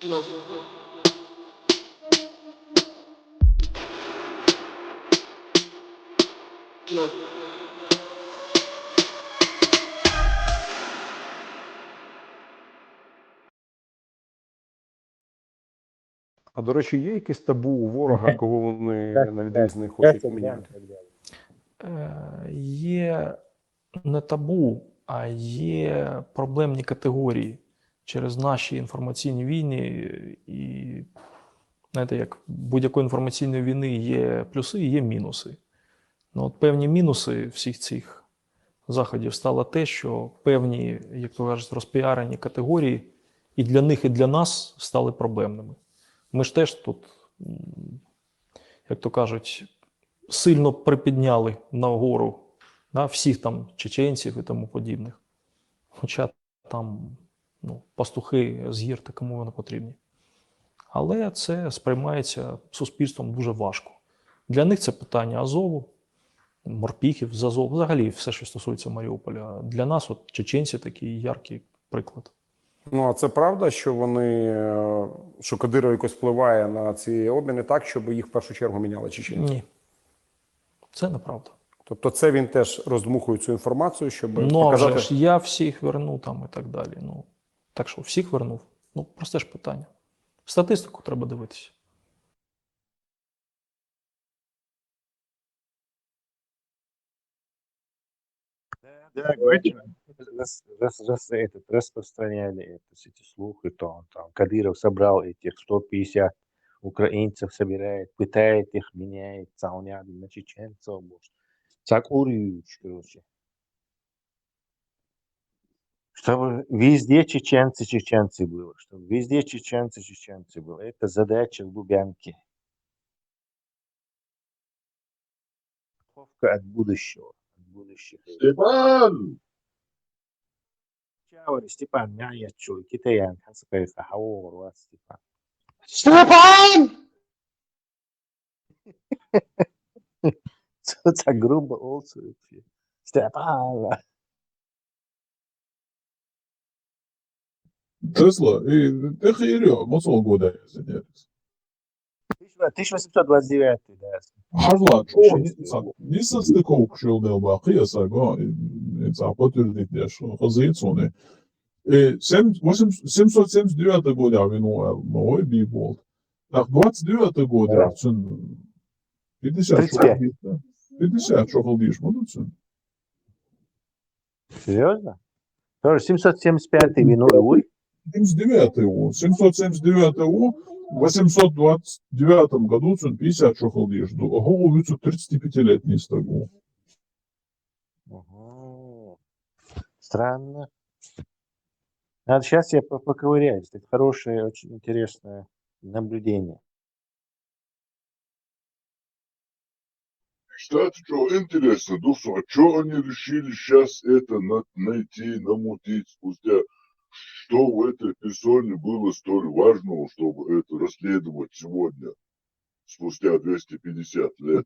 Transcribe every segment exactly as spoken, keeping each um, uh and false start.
А до речі, є якесь табу у ворога, кого вони навіть не хочуть міняти? Е, Є не табу, а є проблемні категорії через наші інформаційні війни. І знаєте, як будь-якої інформаційної війни є плюси і є мінуси. Ну, от певні мінуси всіх цих заходів стало те, що певні, як то кажуть, розпіарені категорії і для них, і для нас стали проблемними. Ми ж теж тут, м, як то кажуть, сильно припідняли нагору, да, всіх там чеченців і тому подібних. Хоча там, ну, пастухи з гір, та кому вони потрібні. Але це сприймається суспільством дуже важко. Для них це питання Азову, морпіхів з Азову, взагалі все, що стосується Маріуполя. Для нас, от чеченці, такий яркий приклад. Ну, а це правда, що вони, е, що Кадиров якось впливає на ці обміни так, щоб їх в першу чергу міняли чеченці? Ні. Це неправда. Тобто це він теж роздмухує цю інформацію, щоб Ну, а показати. Вже ж я всіх верну там і так далі. Ну, так що всіх вернув. Ну, просте ж питання. Статистику треба дивитися. Да, да, говорит, рас, рас, рас, этот, распространяли это, все эти слухи, то он там Кадыров собрал этих сто пятьдесят украинцев, собирает, пытает их, меняет, сауняли на чеченцев, может. Так, Уриевич, короче. Чтобы везде чеченцы, чеченцы было, чтобы везде чеченцы, чеченцы было. Это задача Лубянки. Страховка от будущего, от будущих. Степан! Чао, Степан, меня я чую, китаянка, хасакай, хавор, Степан. Степан! Так грубо, олсу. Степан! Tesla, и, это херё, мацал года я занялись. Тысяча восемьсот двадцать девятый, да. Харлан, о, не состыковка шел дел бахи, я саго, и, и ца подтвердить, я что, хазыцуны. И семь, восемь, семьсот семьдесят девятый год я вину, мой бибол. Так, двадцать девятый год я цен, пятьдесят, пятьдесят, что холдишь, буду цен. Серьезно? Тоже семьсот семьдесят пятый вину, ой. Семьдесят девятый, семьсот семьдесят девятый, восемьсот двадцать девятом году цен пятьдесят, что холдишь, ого, вицу тридцатипятилетний стагу. Ага. Странно. Надо сейчас я поковыряюсь. Это хорошее, очень интересное наблюдение. Кстати, что интересно, Дурсу, а что они решили сейчас это на, найти, намутить спустя? Что в этой персоне было столь важного, чтобы это расследовать сегодня, спустя двести пятьдесят лет?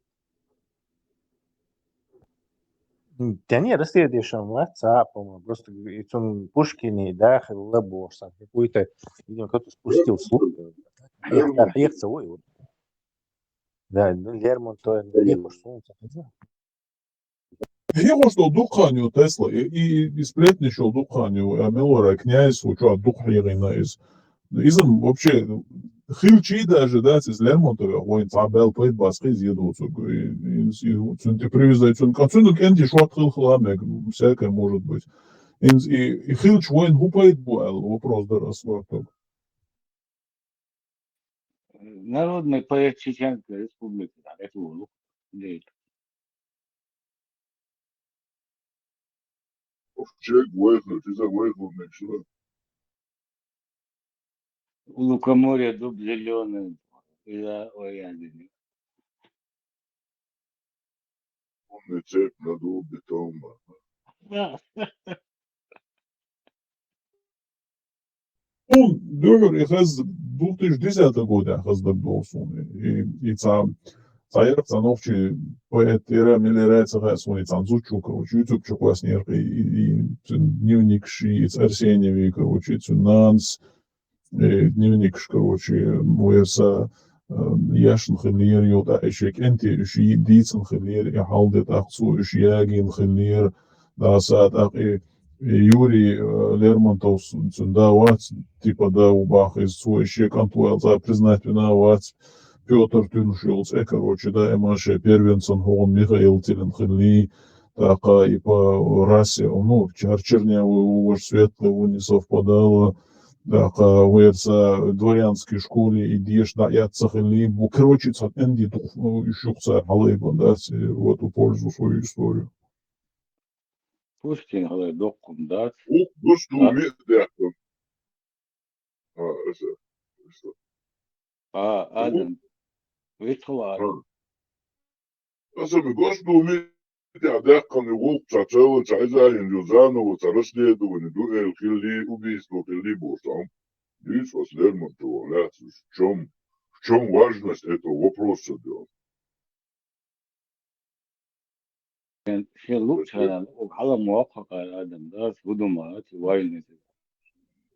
Да нет, расследуешь он WhatsApp, по-моему, просто и он Пушкин, да, Лаборса, какой-то, видимо, кто-то спустил слух. Ехца, ой, вот. Да, ну, Лермонтов, Лермонтов. Ехо, что духаню Тесла, и, и, и сплетни, что духаню, а Мелора князь, вот что духригина из. Изом вообще, хилчи даже, да, из Лермонтова, ой, цабел пойт баски из еду, цук, и, и, и, цун ты привезай, цун, а цун энди шуат хил хламек, всякое может быть. И, и, и хилч воин гупает буэл, вопрос да расварток. Народный поэт Чеченской Республики, да, это он, Лейк. Овчек выехал, ты за выехал, ничего. У лукоморья дуб зеленый, и за, ой, я не Умный цепь на дубе, Тома. Да. Ну, дюгер, и хаз две тысячи десятого года хаз да был суны. И, и ца, ца ярк ца ногчи поэт Ира Миллера ца хаз суны ца зучу, короче, YouTube чу класснер, и, и, и цун дневник ши, и ца Арсеньеви, короче, цун нанс. э, дневникаш, короче, вайса, э, ешна хиллера, юха тӀаккха и шен кӀентий уьш йи-, дийцина хиллера, и хьал де тӀаккха цо уьш ягийна хиллера, даса тӀаккха и, и Юрий, э, Лермонтовс, цуьнан да вац, типа да ву баха иза, цо и шен кӀант ву аьлла цӀа признать вина вац, Пётр туьлуш йолу цӀе, короче, даима шайн первенцан хӀугӀун Михаил тилина хиллий, тӀаккха и по расе, ну, чар-, чернявый ву, важа светлый ву, не совпадало, тӀаккха вайрса дворянский школе и деша дӀаэцна хиллий, бу, короче, цхьа кӀентий дукха, ну, уьш юха цара хьалайбан дац, и вот в пользу свою историю. Пушкин хьалай доккхун дац. Ух, гуш ду А? Ми дехкун. А, аса, аса. А, Адам. Витхула Адам. А. Аса ми гуш ду Ми тӀехь даьккхина и гӀуллакх цхьа цӀелла, цхьа иза а йина ю, заново цхьа расследование ду, эл хилли, убийство хилли бохуш ам. Дуьйцу ас Лермонтован лаьцна, в чём, в чём важность этого вопроса, дуьйцу. Шен, шен луучаран оха хьала ма воккху кхара адам, дас, хӀу ду ма, цу важнеца.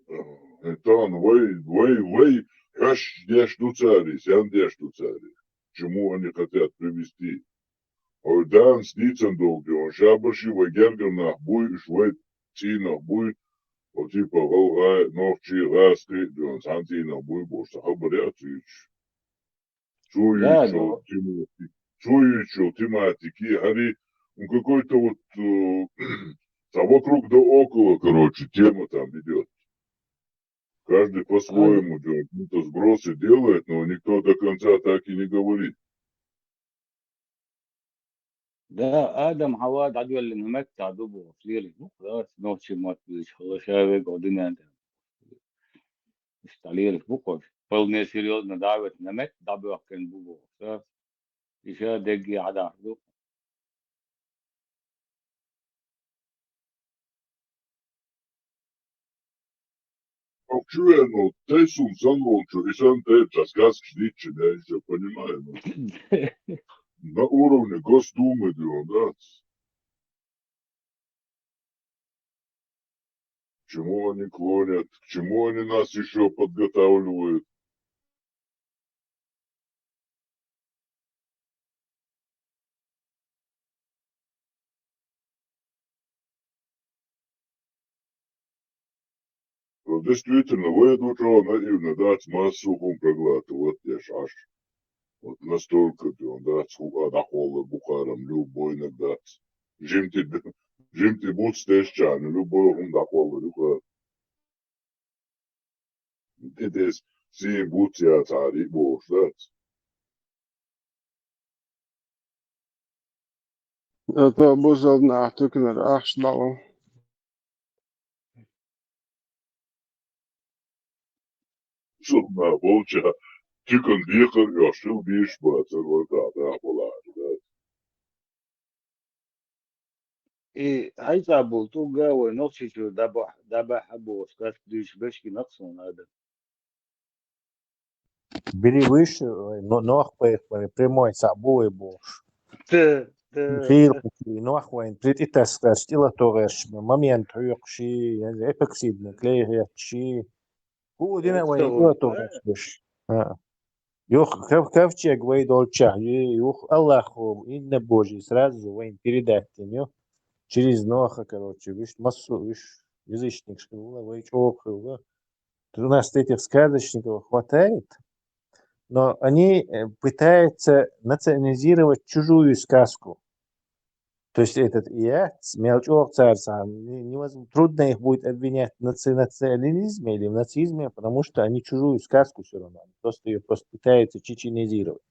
Э, тахана вай, вай, вай, хьоьш деш ду цари, сен деш ду цари. Чему они хотят привести? Ой, данс дийцан долу дуьйна, шабаши вай гергара нах буй, уьш вай цӀийнах буй, о, типа, гӀалгӀай, нохчий, гӀазкхий, дуьйна, цхьана цӀийнах буй, бохуш, ца хабар яц уьйцуш. Цо Да, юьйцу но темати-, цо юьйцу тематики, хӀари, ну, какой-то вот, э, там вокруг да около, короче, тема там идёт. Каждый по-своему делает, какие-то сбросы делает, но никто до конца так и не говорит. Да, Адам, Хьава дӀадоьллина меттехь ду бохуш, лелаш бу-кх, да, нохчийн мотт буьйцуш хилла, ша вега гӀо дуьнен тӀе. Иштта лелаш бу-кх уьш. Вполне серьёзно дӀа а витина, метта дӀабоьхкина бу бохуш, да. И ша дегге хьадахьа ду. Ох, чу веана, тайсун санна волчо, и санна тайпа цхьа сказкаш дийцича, я ещё понимаю, но на уровне Госдумы, да, он, да. К чему они клонят, к чему они нас ещё подготавливают? Ну, действительно, вай ду чӀогӀа наивно дац, массо а хӀума проглатывать деш Ӏаш. Вот настолько ты, он дац, хӀума дӀакхоллар бу кхарам, любойнаг дац. Жимти, жимти буц дешчарна, любой хӀума дӀакхоллар ю кхара. И дес сий буц яцахьара, и бохуш дац. Ато бузал нах тукнар ахча лао. Сулна болча, тикан бекхар оьшшил бийш бацар, вай дагахь болар дац. И хьайца бул тӀугга вай Нохчийчуьра дӀабахь-, дӀабахьа бохуш, каста дуьйцуш берш гина-кх суна адам. Бери выше, ой, но-, нох пайхамар, прямой цхьаъ бу вай бохуш. Т-, т-, Хийла т-, кху нох вайн, при-, тӀетассарш, тӀелатогӀерш, момент хьоькхуш, я эпоксидный клей хьоькхуш. ХӀу дина вайн тӀелатогӀерш берш. А. Юха ков-, ковчег вай долччехь, ю-, юха Аллахо, имя Божье сразу вайн передать дина ю. Через Ноха, короче, виш, массо а виш, язычникаш хилла, вай чӀогӀа хилла. У нас этих сказочников хватает, но они, э, пытаются национализировать чужую сказку. То есть этот яц, мел чӀогӀа цара цхьа, не-, невозм-, трудно их будет обвинять в наци-, национализме или в нацизме, потому что они чужую сказку всё равно, они просто её просто пытаются чеченизировать.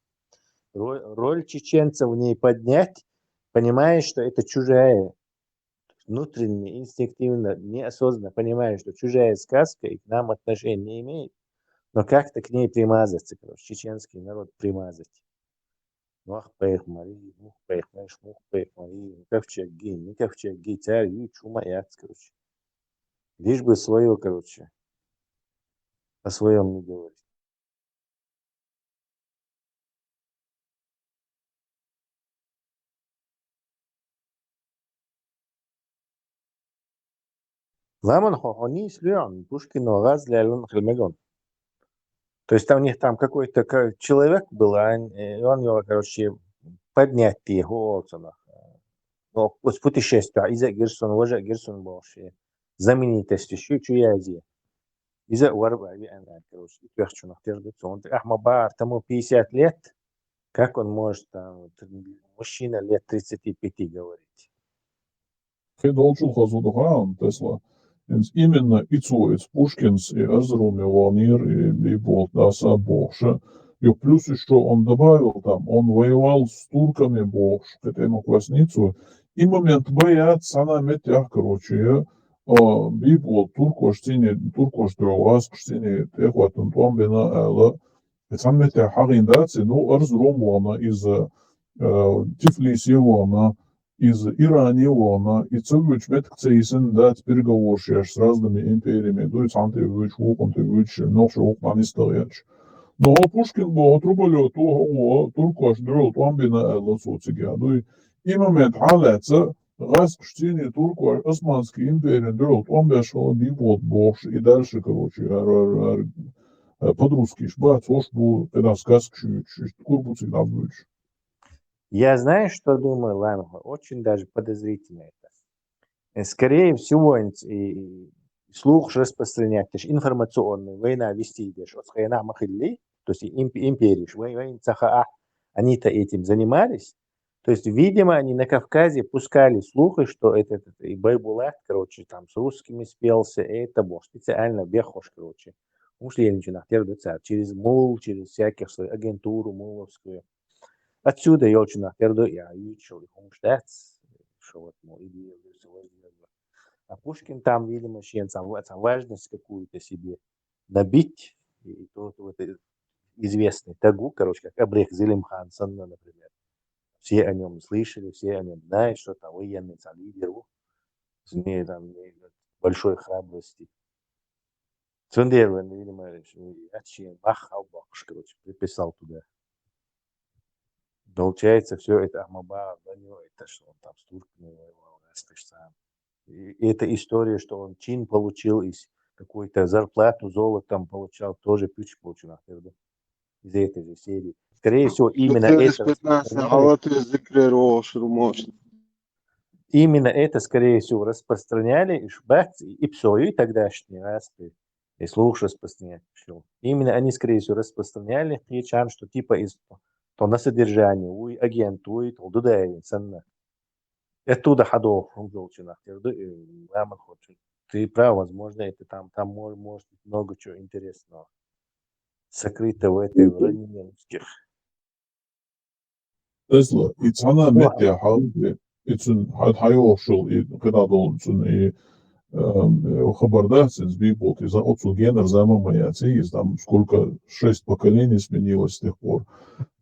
Роль, роль чеченцев в ней поднять, понимая, что это чужая, внутренне, инстинктивно, неосознанно понимая, что чужая сказка и к нам отношения не имеет, но как-то к ней примазаться, короче, чеченский народ примазать. Нох пайхамарий, мух пайхамарш, мух пайхамарий, никакчегги, никакчегги, царь ю, чума яц, короче. Лишь бы своё, короче, о своём не говорить. Ламан хьо, хьо нийса лоьхьун, Пушкино гӀаз лаьллан хила мегон. То есть там у них там какой-то ка- человек был, а он, э, он его, короче, поднять, его, ну, вот путешествие, из Герсон, уже Герсон был, знаменитости, шу чу язи. Из Варвари, короче, и трёх чунах, те же, он, ах, ма бар, тому пятьдесят лет, как он может, там, вот, мужчина лет тридцати пяти говорить? Кхы долчул хазу да хаам, Тесла. Инс именно и цо, и Пушкинс, и Эрзрум, и Ванир, и, и Болт, да, са бохша. И плюс ещё он добавил там, он воевал с турками, бохш, к этому классницу. И момент боят, сана метях, короче, я, а, би Болт, туркош цини, туркош дровас, цини, техватун, там бина, эла. Сана метях хагин даци, ну, Эрзрум вана из, э, Тифлиси вана, из Ирани вана, и цо вуч метк цейсен дац переговорщаш с разными империями, дуй цанты вуч, вукунты вуч, нохш вук манистагъяч. Но Пушкин бо Трубалё то о туркош дрол, там бина эла социга, дуй. И момент халаца, газ кштини туркош, Османский империя дрол, там бяшала би Болт бохш, и дальше, короче, ар, ар, ар, э, под-русски шба, цош бу, когда сказка чуть, чуть, курбуци набуч. Я, знаешь, что думаю, Ланга? Очень даже подозрительно это. Э, скорее всего, ин- и, и слух ж распространять, то есть информационный, война вести идешь, от хаяна махилли, то есть имп- империи, ж вой- войн цаха, а, они-то этим занимались. То есть, видимо, они на Кавказе пускали слухи, что этот, этот и Байбулат, короче, там с русскими спелся, и это был специально бехош, короче. Уж Ленинчина, через мул, через всяких свою агентуру муловскую. Отсюда ёлчина, я учил, и хумштац, что вот, мол, идея, а Пушкин там, видимо, щен сам, сам важность какую-то себе набить, и, и тот вот, э, известный Тагу, короче, как Абрех Зелимхан Санна, например. Все о нем слышали, все о нем знают, что там военный, там, лидер, у, с ней там, э, большой храбрости. Цундервен, видимо, отче Бах Албакш, короче, приписал туда. Получается, все это Ахмаба, это что он там с турками воевал, раз ты ж сам. И эта история, что он чин получил, и какую-то зарплату золотом получал, тоже пич получил, наверное, из этой же серии. Скорее всего, именно это распространяли. Именно это, скорее всего, распространяли, и шбац, и псою, и тогдашний раз, и слух распространяли. Именно они, скорее всего, распространяли, причем, что типа из то на содержание, уй, агент, уй, то дуда, и ценно. Оттуда ходов, хумзолчина, ты прав, возможно, это там, там может, может быть много чего интересного. Сокрыто в этой войне русских. Тесла, и цана метя халби, и цун хад хайошул, и когда дол цун, и, эм, э, хабарда, сенс би болт, и за отцу генер зама моя ци, и там сколько, шесть поколений сменилось с тех пор.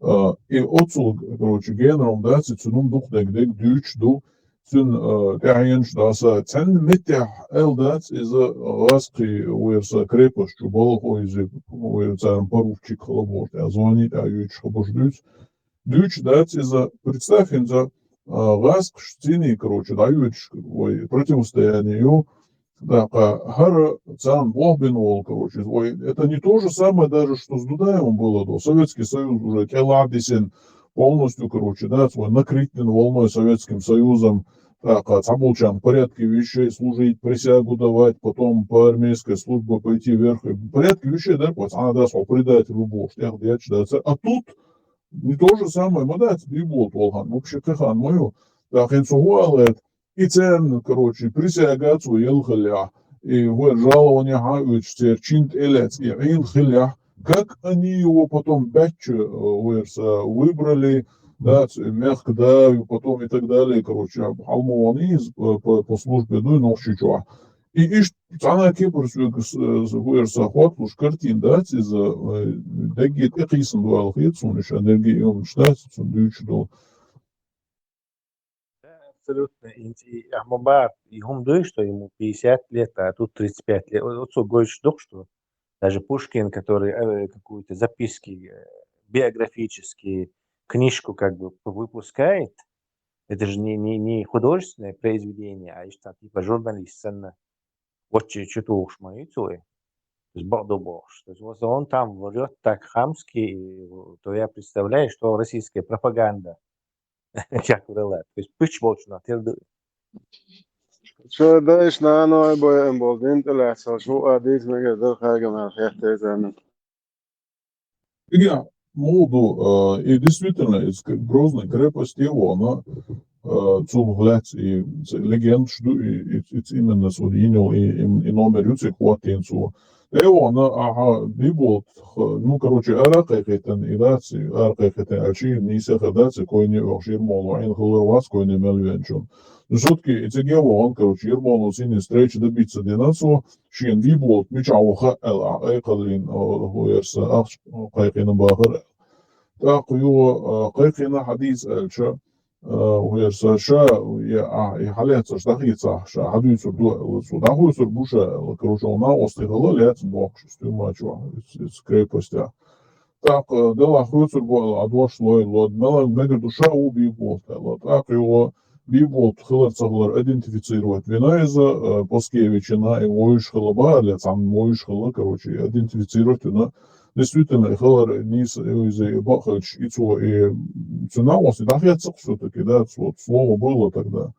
Э, и отцу, короче, генером, да, ци цунум дух дег дег дюч ду, цун, э, тяхенш даса, цен метя эл дац, и за ласки уэрса крепость, чу балахо, и за уэрса поручик халаборт, а звонит, а юч хабуш дюц. Дюч дац из-за, представь, из-за, а, газ кштини, короче, да, юч, ой, противостояние, ю, да, ка, хара, цан, бобин вол, короче, ой, это не то же самое даже, что с Дудаевым было, да, Советский Союз уже келабисен полностью, короче, да, свой накрытен волной Советским Союзом, да, ка, цабулчан в порядке вещей служить, присягу давать, потом по армейской службе пойти вверх, в порядке вещей, да, вот, она, да, свой предатель убор, да, да, а тут, не то же самое, ма дац би болт волхан, вообще кахан мою. Дахин сухуалет, и цен, короче, присяга цу ел хиля, и вер жалование ха уч цер чинт элец, и ил хиля, как они его потом бачча, э, верса, выбрали, да, ц-, мягко, да, и потом и так далее, короче, алмованный из, э, по, по службе, ну, и нохчичуа. И иш цана кепурс верса хватлуш картин, да, из, э, дагги текисан дуал хит, суниш энергия, он штат, сун дюч дол. Да, абсолютно. И, и Ахмаба, и хум дуй, что ему пятьдесят лет, а тут тридцать пять лет. Вот, вот су гойш дух, что даже Пушкин, который, э, какую-то записки, э, биографические, книжку как бы п-, выпускает, это же не, не, не художественное произведение, а ещё там типа журналист, ценно. Вот чё, чё ты уж мои цуи. То есть бакъду бохуш. То есть вот он там врёт так хамски, и, то я представляю, что российская пропаганда, как врала. То есть пуч болчу нах тера ду. Шу дайш нана ой бой эн бол дин тӀе лаьцалаш ву а дийца мегар дар хагамар хетта иза. Ига, муду, э, и действительно, из к-, Грозной крепости вона, э, цу лаьц и ц-, легендаш ду, и, и, и ц-, именно цу йинул, и, и, и номер ю цига хӀоттийна цо. Э, вона, аха, Биболт, х-, ну, короче, ара кхайкхийтина, и дац, и ара кхайкхийтина, а чи нийса ха дац, и койне охшир молу, айн хилар вац, койне мел венчун. Ну, всё-таки и цига вон, короче, Ермолу синий встреча добиться дина цо, шен Биболт мича ваха аьлла, а, айкхаллин, о, хӀу ярса, ахча кхайкхина бахар. ТӀаккха юха, а, кхайкхина хьадийца аьлча, а, хӀу ярса, ша, я, а, и хьалаьцаш, дӀахийца, ша, хьадуьйцур ду аьлла цо. ДӀахуьйцур бу ша аьлла, короче, вона ости хала лаьца бохуш, из тюрьма чу, из, из крепостя. ТӀаккха, э, делахь хуьйцур бу аьлла, а дош лой, лод, мелан мегар ду ша ву Биболт аьлла. ТӀаккха юха Биболт хилар ца хилар идентифицировать вина иза, э, Паскевична, и вуйш хила баале, цхьан вуйш хила, короче, идентифицировать вина. Действительно, и хилар нийса, и иза, и бакъ хилча, и цо, и цуьнан вац, и дӀахеццакх всё-таки, да, вот слово было тогда.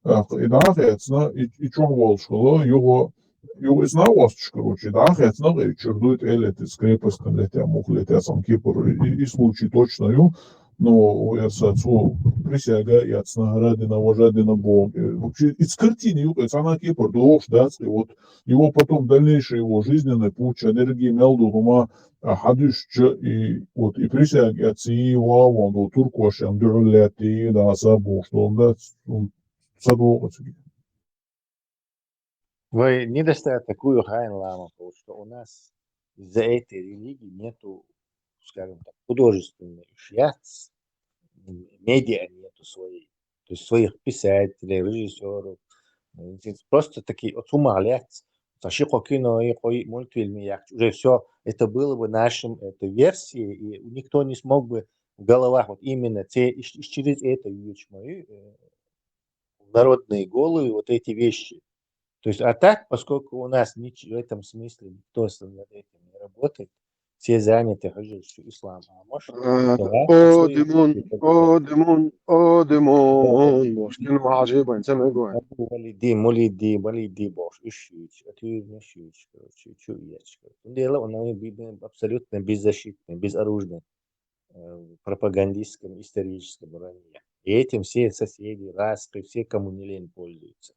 ТӀаккха и дӀахецна, и, и чохь волуш хила, юха, юха иза накъосташ, короче, дӀахецна, и чуьра дуй тӀе летица, крепостьна летя, муха летя, цхьана кепара, и, и случай точно ю, но, хӀу ярса, цо присяга эцна, хӀара дина, важа дина боху. Э, вообще, из картина юкъе, цхьана кепара дохуш дац, и вот его потом дальнейший его жизненный путь, а дерриге мел ду хӀума, а, хьадуьйшуча, и вот и присяга эцна, и ва, вон, туркошна дуьхьал лаьтта, и да, са бохуш, да, ца догӀу цига. Вай недостаток ю хьайна лама, потому что у нас из-за этой религии нету, скажем так, художественной уж яц, м, медиа нету своей. То есть своих писателей, режиссёров, м, здесь просто такие, вот, хӀума лаьц, ца ши-кхо кино и кхо мультфильм яхча, уже всё, это было бы нашим, это версией, и никто не смог бы в головах вот именно те, иш-, иш-, через это юечма, э, в народные головы вот эти вещи. То есть, а так, поскольку у нас нич-, в этом смысле никто с-, над этим не работает, все заняты хьуьжарш шу ислам Ӏамош, Э, то о, Димон, о, Димон, о, Димон, бохуш, кин вахьажий байн, ца мегой. Валиди, мулиди, валиди бохуш, уьш шуьйцу, а туьйрна шуьйцу, короче, чу ечу. Цундела он, он би-, би-, абсолютно беззащитный, безоружный, э, пропагандистском, историческом вранье. И этим все соседи, раскы, все, кому не лень, пользуются.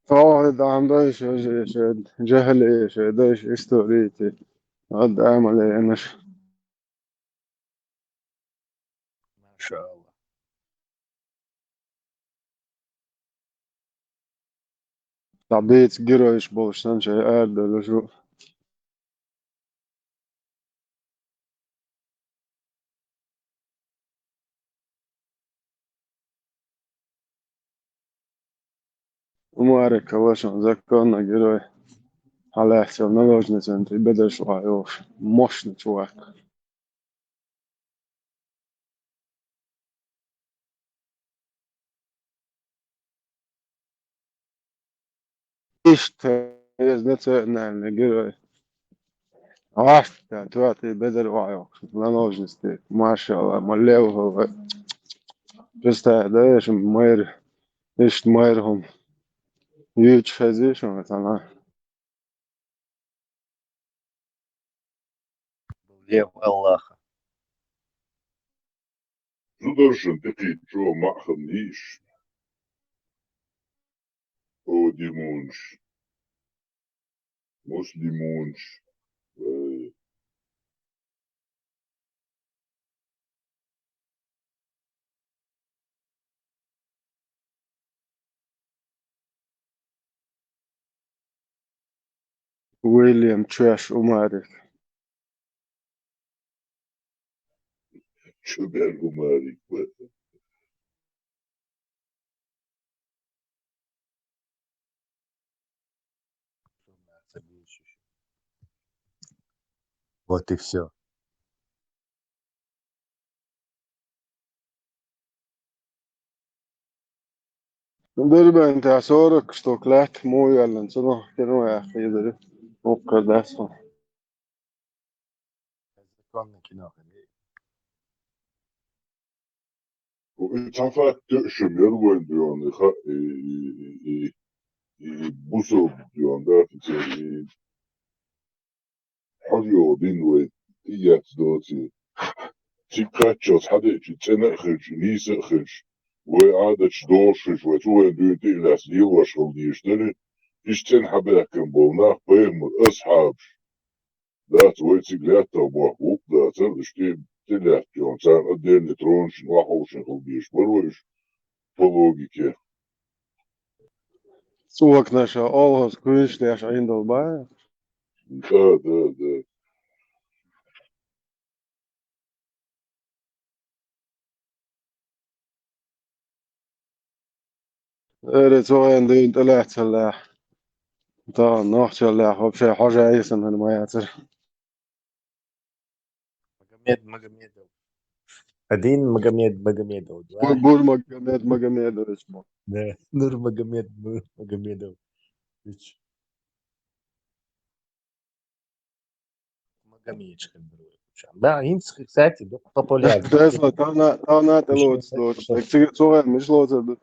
Ой, дам дайша, ше, ше, жахали, ше, дайша историти. Ад амале энаш. Машаалла. Дабиц геройш болуш санчай ардалушу. Умарик калашон законный герой. Хьалаьцча наложницан тӀе бедарш ваха йолуш. Мощный чувак. Иштта иза национальный герой. Гьаста, тоьти бедар ваха йолуш. Наложницти, машалла, ма лев хала. Представь, да, эшим майр, иштта майр хӀума. Юьйцуш хезий шуна цхьана? Лев Аллаха. Зударшан тӀекхийчо маъ ханна йиш. Муслимунаш. Муслимунаш. Э, Уильям Чош Умарик. Чубер Умарик. Вот и все. Дербент а сорок штук лет, мой ялан, цуно, кирмо я хидер. Окка дасо. Законный кино. Цхьа факт тоьшам яр вайн дуьйна, и ха-, и, и, и, и, и бусалба дуьйна, да, офицер, и хьо йола дин вай, и яц доций. Цига кхаччалц хьадеача, цӀена а хилча, нийса а хилча, вай Ӏадаташ долуш хилча, вай цу вайн дуьйна тӀе а лаьцна лелош хила дезаш дара, иштта цӀена хьабаьхкина болу нах, пайхамар, асхьабаш. Дац, вай цига лаьттах бохку гӀуллакх дацара, уьш тӀе, тӀе лаьтта йолу, царна отдельный тронашна охьаховшина хила безаш бара вай уьш, по логике. ЦӀоканаша олхаза куьйнаш деш Ӏийна долу бан? Да, да, да. Эре цу вайн дуьйна тӀелаьцналехь, тахана нохчаллехь, вообще хьожа йисина хӀума ма яцара. Магомед Магомедов. Один Магомед Магомедов, два. Бур-, Бур Магомед Магомедович бу. Да, Нур Магомед Нур Магомедов. Уьч. Магомедович хилла дара вай кучам. Да, хӀинца, кстати, дукха популярный. Тесла, тана, тана тӀе лоцу доцуш. Так цига цу вайн миш лоцу ду?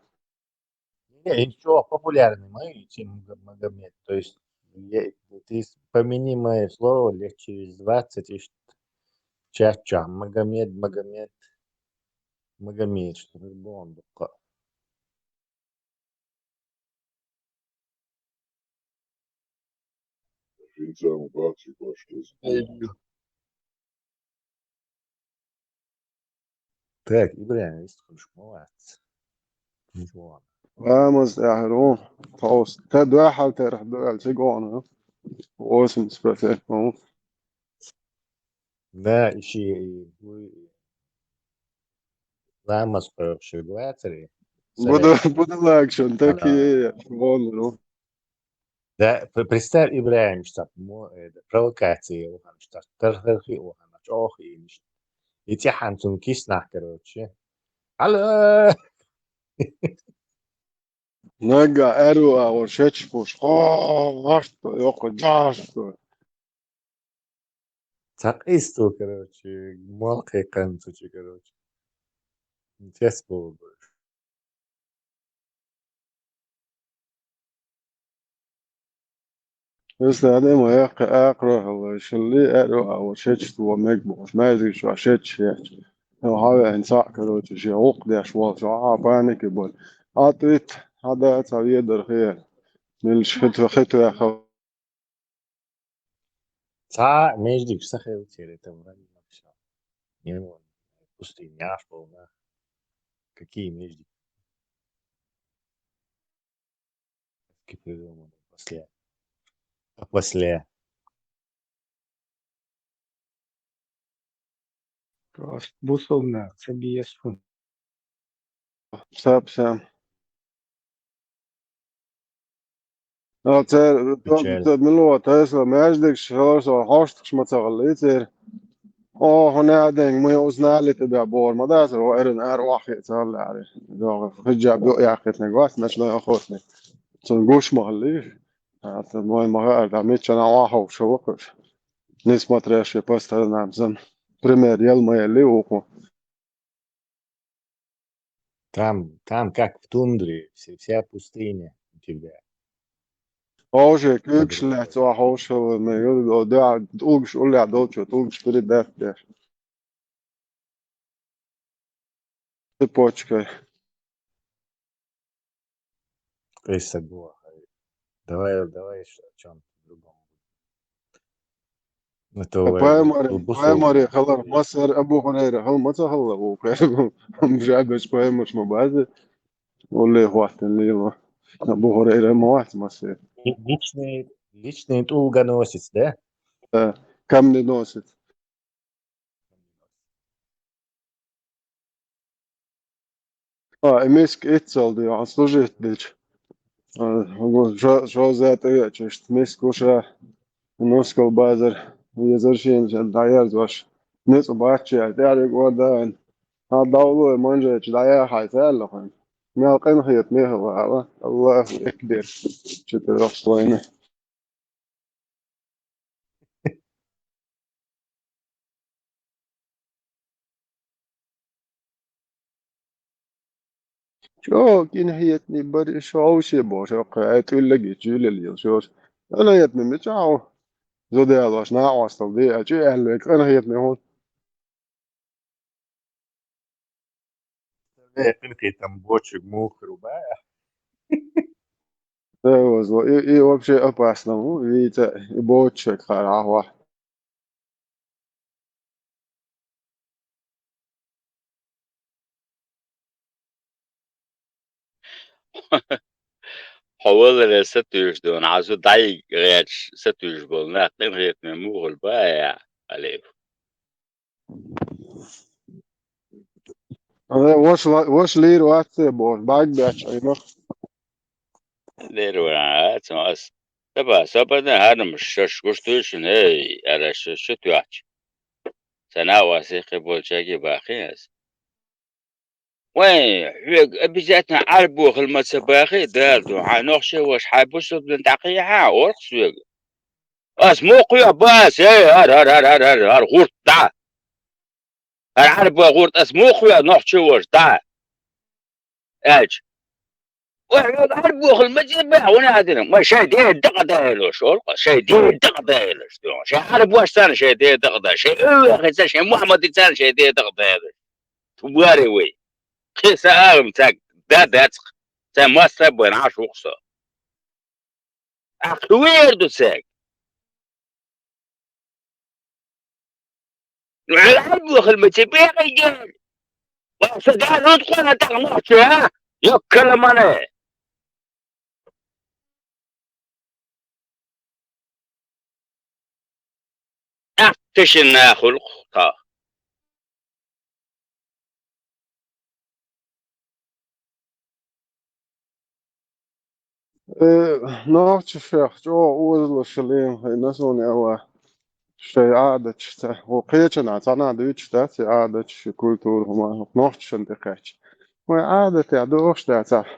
Не, хӀинца чӀогӀа популярный ма ю, чем Мага-, Магомед. То есть, е-, ты с-, помяни моё слово, лет через двадцать, и ш-, чат-ча, Магомед, Магомед, Магомед, что ли, бон дукха. Так, ИбрахӀим, иштта хуьлуш ма вац. Ничего. Ламаз тӀаьхьа ву, тхьовса. Ка дуьхьал терахь дуьхьал цига вахана. Восемьдесят процентов ву. Да, и ши, и, и, ламаз кхойкхуш вацаре. Буда-, Будалага шун такие, вон, ну. Да, пр-, представь, ИбрахӀим, что мо-, это, провокация у хана, что тархархи у хана, чохи, и ш-, и тяхан цун киснах, короче. Алло! Нагга аьрру агӀор шечпуш, хо-, хошто, йоккха джашто. Цхьа къисто, короче, малхе кханцучи, короче. Интересно было бы. Исла дема яккхи акхарохалла, шилли аьрру агӀор шечто мег бохуш, маьждигаш чохь шечаш яхча. Ну, хьавеана цхьаъ, короче, шен гӀуллакх деш волчу, а, паники бой. Атвит, хьада, цхьа ведар хер. Милш хитва, хитва хал. Цхьа междик сахевцер, это вроде вообще. Не, пустыня, что у нас. Какие междики? После. А после. Просто бусалба нах ца беза. Сап, сам. А, цер, печаль. Ца, мило, Тесла, маьждигаш, хьошт-, хьоштагаш ма ца гӀаллий цер. О, хӀун аьлла, ма юуз нали тӀе беа бохур ма дацара, о, эрна ара охьахиъ ца гӀалла аьлла. ДогӀу, хиджаб юкъа яьккхийтинарг вац, нача ма охотник. Цунна гуш ма хилла. А, ца, ма, ма хаьара, миччана охьаховша ву кхуьш. Несмотря, что по сторонам сан. Пример, ял ма ялли вукху. Там, там как в тундре, вся, вся пустыня у тебя. Хьовше куьйгаш лаьцна хьовшалла, ма ю, дуьхьа тӀулгаш уллехь долчо, тӀулгаш передать деш. Цепочкой. Къийса гохай. Давай, давай ещё о чём-то другом. Это Ткъа вай пайхамар, бу-, бусул. Пайхамар хилар, массара Абу Хурайра хила ма ца хилла ву кхер. Жабеш пайхамарш ма баьзза. Улле хӀоттина лела. Абу Хурайра ма вац массара. Личный, личный тӀулга носит, да? Да, камни носит. А, и миска иццал ду, а, служить дича. А, жо-, жо-, жоза тӀе веача, иштта миска гуш а, нускал базар, езар шена шен дӀаерзош. Ницкъ бац шен, тӀаьхьарг ор даьнна. Хьан дӀавало, манжайча дӀаяхьа хьайца аьлла хьуна. Мел къинхетаме хила ала. Аллаху акбар. Чу тӀе вахаш вайна. ЧӀогӀа къинхетаме бара, иш хьовше бохуш, хӀокху хьай тӀуьллаг и чуьйлалла йолуш йолуш. Къинхетаме мичахь ву? Зуда ялош, накъостал де а, чӀи аьлла вай къинхетаме хӀун? Э, къинхетам боцург муха хир ву баьхьа? Э, возло, и, и вообще опасно ву, вийца и боцург хьара хьахьо. Хьо валаре сатуьйсуш ду, хьан зуда дӀайига гӀерташ сатуьйсуш болу нах къинхетаме муха хуьлу баьхьа, Алиев? Ана, ваша ла-, ваша лийр вац те бохуш, бӀаьрг баьчча Ӏийна. Лийр вара, ца ма ас. Даба, со бадан хӀармаш шаьш гуш дуьйшина, эй, ара шу, шу тоьхча. Сан а васи кхин болчаьрга бахи ас. Вай, хьоьга обязательно Ӏарбо хила ма ца бахи, Дала ду, хьайн нохчий ваша, хьайн бусалба дин дӀакхехьа, орху соьга. Ас муха кхоьхьу баьхьа, эй, ар, ар, гӀурт дӀа! ХӀара Ӏарбой гӀурт ас муха кхоьхьу нохчий ваша, дӀа! Аьлча. Ой, Ӏарбой хила ма ца баьхьа, вуна а дина, ма шайн ден дакъа даьллаш, олу, шайн ден дакъа даьллаш, шайн Ӏарбош санна шайн ден дакъа даьллаш, шайн Эвлахица, шайн Мухьаммадица шайн ден дакъа даьллаш. Ту варе вай. Кхин сан агӀам ца да дацахь, сан масса а бан Ӏаш ву-кх со. Ахь кхин вер ду цаьрга? Ӏарбой хила ма ца баьхьа гена. Ва со Дала хӀунда кхоьллина тӀаккха нохчий, а? Йоккха ламане! Ахь тешина нах хуьлу-кх тхо. Э, нохчашех чӀогӀа озалуш лийна хиъна суна, аьлла, шайн Ӏадаташ ца, ву кхечанхьа цхьанхьа дуьйцуш дац и Ӏадаташ, и культура хӀума, нохчашна тӀекхаьчча. Вайн Ӏадатехь догӀуш дацахь,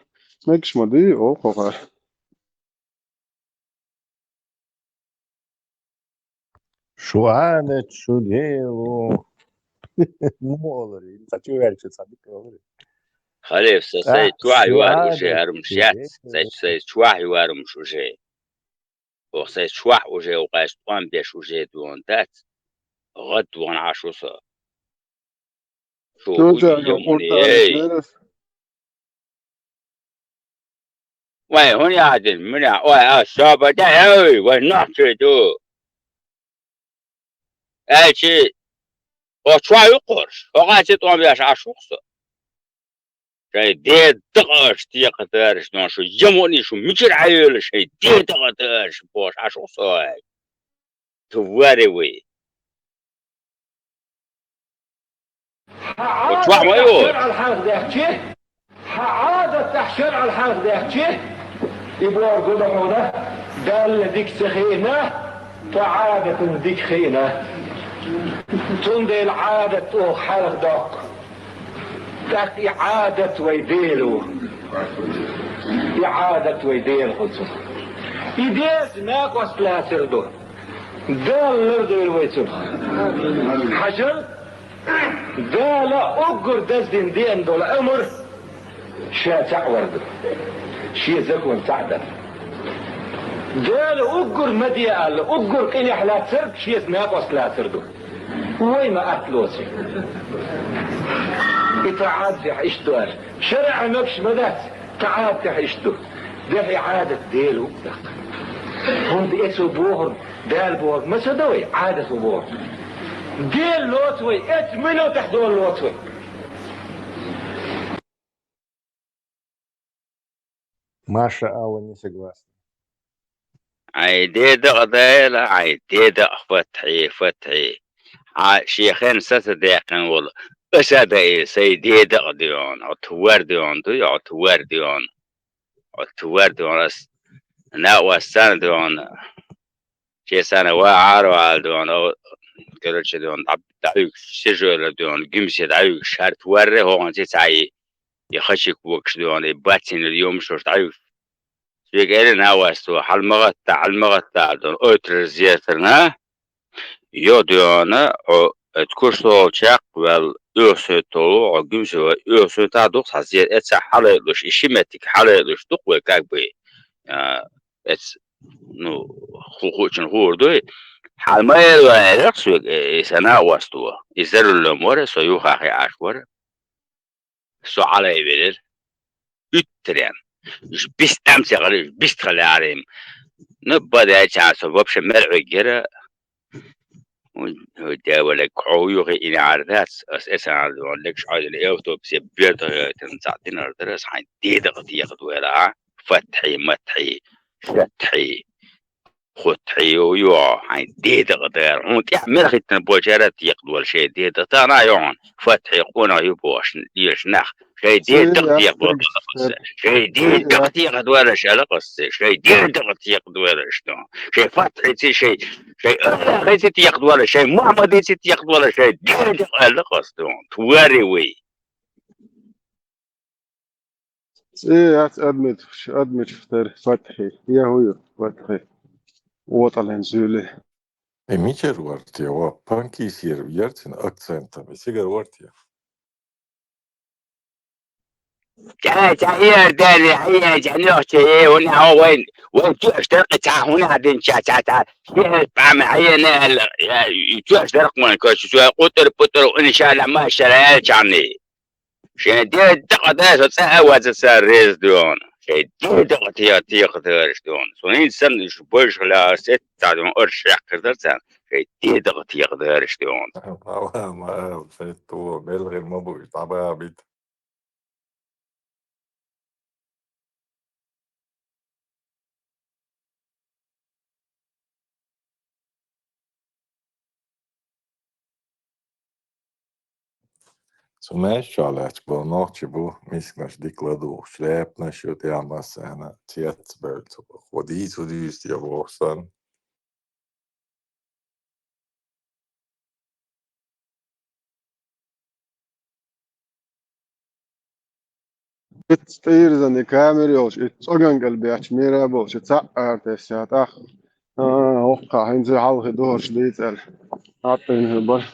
мегаш ма дуй, олу кхухьара. Шу Ӏадат, шу дела. Муха олура, ца чу ваьлча ца дика олура. Халев, са сай чохь юармаш уже, хӀармаш яц, сай, сай чохь юармаш уже. Ох, сай чохь уже, укъаьш тӀом беш уже дуьйна дац. ГӀад вахана Ӏаш ву со. Шу хӀун йомуне, эй! Вай, хӀун яхьа дина, муьлехь, ой, ас шаба де, эй, вай нохчий ду. Аьлчи, хьо чохь юккъуш, хьо гӀайци тӀом беш Ӏаш ву-кх со. Шайн ден дакъа аша декъа дараш, ноша ямуни шу мичара Ӏайоьлу шайн ден дакъа дараш, бохуш Ӏаш ву со ай. Ту варе вай. Хьан Ӏадатехь шаръал хьарх даьхчи, хьан Ӏадатехь шаръал хьарх даьхчи, и бохург ду хьуна, Далла дика ца хиъна, ткъа Ӏадатана дика хиъна. Цундела Ӏадат оха хьарх доккху. ТӀаккха и Ӏадат вай Дела ву. И Ӏадат вай Дела хуьлу цунах. И Делаца накъост лацар ду. Дала лардойла вай цунах. Хьажал, Дала уггар даздина деана долу амр Ша цхьаъ вар ду. Шен закон цхьаъ дар. Дала уггар ма де аьлла, уггар къинехь лацарг Шеца накъост лацар ду. Вай ма атта лоций. И тӀаӀатехь иштта ду аьлла. ШарӀехь мегаш ма дац, тӀаӀатехь иштта ду. Дехьа Ӏадат Дела ву даккха. ХӀунда эцо бохург, Дала бохург ма ца до вай, Ӏадат ву бохург. Дела лоцу вай, эцу минотехь Дела лоцу вай. Маша Алла не согласна. Ай, деда къа дайла, ай, деда къа фатхьи, фатхьи. Хьа шен хен саса декъин волу. Аса дай, сай деда къа дион, от вар дион, ду, от вар дион. От вар дион, ас на вассан дион. Чесана ва ар вал дион, о, короче, дион, даб-, даюк, сижола дион, гимсе даюк, шарт варре, хоган ци цай. И хачик вокш дуьгӀна, и бацийна йомаш долуш дӀаюьгуш. Шега элира нагӀосту: «Хьала ма гӀатта, хьала ма гӀатта», — аьлла, ойтараш зерцарна, йо дуьгӀна, хьо, э, куш долу чекх ваьлла, оьхсуьйталу, хьо гуьмсе вай оьхсуьйтахь дукха хьан зер, эца хьалаялуш, и ши меттиг хьалаялуш дукха вай как бы, а, эц, ну, ху-, хуучун хуур дуй. Хьала ма эр вай, элира шега, э, и сан нагӀосту. И заруллом вара, со юхахь яаш вара. Со Ӏалай велира. Уьттарен. Уьш бист тӀамца гӀара, уьш бист хала яра-м. Ну, бадаьча со вообще мел Ӏуьггира. Ой, ой, дявале, кхьо юхе и неӀар дац, ас эсанал ван легаш Ӏойдина автобусе бердагӀайтина цхьаъ динар дара, ас хьайн дедагӀа дехадойла, а? Фатхьи, матхьи, шатхьи. Хутхьи ю, ю, хьайн дедагӀа дара. Хьуна тӀехь мел хӀиттина бочара текхадора шайн деда. Тахана а ю хьуна. Фатхьи къонах ю бохуш, лелаш нах. Шайн дедагӀа текхадора. Шайн дедагӀа текхадора аша, ала къассе. Шайн дедагӀа текхадора аша, ду. Шайн фатхьици, шайн, шайн Аллахьици текхадора, шайн Мухьаммадици текхадора, шайн дедагӀа, ала къассе, ду. Твари вай. ЦӀе яц адамаш, адамаш тера фатхьи, я хӀу ю фатхьи, вотӀалан зуьйле. Э, мичара вара те, ва, панкисер яра цуьнан акцентом, и цигара вара те? Ца, ца, Иордани, хьаен, ца, нохча, э, хӀуна хьо вайн, вайн тоьаш дара кхин цхьа, хӀуна динча, ца, ца, ши хьерча бӀаьма хьаена аьлла, я, и тоьаш дара кхин вайн, короче, цо къутӀар-путӀар, иншалла, машалла аьлла царний. Шайн дедагӀа дара, со цӀа а ваца цара реза дуьгӀна. Шайн дедагӀа те-, текхадараш дуьгӀна. Со хӀинца санна уьш бойшах лаьа сетта дуьгӀна, оршах кхир дара царна. Шайн дедагӀа текхадараш дуьгӀна. Ма, ма, ма, шайтто, мел хир ма бу уьш, дӀабаха бита. Цу маьжчохь лаьтташ болу нохчий бу, мисканаш дика ладугӀуш, лаьпанаш ю тӀехь массарна, цец бевлла цу, хӀу дийца, хӀу дийца те бохуш санна. Итт тӀийрзан и камера йолуш, итт цӀоган кӀел бетташ мера болуш, и цхьаъ ара тесна тӀаккха. А, хӀокхахь хӀинца хьалхе духарш дийца аьлла, хьаьттина хир бара.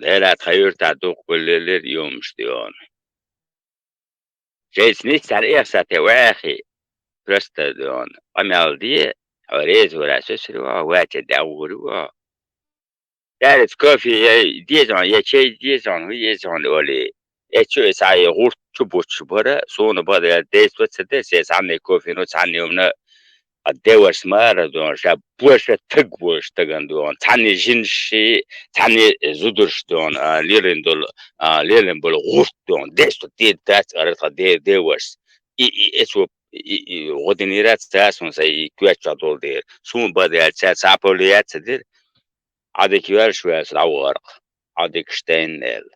Делахь тхан юьртахь дуккха лелира юмаш дуьгӀна. Шайца нисса цхьаьна эхсар те ваьхи, просто дуьгӀна, къамел де, хьо реза вара сесаре вахьа, вача дӀагӀур ву. Цаьрца кофе я деза хьуна, я чай деза хьуна, хӀун еза хьуна олий. Эцу и схьа и гӀурт чу буттуш бара, суна бада дайца ца деш, я цхьанне кофено, цхьанне хӀумано, а деварш мара дуьгӀна, ша боша таг волуш стагана дуьгӀна, цхьанне жинаш ши, цхьанне зударш дуьгӀна, а, лелийна долу, а, лелийна болу гӀурт дуьгӀна, дайца деда дац ара тхан де-, деварш. И, и, эцо, и, и, гӀо динера ца суна сайн и коьрта чохь долу дера. Суна бада яьлла цаьрца цхьа а поле яц ца дира. Ӏадика йоьллуш ваьлла дӀавахара-кх, Ӏадика штайн аьлла.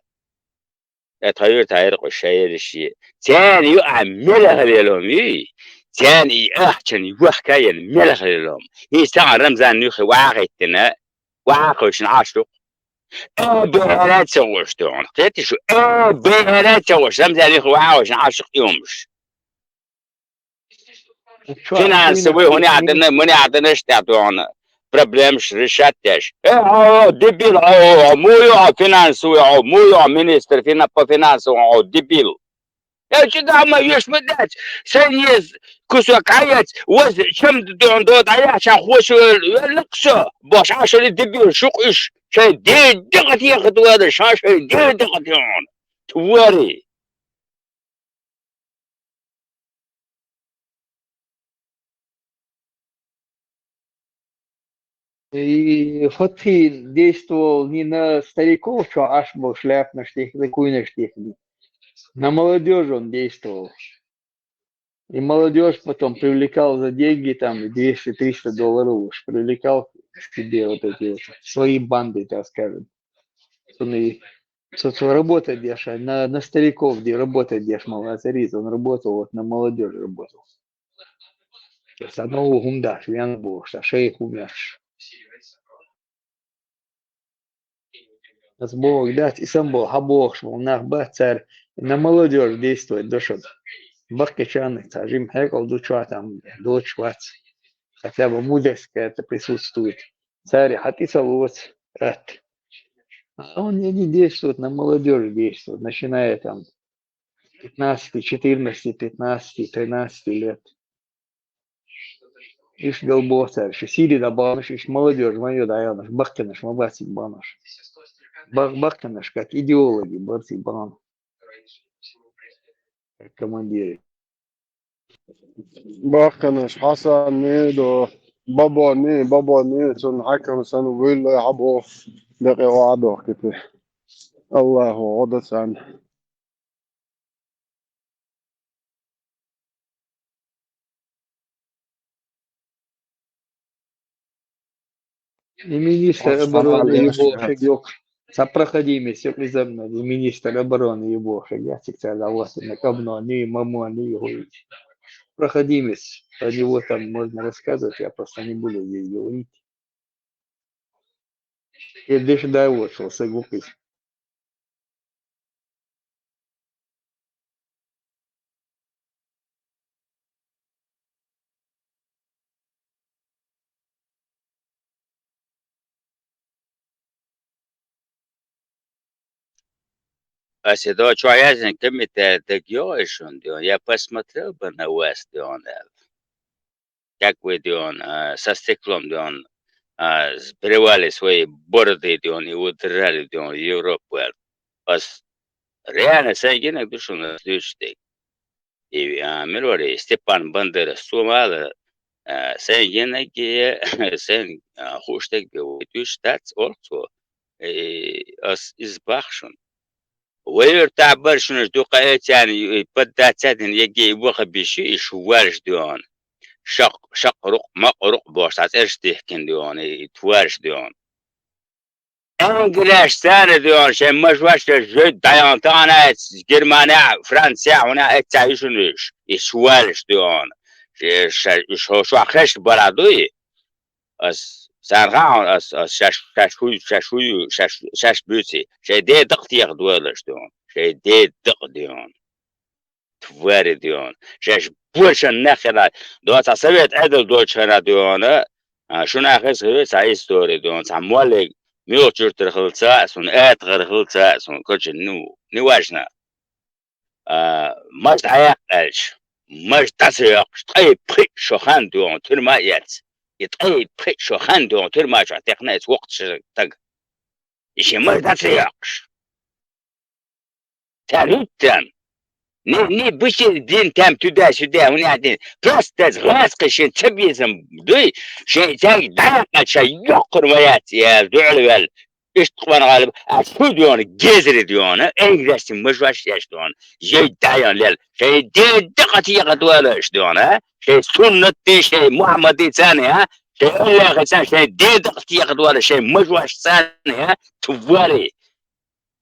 Э, тхан юьртахь яра-кх уьш шайераш е. Церан юкъахь мелхо лело ма юй? Церан и ахчанан йохка а йина мелхо лело ма. ХӀинца цхьана Рамзанна юххе ваха а хӀиттина, ваха а кхуьйсина Ӏаш ду-кх. Э, бехара а ца гӀуш ду хьуна. Кхетий шу, э, бехара а ца гӀуш, Рамзанна юххе ваха а кхуьйсина Ӏаш ду-кх и хӀумаш. Финансовый, хӀунда аьлла, мунда аьлла, иштта дуьгӀна проблемаш решать деш. Э, хьо, дебил, хьо, хьо, муй хьо финансовый, хьо, муй хьо министр фина-, по финансовым, хьо, дебил. Э, чу дама еш ма дац, сайн еза кусок Ӏаяц, ваза чамда дуьгӀна дода Ӏаяхьча хьоша вел-, велла-кх со, бош Ӏашалли дебил, шух уьш, шайн дедагӀа текхадора, ша шайн дедагӀа дуьгӀна. Твари! И Фатхи действовал не на стариков, что аж был шляпнаш техник, куйнаш техник. На молодежь он действовал. И молодежь потом привлекал за деньги, там, двести-триста долларов уж привлекал к себе вот эти вот свои банды, так скажем. Он и со, со работа деш, а на, на стариков, где работа деш, мало он работал, вот на молодежь работал. С одного гумда, швян был, шейх умер. Аз боху, дац, и сам боху, хьан бохуш болу нах бац цара, на молодёжь действовать до шуна. Баккхийчарна цхьа жима хьекъал ду чохь там, доцуш вац. Хотя бы мудрость какая-то присутствует. Цара хьан тӀе ца лоцу атта. А он не действует, на молодёжь действует, начиная там с пятнадцати, четырнадцати, пятнадцати, тринадцати лет. Иш гал боху цара, шу Сири дӀабаханаш, иш молодёжь ван ю дӀаяханаш, баккхинаш ма бац и баханаш. Бах-, баккхинаш, как идеологи, бац и бахана. Как командиры. Баккхинаш Хьасанни ду, Бабонни, Бабонни, цунна хьаькам санна вуьлла хьан боху, декъе охьа дохките. Аллахо гӀо дан царна. И министр обороны ю бохург ю. Цхьа проходимец ю иза, и министр обороны ю бохург ю, цигахь цара дӀавахана, Кабнони, Мамони ю. Проходимец. Про него там можно рассказывать, я просто не буду здесь говорить. Э, деш дай вот, что соглупись. Аса до чохь яздина комментарий дага йогӀу шуна, дуьйна, я посмотрел бы на вас, дуьйна, аьлла. Как вы, дуьйна, а, со стеклом, дуьйна, а, сбривали свои бороды, дуьйна, и удрали, дуьйна, в Европу, аьлла. Ас реально сайн гинарг ду шуна ас дуьйцуш дерг. И, а, мила вара и Степан Бандерас, цо ма аллара, а, сайн гинарг, сайн, а, хууш дерг бен вай дуьйцуш дац, олу цо. И ас иза боху шуна. Вай юьртахь бара шуна дукха эцарна и поддаться дина, еге и ваха биш ю, и шу варш дуьйна. Шакъ, шакъ рукъ, макъ рукъ бохуш, цхьа цӀераш дихкина дуьйна, и тварш дуьйна. Энгелеш цара дуьйна, шайн мажош шайн жуьд дӀаяхьна тахана, Германия, Франция, хьуна эццахь ю шуна уьш, и шу варш дуьйна. Ше-, ша-, уьш хӀокху шохь хезаш бара дуй? Ас, царна хаьа хьуна, ас, ас шаьш, шаьш хӀу ю, шаьш хӀу ю, шаьш, шаьш буьйций, шайн ден дакъа теха дойлаш дуьйна, шайн ден дакъа дуьйна. Твари дуьйна. Шаьш бошан нах хилла, доцахь совет Ӏедал доцучу хенахь дуьйна, а, шуна хеза хир ю цхьа истори дуьйна, цхьа моллиг муьлхачу юьртара хилла ца а, суна атагӀара хилла ца а, суна коча, ну, неважно. А, маж дӀаяккха аьлча, маж дӀа ца йоккхуш, ткъе пхиъ шо хан дуьйна, туьрма а эцна. И ткъе пхиъ шо хан дуьйна, туьрма чохь техна эцна воккхачу стаг. И шен маж дӀа ца йоккхуш. Цара хӀуьттан. Не, не бычий дин там туда-сюда, хӀунда дин. Просто гӀазкхи шен ца безам дуй, шен цаьрга дӀаяккхача ша йоккхур ма яц, я дуьхьал ваьлла. Иштта къона гӀалиб, а шу дуьйна, гезри дуьйна, энграшти мажош еш дуьйна, жей дайан лел, шей де дакъа текъа дуьйна иш дуьйна, шей суннатти, шей Мухаммади царна, а, шей Аллахи царна, шей де дакъа текъа дуьйна, шей мажош царна, а, твари.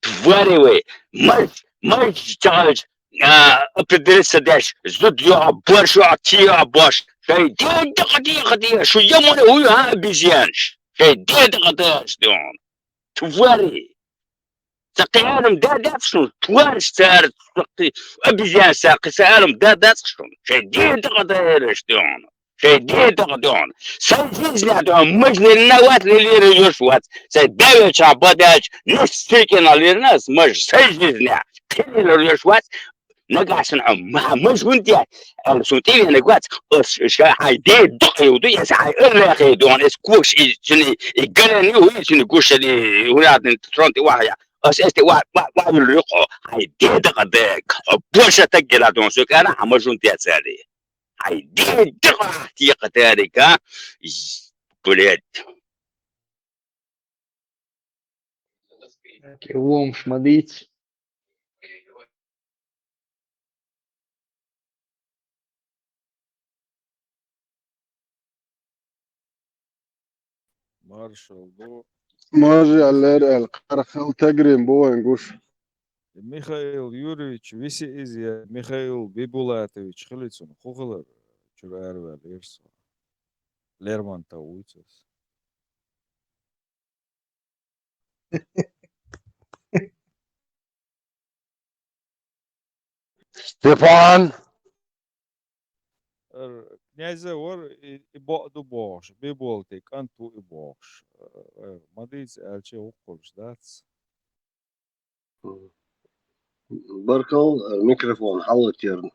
Твари вы! Маж, маж чахалча, а, определиться деш, зуда йоӀа, борш йоӀа, ки йоӀа борш. Шай де дакъа декъа де, шу ямуна хӀу ю, а, обезьянаш? Шай де дакъа деш дуьйна. Твари! Ца кхиарам да дац шун, тварш цара, ца кхи-, обезьянаш ца кхи, ца арам да дац шун. Шай де дакъа деш дуьйна. Шайн де дакъа дуьйна. Сайн жизнь дуьйна, маж лерина вац, не лерина йош вац. Сайн да велча бадаьлча, не стиркина лерина ас маж, сайн жизнь. Кхин лерина йош вац, нагахь сан хьо ма-, маж хӀунда яц? Аьлла, сон тӀе венаг вац, ас ша хьайн де дакъа ю ду, эс хьайн Аллахе дуьйна, эс когаш и цуьнан, и гален ю, и цуьнан гушани, хӀунадин трон тӀе вахьа. Ас эсти ва, ва, ва, юлу юкъо. Хай, деда къа дег. Больше так гела дон су, кара, хама жун де цари. Хай, деда къа, ти къа тари ка. Блядь. Киломш ма дийц. Маршал ду. Маржа лер эл, къархал тагрим бу вайн гуш. Михаил Юрьевич, виси из я, Михаил Бибулатович, хилицун, хухалар, чур арвал ирсо. Лермонтов уйцес. Степан! Эр, князь вар и, и бо-, ду бохш, би болти, кан ту и бохш. Э, э, ма дийц, элче уккулш дац. Баркал, э, микрофон, хьалатирн.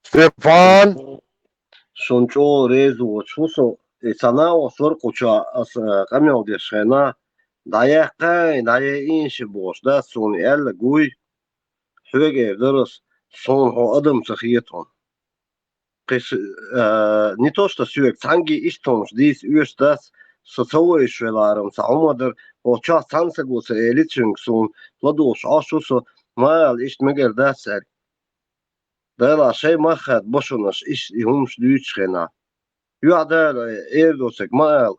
Степан! Шун чӀо резу вачу со, и цана ва сор куча ас, э, къамел деш хена, даяхкай, дая инши бош, да, сун элла гуй. Хьвегер дарас, сон хо адам ца хетон. Кхис, э, не то, что сюек, цанги истонш дис уьш дас, со ца войш веларам, ца хьумадар, о час цан са гуса эличинг сун, ладуш ашу со, майл ишт мегер дас эр. Дайла шей махат бошунаш иш и хумш дюч хена. Юа дайла эр досек майл.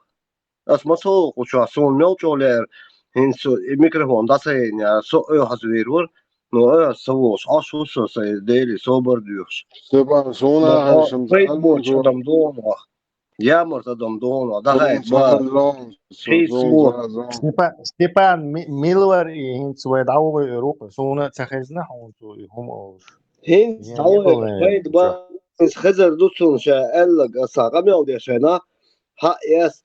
Ас ма со куча сун мел чолер, хин со и микрофон дасайня, со ой хаз вирвар, но ой со вос, ашу со, со дели собар дюхш. Степан, сона хашам фейт боч адам дона. Ямарт адам дона, дахай ба. Фейт бо. Степан, Степан, ми-, милвар и хин свой давой руку, сона цахезна хун су и хум олш. Хин давой фейт ба. Хезер дуцун ша эллаг аса къамел дешена. Ха, яс.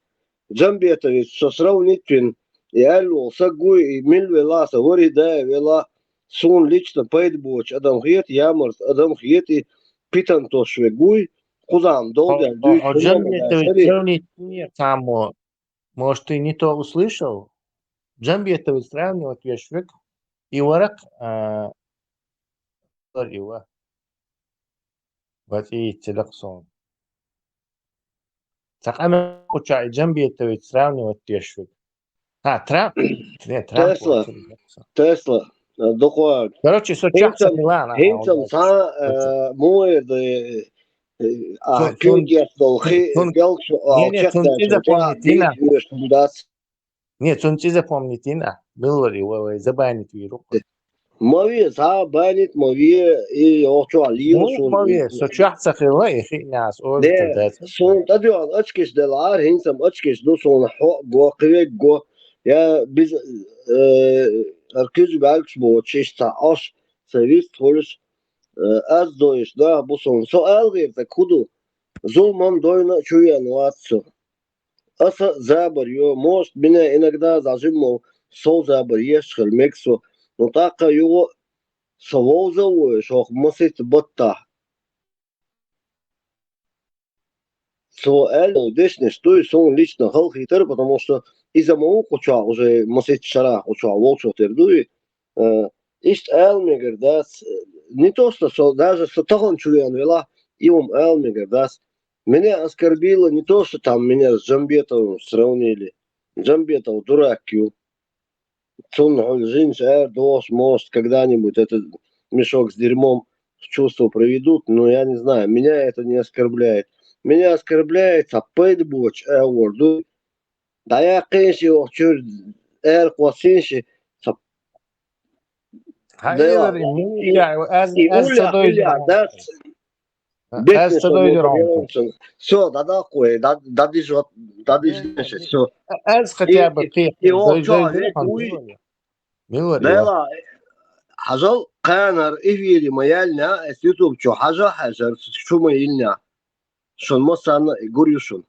Джамбетович, со сравнить вин, и аьллул, са гуй, и мил вела, са вари дай вела, сун лично пайда боч адам хет, ямарс адам хет, и питан тош ве гуй, кузан дол дял дюй. Джамбетович сравнить не само. Может, ты не то услышал? Джамбетович сравнивать вешвек, и варак, а, Ила. Ватӏийцци лакъсон. Цакъа мекъуча и Джамбетович сравнивать дешвиг. А, Трамп? Не, Трамп Тесла. Тесла. Дукъваг. Короче, со чахса Милана. Хинцам са, э, муэр да, э, а, кюгес дол хи, гелкшу, а, не, не, чахса, цунци запомнить ина. Дас. Не, цунци запомнить ина. Милвари, вай, вай, забанить виру. Маве, забанить маве, и охчо али. Ну, сун маве, со чахса хила, и хиняс, о, не, дац. Сун тадион очкиш делар, хинцам очкиш, ду сун хо, го, квек, го. Я, биз, э, аркиз галкш бо, чишта, ош, сервис, холш, э, аз доиш, да, бу сун. Со алгир, так худу. Зулман дойна чуян ватсу. Аса забар ё, может, меня иногда зажимал, со забар еш хел мексо, но така ё, со вовза вой, шох мыслит бытта. Со эль дешнеш, то есть он лично хал хитер, потому что из-за моего куча уже мыслит шара куча волчо тер дуй. Э, ишт аьл мегар дац, э, не то, что со, даже со тахан чуян вела, и он аьл мегар дац. Меня оскорбило не то, что там меня с Джамбетовым сравнили. Джамбетов дурак, ю. Цун хол жинч, э, дос, может, когда-нибудь этот мешок с дерьмом в чувство приведут, но я не знаю, меня это не оскорбляет. Меня оскорбляет, а пойд боч, э, ворду. Даяхъин ши охчур эр квасин ши. Ца-, Хай, Дела. Илар, и мин, и, я, аз, и аз уля, цадой уля, дирам. Да. А, бетни аз цадой дирам. Всё, да, да, кое, да, да, диш, вот, да, диш, Не, не, всё. Аз хотя бы, и, и, и он дой, чё, дой, дой, век дой, уй. Милар, Дела, хажал, канар, эфири, маяльня, эс YouTube чё, хажа, хажар, чё, маяльня. Шун, масана, и гурю шун.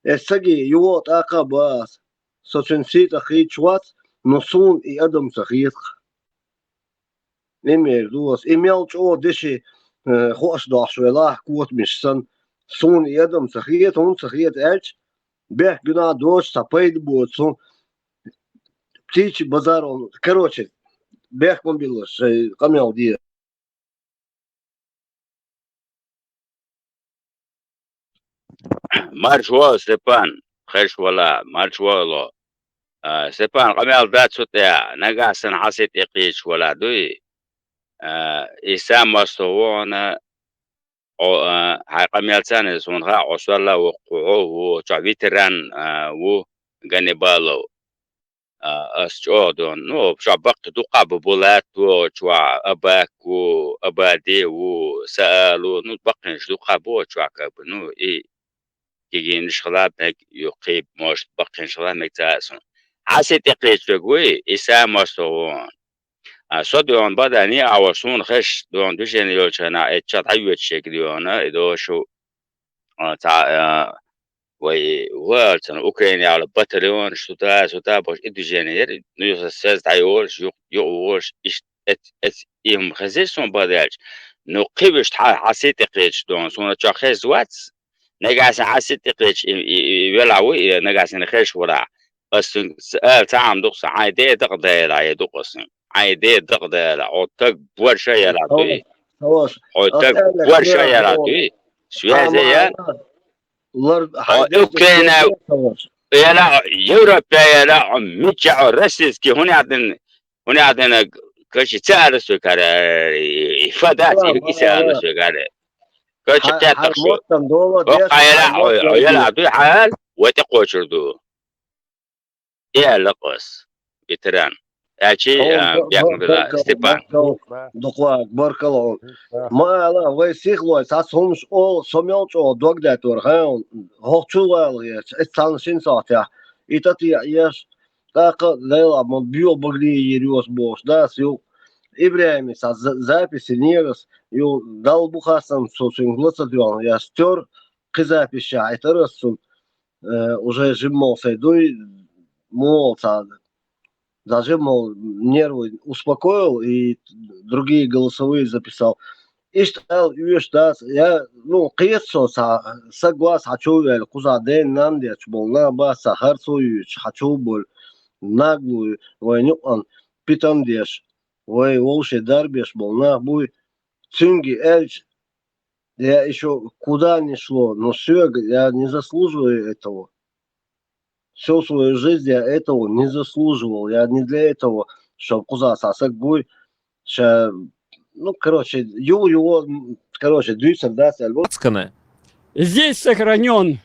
Эс саги, юот, ака, бас. Со цун сита хич вац, но сун и адам ца хитх. Имер дуас. И мел чо деши, э, хош дош вела, кот миш сан. Сун и адам ца хет, он ца хет, элч. Бех гуна дош, ца пайд буот, сун. птичий базар, он, короче, бехк ма биллалаш, шоай къамаьл де. Марша воагӀалва, Степан, хезаш вале, марша воагӀалва. А, Степан, къамаьл дац цу тӀа, нагахьа санна хьа сий тӀакхеча вале дуй. А, Иса моастагӀа ва хьона, Ӏо, а, хьай къамаьл царна, сона хаьа, Ӏо сел а воккха хьо ву, чӀоагӀа ветеран, а, ву Ганнибалов. А, ас чӀоагӀа дон, ну, чӀоагӀа баккхий дукха ба, Булат ву, чӀоагӀа Абак ву, Абади ву, Саал ву, ну, баккхийнаш дукха ба, чӀоагӀа как бы, ну, и кегийнаш хила мег, юккъе, может, баккхийнаш хила мег цаӀ сона. Хьа сий тӀакхеча вуй, Иса моастагӀа ва хьона. А, со дуй хьона бадан а, а ва сона хезаш дуй хьона движени йолча хана, э, ча дӀайоьдуш ерг дуй хьона, э, дошу, а, цхьа, а, вай, валцан, Украинера батальонаш, сюда, сюда, бохуш, и движени яр, ну, юха сез дӀайолаш, юкъ-, юкъ волаш, иштта, эц-, эц-, и хӀума хезира сона бадаьлча. Ну, кхы вуьшта хьа, хьа сий тӀакхеча дуй хьона, сона чӀоагӀа хеза вац, нагахьа санна хьа сий тӀакхеча и, и, и велахь вуй, и нагахьа санна хезаш валахь. Ас цунга ц-, ала ца Ӏамдукха сан, хьайн де дакъа дала, е дукха сан. Хьайн де дакъа дала, хьо таг борша яла дуй. Хьо таг борша яла дуй. Связи я. Хьо Украина яла, Европа яла, хьо мича хьо российский, хӀуна яхадина, хӀуна яхадина, каши ца ала суй кара, и фа дац, и ца ала суй кара. Каши кхетта шу. Хьо къайла, хьо, хьо яла дуй хьал, вай тӀакхочур ду. И аьлла-кх ас, ветеран. Аьлчи, а, бехк ма билла, Степан. Баркалла, дукха ваха, баркалла хьона. Ма ала, вай сихлой, цхьацца хӀумнаш оал, со мел чӀоагӀа дог даьттар, хьа, хӀокху чу вала гӀерташ, эццахь шина сахьтехь. И тӀатеӀа еш, тӀаккха Дела ма боьха багале йийр ю ас бохуш, да, ас юха ИбрахӀиме цхьа за-, запись йинера ас, юха Далла бу хастам, со цуьнга ла ца доьгӀна, я стер, кхин запись ша хьитар ас цунна. Э, уже жимма сайн дуй, муха цхьа, даже мол нервы успокоил и другие голосовые записал. Иштта аьлла оьшуш дац, я, ну, кхета со цхьа, саг вац хьан чу ваьлла, кхузахь ден-нана детташ болу нах бац цхьа харцо йоьдуш хьан чу болу, наглую, вайн юкъана питам деш, вай вовшийн дарбеш болу нах буй, цуьнга аьлча, я ещё куда ни шло, но соьга, я не заслуживаю этого. Всю свою жизнь я этого не заслуживал. Я не для этого, чтоб кхузахь цхьа саг буй, ша, ну, короче, ю-, его, м, короче, дуьйцур дац аьлла бу. Лацканы. Здесь сохранён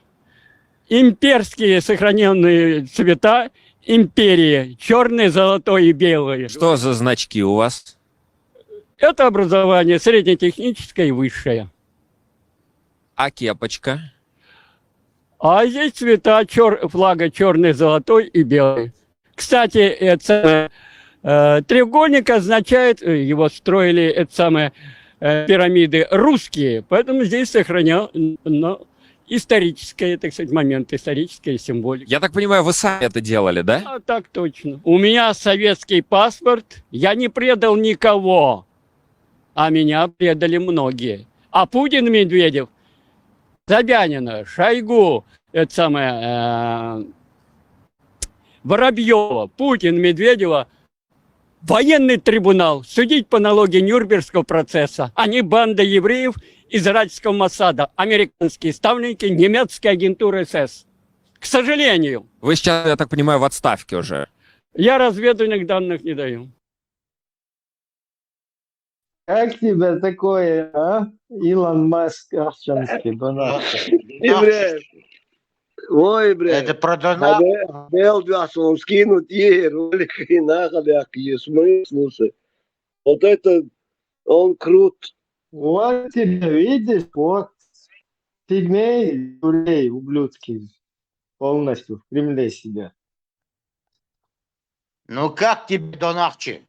имперские сохранённые цвета империи, чёрный, золотой и белый. Что за значки у вас? Это образование среднетехническое и высшее. А кепочка? А здесь цвета чёр-, флага чёрный, золотой и белый. Кстати, это самое, э, треугольник означает, э, его строили, это самое, э, пирамиды русские, поэтому здесь сохранено историческое, так сказать, момент, историческая символика. Я так понимаю, вы сами это делали, да? А, так точно. У меня советский паспорт, я не предал никого, а меня предали многие. А Путин, Медведев, Собянина, Шойгу, это самое, э, Воробьёва, Путин, Медведева, военный трибунал, судить по аналогии Нюрнбергского процесса. Они банда евреев израильского Моссада, американские ставленники немецкой агентуры С С. К сожалению. Вы сейчас, я так понимаю, в отставке уже. Я разведывательных данных не даю. Как тебе такое, а? Илон Маск ахчанский, банан. Ибрахим. Ой, бля. Это про донат? Дел, дел, он скинуть ей ролик и нахуй, я, в смысле, слушай. Вот это он крут. Вот тебе, видишь, вот. Фигней, дурей, ублюдки. Полностью в Кремле сидят. Ну как тебе, Донахчи?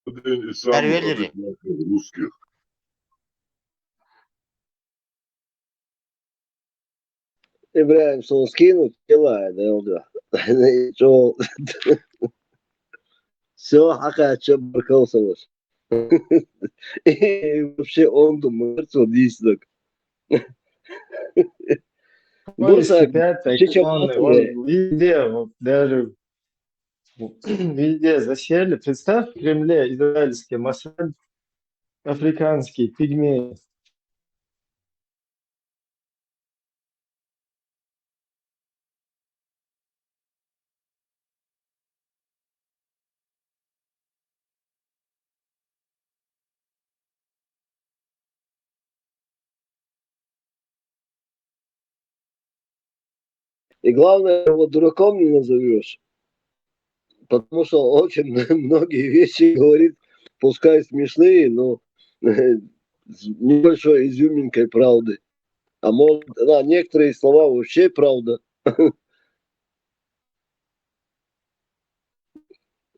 День и сам Норвегия. Русских. Ибрахим, сон скинуть, делай, да, да. Чё? Всё, хьакхаьчча, баркалла сан ваша. И вообще он думает, что дійсно. Ой, бурса, ребята, чича, он везде, даже везде засели. Представь, в Кремле израильский Масад, африканский пигмей. И главное, его дураком не назовешь. Потому что очень многие вещи говорит, пускай смешные, но с небольшой изюминкой правды. А может, да, некоторые слова вообще правда.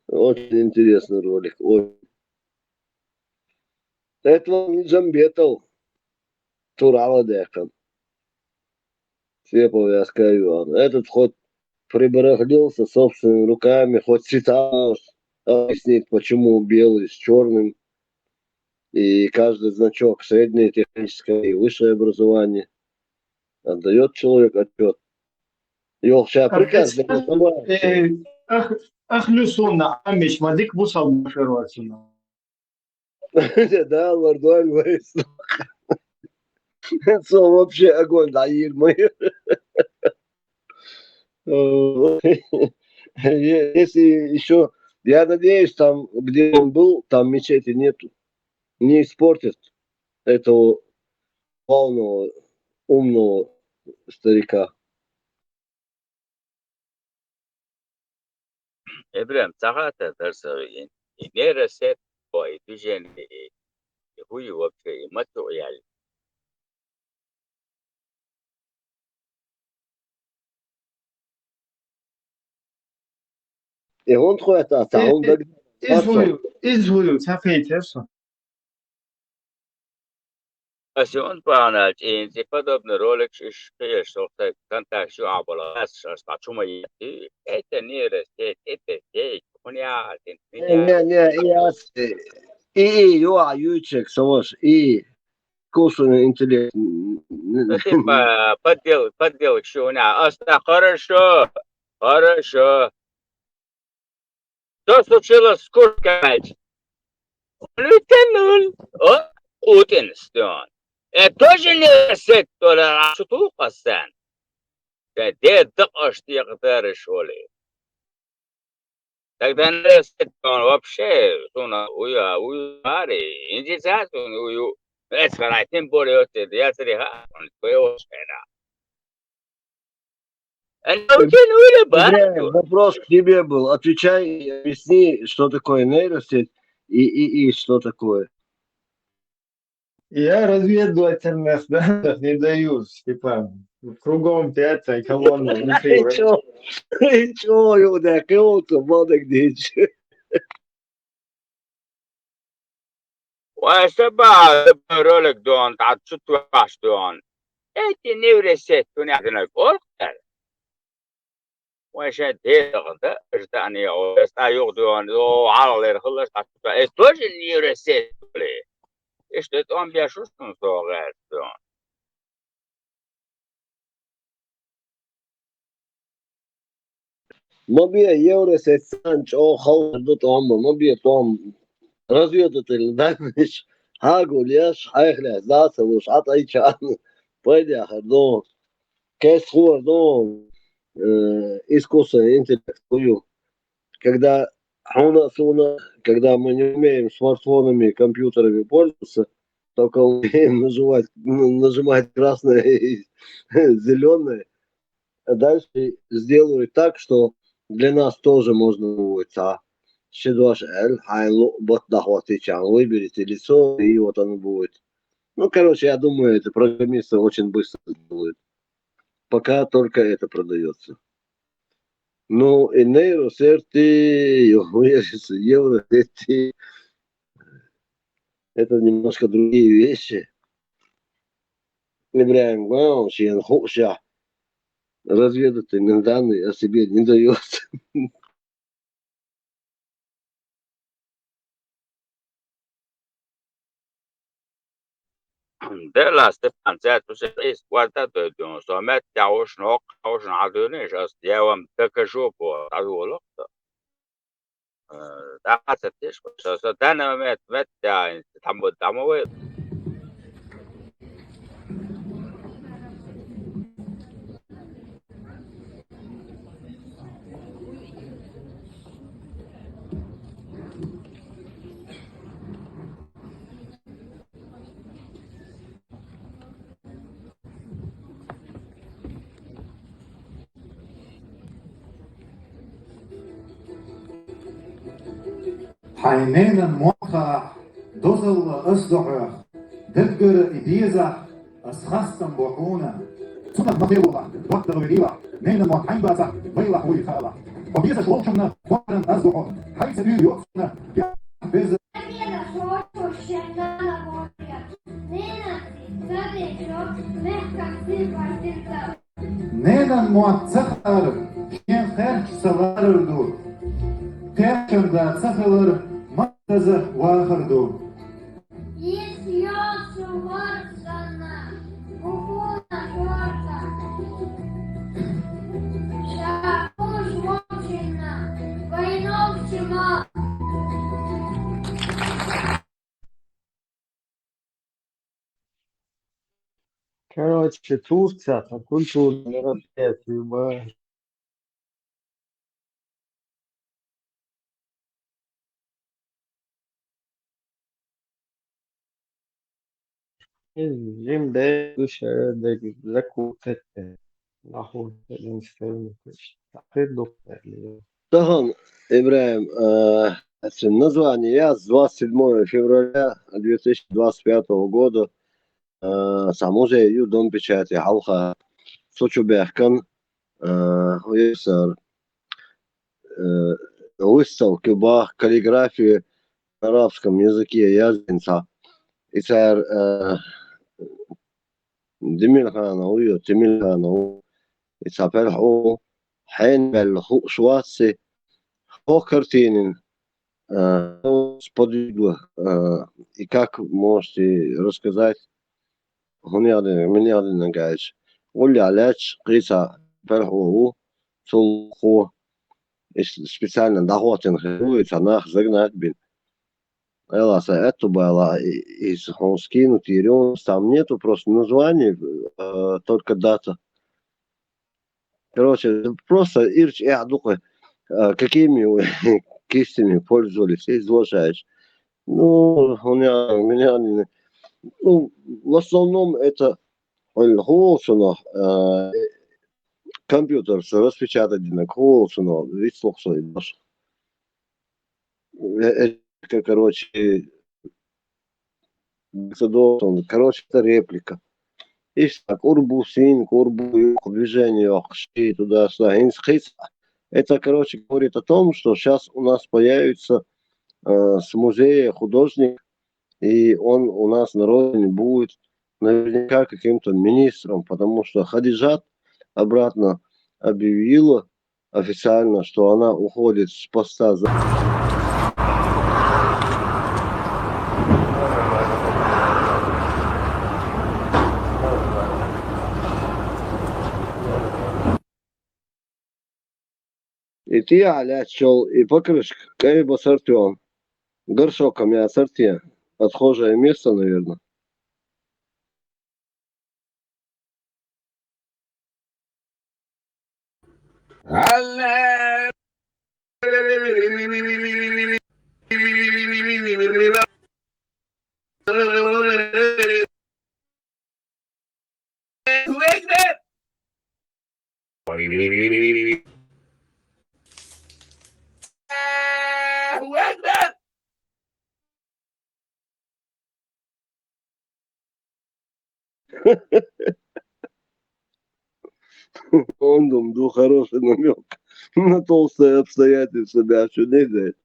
Очень интересный ролик. Ой. Это вам не Джамбетов. Турала дехом. Все повязка Иван. Этот хоть прибарахлился собственными руками, хоть цвета объяснит, почему белый с черным. И каждый значок, среднее техническое и высшее образование, отдает человек отчет. Йохша приказ. Ах, ах, ах, Люсуна, амиш, мадик бусал машервацуна. Да, Лордуэль Вейс. Со вообще огонь, да, Ирма. Если еще, я надеюсь, там, где он был, там мечети нету. Не испортит этого главного умного старика. Эбрем, цагаата дарсагын. И нейросеть, и движение, и, и хуй вообще, и мацу яли. И он хуй это, а он Из, так из хуй, из хуй, цафей терсо. А он паналь, и подобный ролик, ш-, ш-, ш-, ш-, контакт, шу абала, ш-, ш-, ш-, чума и, и это нейросеть, это сеть, хуйня, Не, не, не, и ас-, и, и, ю, а, ючек, савош, и искусственный интеллект. Ну, типа, поддел-, подделок, шу, хуйня. Оста, хорошо, хорошо. Что случилось с курткой? Он утонул. О, утонул. Это тоже нейросеть, то ли, а что тут постоянно? Да, де, да, аж ты их даришь, что ли? Тогда нейросеть, он вообще, что на, уя, уя, ари, индийцев, он, уя, это, тем более, вот это, я три, ха, он, твоего шера. Э, Ибрагим, вопрос к тебе был. Отвечай и объясни, что такое нейросеть и, и, и что такое. Я разведывательных данных не даю, Степан. Кругом пятая колонна внутри. И чё? И чё, Юда, кого-то, Бондарь Дич? Вайса ба ролик дон, тӀад чу туаш дон. Эти нейросеть, туня динак оркер. Вайса дехда, ждание, о, эста юг дон, о, аллер хылаш, тӀад чу туаш. Это тоже нейросеть, блин. Ишта тӀом бешуш тун согер дон. Ма бе евросеть сан чӀоагӀа хала ду тӀом, ма бе тӀом разведыватель, да, миш, хьагулъеш, хьайхлеш, дацалуш, хьатӀайча, пайда яхар ду, кес хӀор ду, э, искусственный интеллект хӀу ю. Когда хьуна, суна, когда мы не умеем смартфонами, компьютерами пользоваться, только умеем нажимать, н-, нажимать красное и зеленое, а дальше сделают так, что для нас тоже можно будет, а, ши дош эль, хьайн лу бат дахвати чан, выберите лицо, и вот оно будет. Ну, короче, я думаю, это программисты очень быстро сделают. Пока только это продаётся. Ну, и нейросети, и евросети. Это немножко другие вещи. Ибрагим, главное, шен хушах. Разведывательные данные о себе не даёт. Дела Степан, цаьрца усе къийса кӀорда а дойду, со меттехь волуш, хӀокху волуш Ӏадуьйна, аса я вам докажу боху, дӀадолу-кх со. Э, дӀа а ца тешаш, со, со данный момент меттехь, дӀа ма, дӀа ма вай. Хьайн ненан мотт хаахь, дозалла ас ду хьоьх, даггара и безахь, ас хастам бо хьуна. Цунах ма хилалахь, доттагӀа велахь, ненан мотт хьайн бацахь, вайлахь вуй хаалахь. Хьо безаш волчунна хӀоранна аз ду хьо, хьайца уьйр йоцунна, беза. Ненан мотт ца хаар, шен кхерч ца ларар ду. Кхерчан да ца хилар, маттаза вахар ду. Иза йоцу варзана, бухуна шорта. Ша уж вовчинна, вайнов чима. Короче, Турция, там культурное мероприятие, ба. Иза жима дерг ду, ша дерг закрутать де. Нахуй, это не стоит. Ахир ду. Тахан, ИбрахӀим, э, это название я с двадцать седьмого февраля две тысячи двадцать пятого года, э, цхьа музей ю, Дом печати, хьалха, со чу баьхкан, э, хӀун ю цара, э, выставка бах, каллиграфия на арабском языке яздина цхьа. И цара, э, Демирханов ву, Темирханов ву, и цхьа пхьархьо ву, хьенан мел хууш вац и, хӀокху картинин, э, сподвигло, э, и как можете рассказать, хӀун яздина, мила яздина аьлча, гӀуллехь лаьтташ кхин цхьа пхьархьо ву, цул хо, и с-, специально дӀахӀоттийна хир ву, и цхьа нах загнать бина. Ала, сан аьтту бала, и, и хьуна скинуть йира, там нету просто название, э, только дата. Короче, просто ирча эхь ду кхуьй, э, какими вы кистями пользовались, иза лошаеш. Ну, у меня, у меня, ну, в основном это, хьуна хӀун волчунах, э, компьютерца распечатать динарг хӀун волчунах, вицлух со и баш. Э, э, короче, короче, это реплика. Иштта кӀур бу сийна, кӀур бу юха движение йоккхуш, и туда-сюда, хӀинца кхин цхьа. Это, короче, говорит о том, что щас у нас появится, э, с музея художник, и он у нас на родине будет наверняка каким-то министром, потому что Хадижат обратно объявила официально, что она уходит с поста за. И тӀехьа лаьтташ йолу и покрышка кӀайн бацара те, горшоком яцара те, отхожее место, наверное. Он дум ду хороший намёк на толстое обстоятельство, да, что не знает.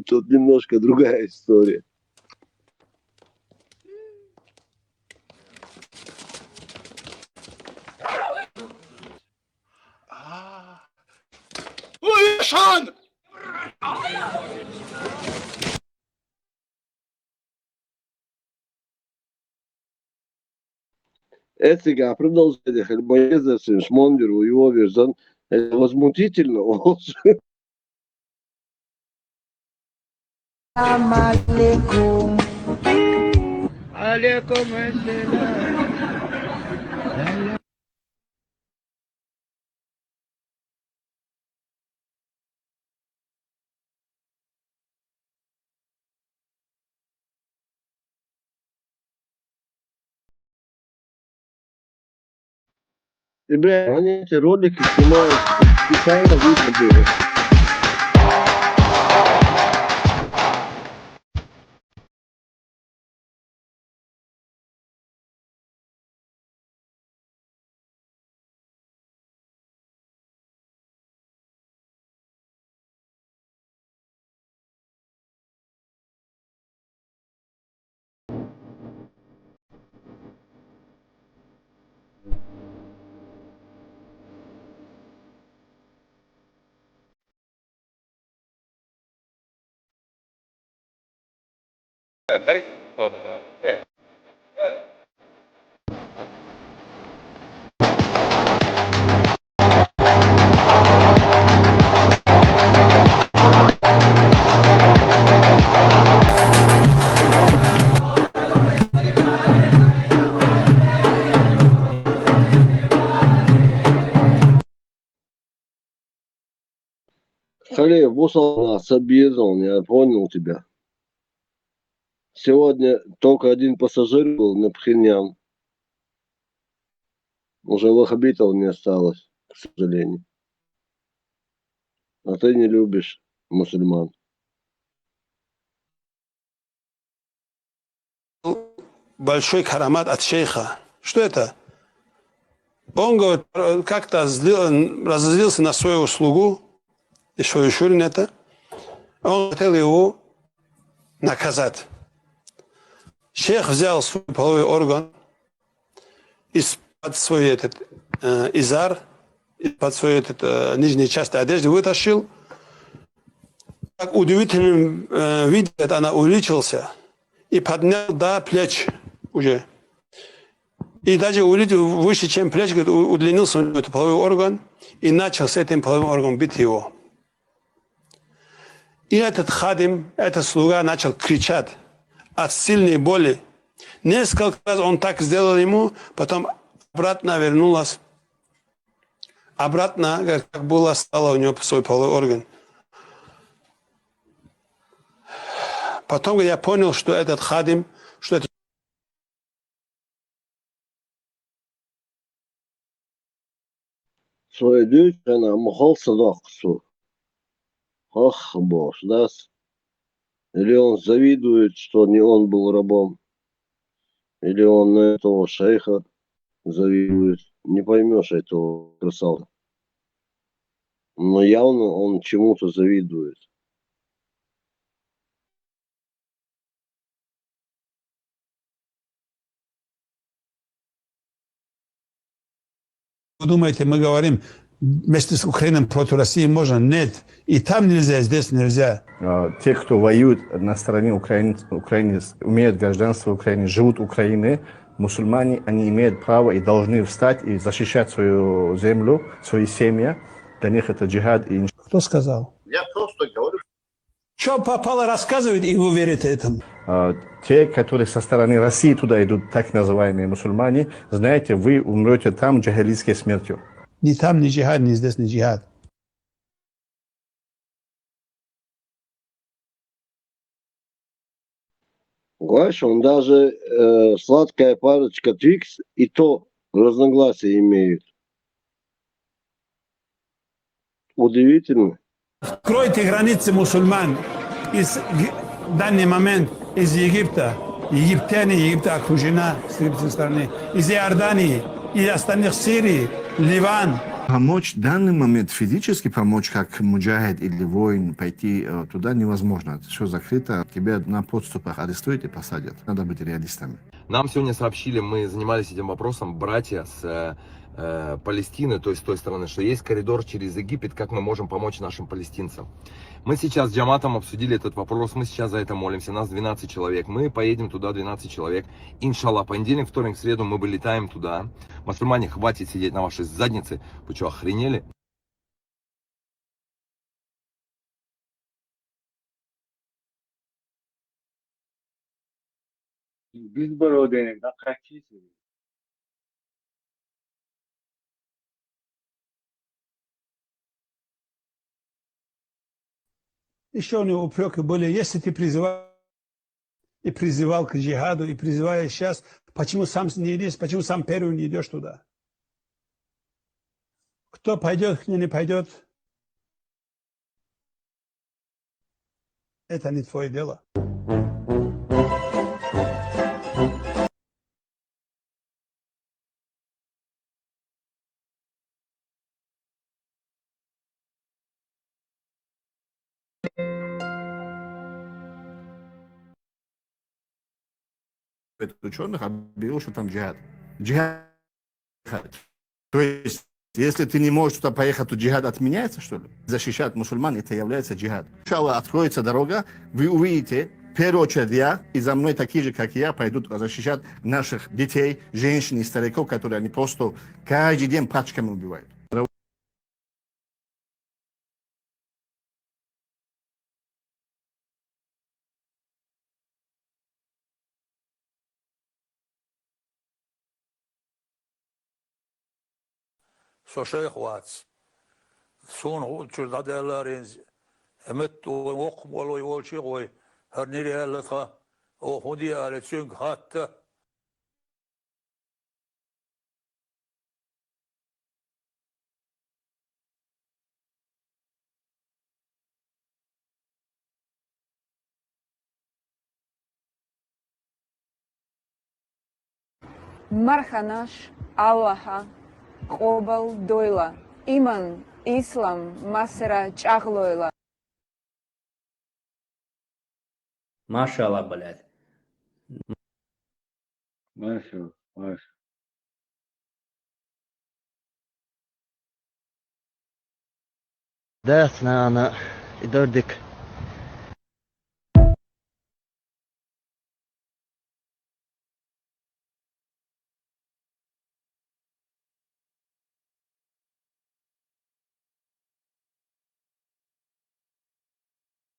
Тут немножко другая история. А. Ой, Шан! Эцега продолжение хель боезерсин шмондир у его верзан. Это возмутительно. Алейкум. Алейкум ассалам. Ребята, они эти ролики снимают специально выпадают. Халеев, бусал на Сабирзон, я понял тебя. Сегодня только один пассажир был на Пхеньян. Уже ваххабитов не осталось, к сожалению. А ты не любишь мусульман. Большой карамат от шейха. Что это? Он, говорит, как-то злил, разозлился на своего слугу, и свою Шурин это. Он хотел его наказать. Шейх взял свой половой орган из-под свой этот, э, изар, из-под свой этот, э, нижней части одежды вытащил. Как удивительным, э, виде это она увеличился и поднял до плеч уже. И даже увеличил выше, чем плеч, говорит, у-, удлинился у него этот половой орган, и начал с этим половым органом бить его. И этот хадим, этот слуга начал кричать от сильной боли. Несколько раз он так сделал ему, потом обратно вернулась. Обратно, говорит, как было, стало у него свой половой орган. Потом я понял, что этот хадим, что это Своей дочери она махал садак су. Ах, боже, да? Или он завидует, что не он был рабом, или он на этого шейха завидует. Не поймешь этого красавца. Но явно он чему-то завидует. Вы думаете, мы говорим, вместе с Украиной против России можно? Нет. И там нельзя, и здесь нельзя. А, те, кто воюет на стороне Украины, Украины, имеют гражданство Украины, живут в Украине, мусульмане, они имеют право и должны встать и защищать свою землю, свои семьи. Для них это джихад и... Кто сказал? Я просто говорю. Что попало, рассказывает, и вы верите этому. А, те, которые со стороны России туда идут, так называемые мусульмане, знаете, вы умрете там джахилитской смертью. Ни там, ни джихад, ни здесь, ни джихад. Знаешь, он даже, э, сладкая парочка Твикс, и то разногласия имеют. Удивительно. Откройте границы мусульман из г-, данный момент из Египта. Египтяне, Египет окружена с тридцать стороны. Из Иордании, из остальных Сирии, Ливан. Помочь в данный момент, физически помочь, как муджахид или воин, пойти, э, туда невозможно. Все закрыто. Тебе на подступах арестуют и посадят. Надо быть реалистами. Нам сегодня сообщили, мы занимались этим вопросом, братья с, э, э, Палестины, то есть с той стороны, что есть коридор через Египет, как мы можем помочь нашим палестинцам. Мы сейчас с джаматом обсудили этот вопрос, мы сейчас за это молимся, нас двенадцать человек. Мы поедем туда, двенадцать человек. Иншаллах, понедельник, вторник, среду мы вылетаем туда. Мусульмане, хватит сидеть на вашей заднице. Вы что, охренели? Биз бородени да какие? Еще у него упреки были, если ты призывал и призывал к джихаду, и призываешь сейчас, почему сам не идешь, почему сам первый не идешь туда? Кто пойдет, кто не пойдет, это не твое дело. Ученых объявил, что там джихад. Джихад. То есть, если ты не можешь туда поехать, то джихад отменяется, что ли? Защищать мусульман, это является джихад. Иншаллах, откроется дорога, вы увидите, в первую очередь я, и за мной такие же, как я, пойдут защищать наших детей, женщин и стариков, которые они просто каждый день пачками убивают. Со шайх вац. Суна гӀу чура дӀадаьллар инза. Э, метта вай воккха болой волчи гӀой, хӀара нир яьлла тха, оха хӀун де ала цуьнга хатта. Марханаш Аллахьа къобал дойла, иман, ислам масера чӀагӀлойла. Машалла, блядь. Маша, Маша. Дац, нана, и дордик.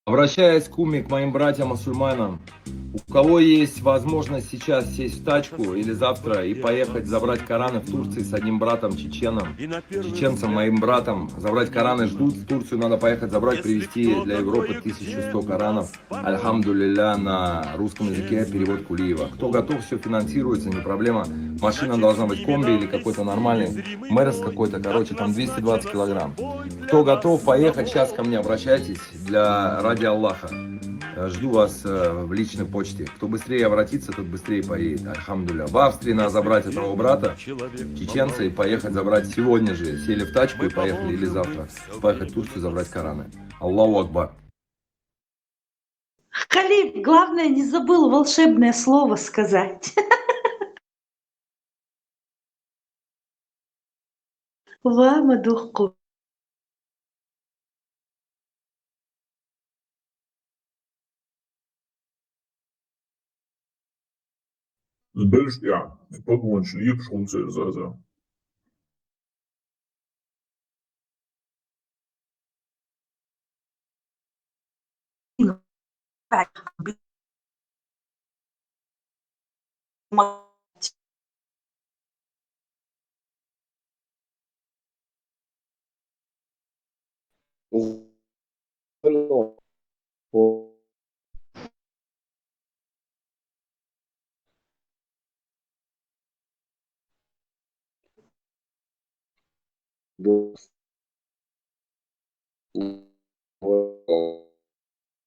Обращаясь к уме, к моим братьям мусульманам, у кого есть возможность сейчас сесть в тачку или завтра и поехать забрать Кораны в Турции с одним братом чеченом, чеченцем, моим братом, забрать Кораны ждут, в Турцию надо поехать забрать, привезти для Европы тысячу сто Коранов. Альхамдулилля, на русском языке перевод Кулиева. Кто готов, все финансируется, не проблема. Машина должна быть комби или какой-то нормальный, Мерс какой-то, короче, там двести двадцать килограмм. Кто готов поехать, сейчас ко мне обращайтесь для, ради Аллаха. Э, жду вас, э, в личной почте. Кто быстрее обратится, тот быстрее поедет. Альхамдулилля. В Австрии надо забрать этого брата, чеченца, и поехать забрать сегодня же. Сели в тачку и поехали, или завтра. Поехать в Турцию забрать Кораны. Аллаху Акбар. Халид, главное, не забыл волшебное слово сказать. Ва ма духху. Белш я, погонч, липш хунцер заза.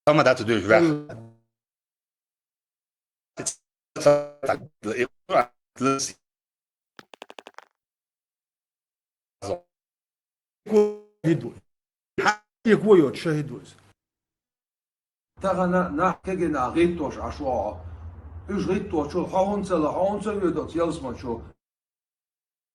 Tamam, that's a dude. Хьан хӀун йоцу шахӀид ву иза? Тахана нах кегина гӀиттош Ӏаш вогӀу. Уьш гӀитточул хьо хӀунца ла, хьо хӀунца воьду оцу ялсмачу?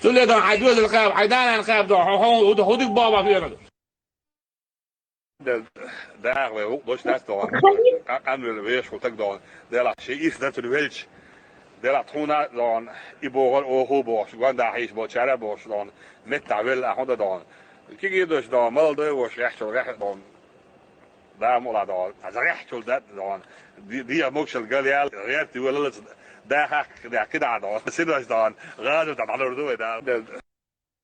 Цундела дон хьайн доьзалан кхаба, хьайн нанан кхаба дон, хьо, хьо, хьо, хьо дика боху бан хӀоьнан. Де, даха вай гӀуллакх деш дац дон. Къа-, къанвелла вешан ву таг дон. Делахь шен ис дан цуьнан велча. Делахь тхуна а дон, и бохура оха а бохуш, гонда хьийша болчара а бохуш дон, меттахь велла а хӀун дан дон. Кегий дош дон, молодой вош гӀехьчул гӀехьа дон. Да, мула дон. Аса гӀехьчул да дон. Ди-, диа могушал гал ял, гӀерти велалац, да хахка, да кхидӀа дон. Синош дон, гӀазот дӀалур ду вай, да.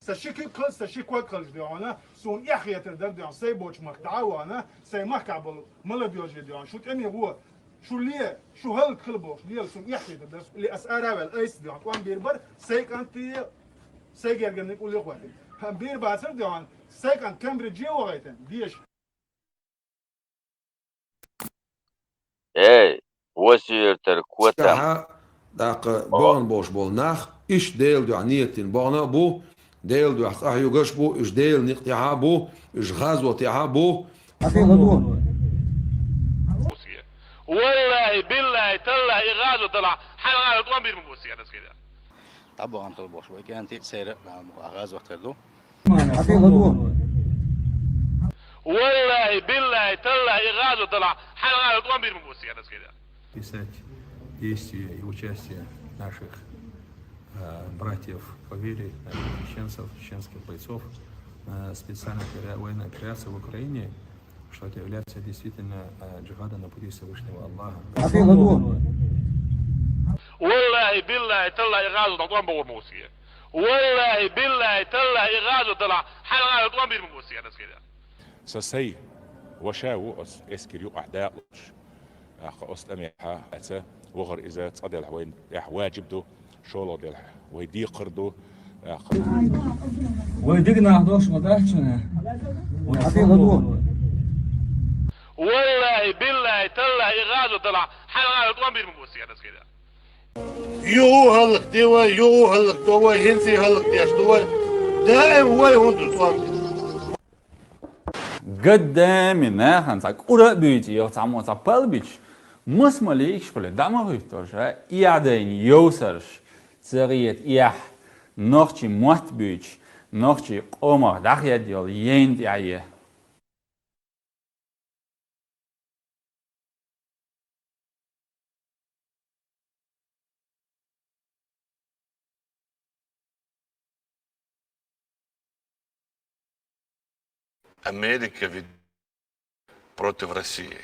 Сан ши куьг кхалча, сан ши ког кхалча де хьуна, суна эхь хетар дара де хьуна, сай боцу махка дӀа а вахана, сай махкахь болу молодёжь де хьуна, шу тӀеме гӀо, шу ле, шу хӀаллакьхила бохуш, лела суна эхь хетар дара. Или ас ара а ваьлла, айса де хьуна, тӀом бийр бара, сай кӀант а, сай гергарниг уллехь а хӀоьттина. ХӀан бийр бацара де хьуна, сай кӀант Кембридже а вахийтина, деша. Эй, Васийтар котам. Тахьа, тӀаккха богӀун болуш болу нах, иштта Делан дуьхьа нийятдина богӀуна а бу, Делан дуьхьа къахьоьгуш а бу, уьш Делан некъа тӀехьа а бу, уьш гӀазот тӀехьа а бу. Валлахьи, биллахьи, таллахьи, и гӀазот далахь, хьан гӀазот тӀом бийр ма бу сига, дас хида. ДӀабахана хила бохуш бу, и кӀанти а, сайра а, гӀазот хир ду. Валлахьи, биллахьи, таллахьи, и гӀазот далахь, хьан гӀазот тӀом бийр ма бу сига, дас хида. Писать действия и участие наших, э, братьев по вере, наших чеченцев, чеченских бойцов, э, специальной опера-, военной операции в Украине. Что это является действительно, э, джихадом на пути Всевышнего Аллаха. Валлахи, биллахи, таллахи, гӀазот тӀом бигӀур ма ву цига. Валлахи, биллахи, таллахи, гӀазот далахь, хьал гӀазот тӀом бир ма ву цига, дас кеда. Са сай ваша ву оцу эскар юкъахь дакъалуш. Ахха оцу тӀамехьа аца вахар иза цкъа делахь вайн тӀехь ваджиб ду. ШолгӀа делахь, вай декхар ду, аьлла. Вай дика нах дош ма дац шуна. Вай хьан ду? Валлахи, биллахи, таллахи, и гӀазот далахь, хьал гӀазот тӀом бир ма бу цига, дас кеда. Юха хӀаллакде вай, юха хӀаллакдо вай, хӀинца а хӀаллакдеш ду вай. Даим вай хӀунда тӀом бир. Гаддами нахана цхьа кӀура а буьйцу, йо, цхьаммо цхьа пал бича, маса ма лийгаш хиле, дӀа ма хӀуьттуш, а, эхь дайна йовсарш, ца гӀета эхь, нохчийн мотт буьйцуш, нохчийн къомах дӀахедда йолу яйна тӀехь е. Америка ведь против России,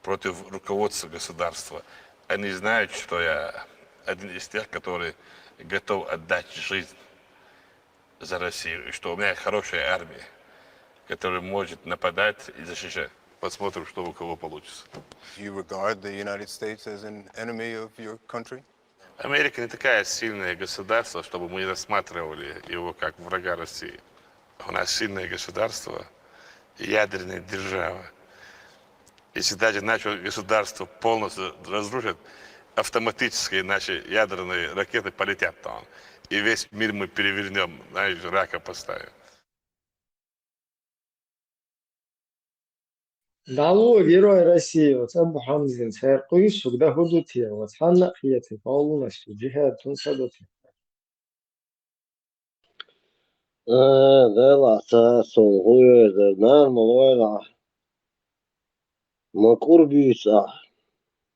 против руководства государства. Они знают, что я один из тех, который готов отдать жизнь за Россию, и что у меня хорошая армия, которая может нападать и защищать. Посмотрим, что у кого получится. Do you regard the United States as an enemy of your country? Америка не такая сильное государство, чтобы мы рассматривали его как врага России. У нас сильное государство, ядерная держава. Если даже наше государство полностью разрушат, автоматически наши ядерные ракеты полетят там. И весь мир мы перевернём, знаешь, рака поставим. Дало Герой России, оцу Абу Хьамзин церан къуьйсуш дан хӀун ду те, оцу хьанна а хетий, паллунаш, джихад хӀун ца ду те? А, делахь ца, сон хӀун везар, нана ма лойла ахь. Ма кӀур буьйцу ахь,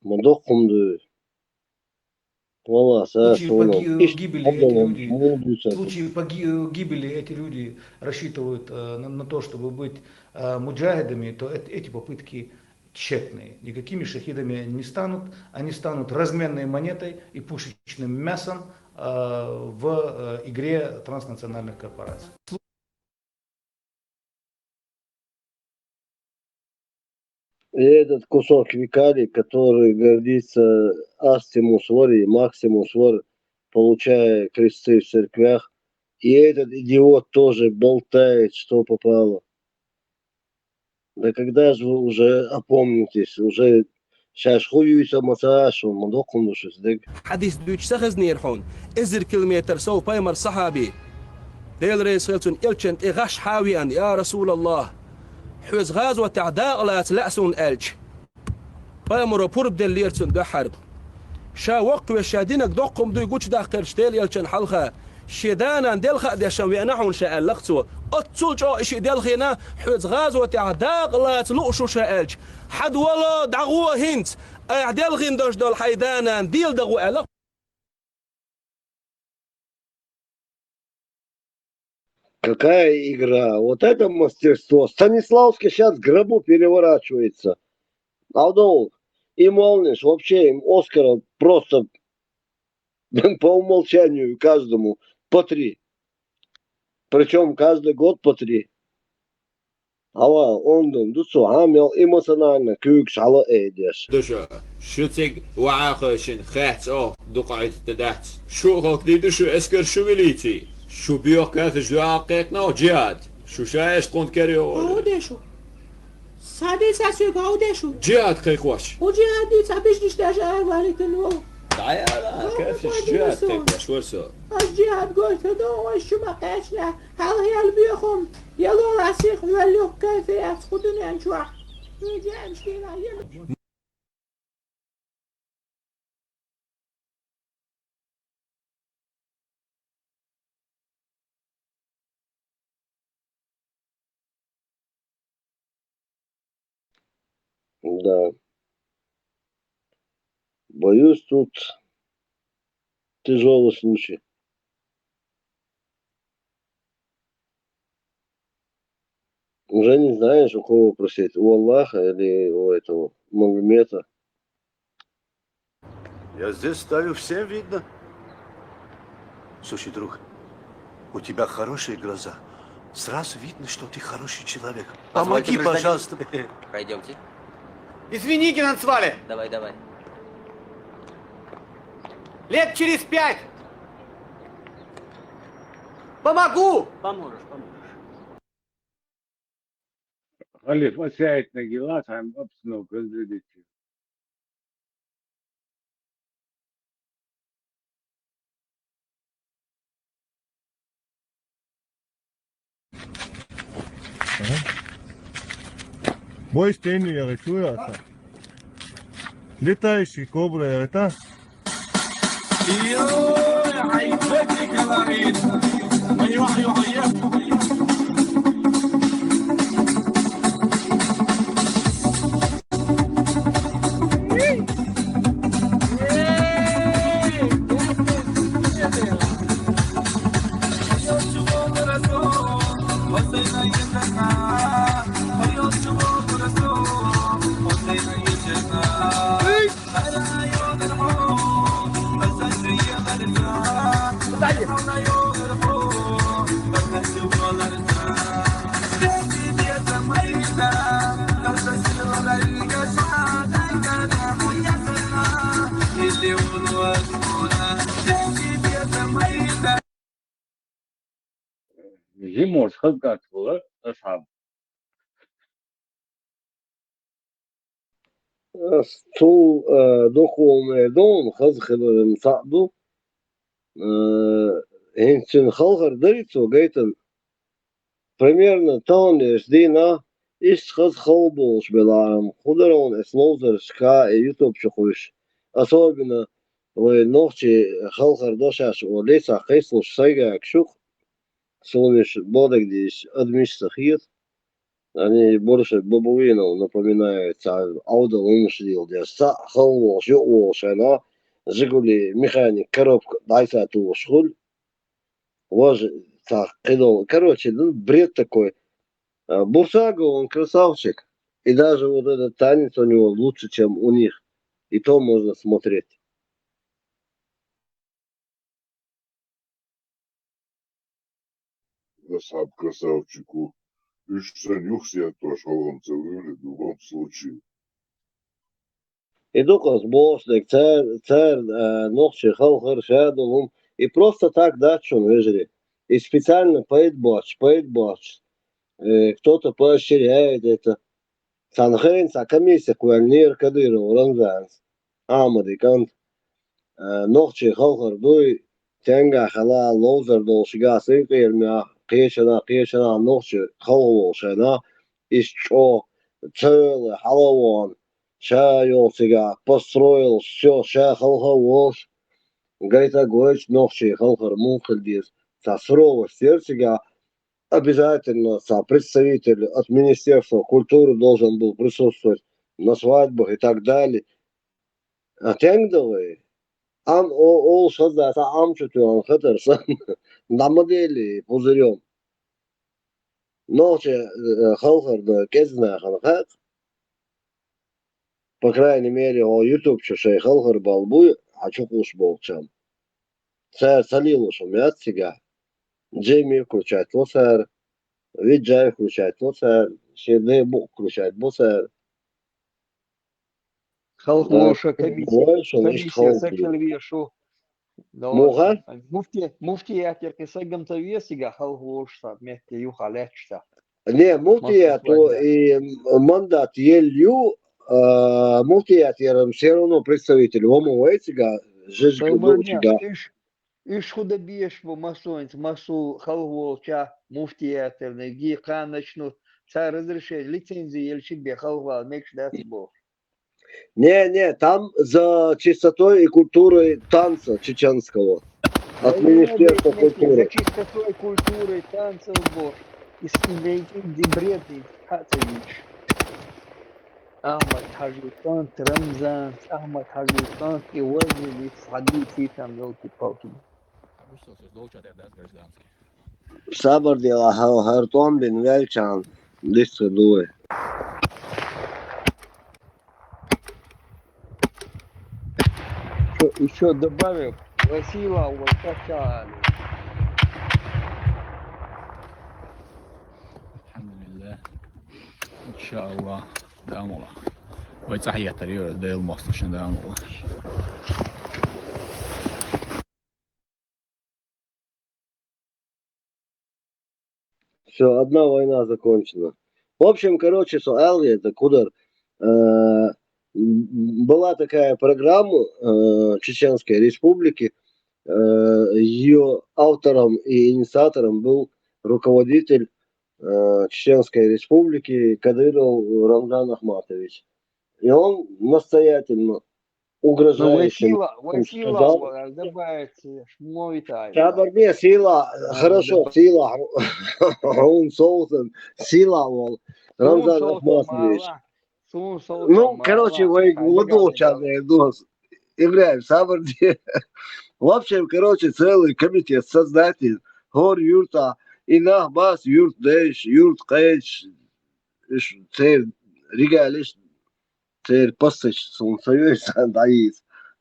ма доккха хӀума дуй. Валлахь, са случае суна погибели эти люди, случае поги- гибели эти люди рассчитывают э, на, на то, чтобы быть э, муджахидами, то эт- эти попытки тщетные. Никакими шахидами они не станут, они станут разменной монетой и пушечным мясом э, в э, игре транснациональных корпораций. И этот кусок фекалий, который гордится Астимус Вор и Максимус Вор, получая кресты в церквях, и этот идиот тоже болтает, что попало. Да когда же вы уже опомнитесь? Уже шаьш хӀун юьйцу ма ца а шуна, ма доккха хӀума ду шуьца дерг. Хьадис дуьйцуш ца хезнера хьуна, эзар километр сов пайхамар сахьаби, Дела реза хила цунна, элчан тӀе гӀаш хьа а веана: «Я Расулаллах, хьоьца гӀазотехь дакъа лаца лаьа суна», — аьлча, пайхамаро пурба деллера цунна дуьххьара. Ша воккхавеш ша динарг доккха хӀума дуй гучудаккхирчу Делан элчан хьалха, шен да-нана делха а дешна веана хьуна ша, аьлла-кх цо. Оццул чӀогӀа и шиъ делхийна, хьоьца гӀазотехь дакъа лаца лууш ву ша аьлча, хьада вало, дӀагӀо хӀинца, айхьа делхийна долуш долу хьайн да-нана дийла дан гӀо аьлла. Какая игра? Вот это мастерство! Станиславский щас в гробу переворачивается. Алдовул. И молниш, вообще, им Оскара просто по умолчанию каждому по три. Причём каждый год по три. Ава, ондун ду цо, хьан мел эмоционально куьйгаш хьала а айдеш. Ду шу, шу цига ваха а хойшина, хецна оха дукха Ӏитта дац. Шу а хӀокху дийр ду шу эскар шу вилийций? Шу боьха кафеш дуьхьа кхайкхина оха джихад. Шу ша эшна кхунта кера йогӀу. ХӀун де шу? Сади са соьга хӀун де шу? Джихад кхайкхош. ХӀун джихад дийца, хьан бижнаш деш ара валийтина ву? ДӀаяла, кафеш джихад кхайкхош вара со. Аш джихад гойту ду, вай шу ма кхечна. Хьалхьел боьхам, яло ласих вел юхкай феяц ху дуьнен чохь. Хьуьнан дена шена ел. Да. Боюсь, тут тяжёлый случай. Уже не знаешь, у кого просить, у Аллаха или у этого Магомета. Я здесь стою, всем видно. Слушай, друг, у тебя хорошая глаза. Сразу видно, что ты хороший человек. Помоги, пожалуйста. Пойдемте. Извини, Геннадий Свали. Давай, давай. Лет через пять. Помогу. Поможешь, поможешь. Алиф, осяет на гилас, ам обсну гылдыдычы. Бой стени я хочу я. Летающий кобра я это. Зимош хазгат була, асхаб. Цул духовный дон хаз хиларым саъду. Хинцин халхар дарицо гайтан. Примерно таунеш дина иш хаз халболш беларам. Хударон эс лоузер шка и ютуб чухуш. Особенно вай нохчи халхар дошаш о леса хайслуш сайгак шух. Солнеш бодагдиш адмиш сахир. Они больше бабуинов напоминают, а аудал умшдил деш. Са халволш, юволш, ана, Жигули, механик, коробка, дайса тулш хуль. Вож, са кидал. Короче, ну, бред такой. Бурсаго, он красавчик. И даже вот этот танец у него лучше, чем у них. И то можно смотреть. Асхаб красавчику. Уж сан юхсият тош халгъамца вывели в любом случае. И дукъас бос дег цар, цар нохчи халхар шадулум. И просто так дачун вежри. И специально поэт боч, поэт боч. Кто-то поощряет это. Цан хайн ца комиссия куэльнир Кадыров Рамзанс. Амади кант. Нохчи халхар дуй, тенга хала лоузер дол шига сынкъир мя, кешана, кешана, нохчи халхар шана, иш чо, целый, халавон, ша йол сига, построил, все, ша халхар волш. Гайта гойч нохчи халхар мунхил дир. Ца суровость сердцега, обязательно ца представитель от Министерства культуры должен был присутствовать на свадьбах и так далее. А тенг давай. Ам о ол шаза са ам чутуан хатар сан. Намадели пузырем. Нохчи халхар да кезна хан хат. По крайней мере, о YouTube чу шей халхар балбуй, а чукуш болчам. Сэр салилу шумят сига. Джейми включать ло сэр. Виджай включать ло сэр. Шеде бу включать бо сэр. Халх волша комиссия, комиссия сакал вешу. Муха? Муфти, муфтиятер кисагамта весига халх волшса метте юха лечса. Не, муфтияту и мандат елью, муфтият ярам все равно представитель. Вома вайцига, жижга. Иш худа беш бу масуинц, масу халх волча, муфтиятер, не ги каначну, ца разрешение, лицензии елчи бе халх вал мекш дат бо. Не, не, там за чистотой и культурой танца чеченского. От Министерства культуры. За чистотой культуры танцев бо. Из Димбредный Хацевич. Ахмад Хажи Тант, Рамзан, Ахмад Хажи Тант и Владимир Сади Титан, елки-палки. Сабар дела хал хартон бин велчан. Десять дуй. Ещё, ещё добавим, Васила, вот качали. الحمد لله. إن شاء الله. Дам ола. Вай цахьа ятар йо, Дел мосташин дам ола. Все, одна война закончена. В общем, короче, суал это куда, э, м, была такая программа, э, Чеченской Республики, э, её автором и инициатором был руководитель, э, Чеченской Республики Кадыров Рамзан Ахматович. И он настоятельно, ну, угрожающим Васила, Васила сказал, добавится, мой тайна. Сабар де, сила, хорошо, сила, он соусом, сила, мол, Рамзан Ахматович. Ну, короче, вай ладно, ча, дос. Ибрагим, сабар де. В общем, короче, целый комитет создатель, гор юрта, и нах бас юрт деш, юрт кеч, иш, цер, ригалиш, цер пассач, сун союз, да, и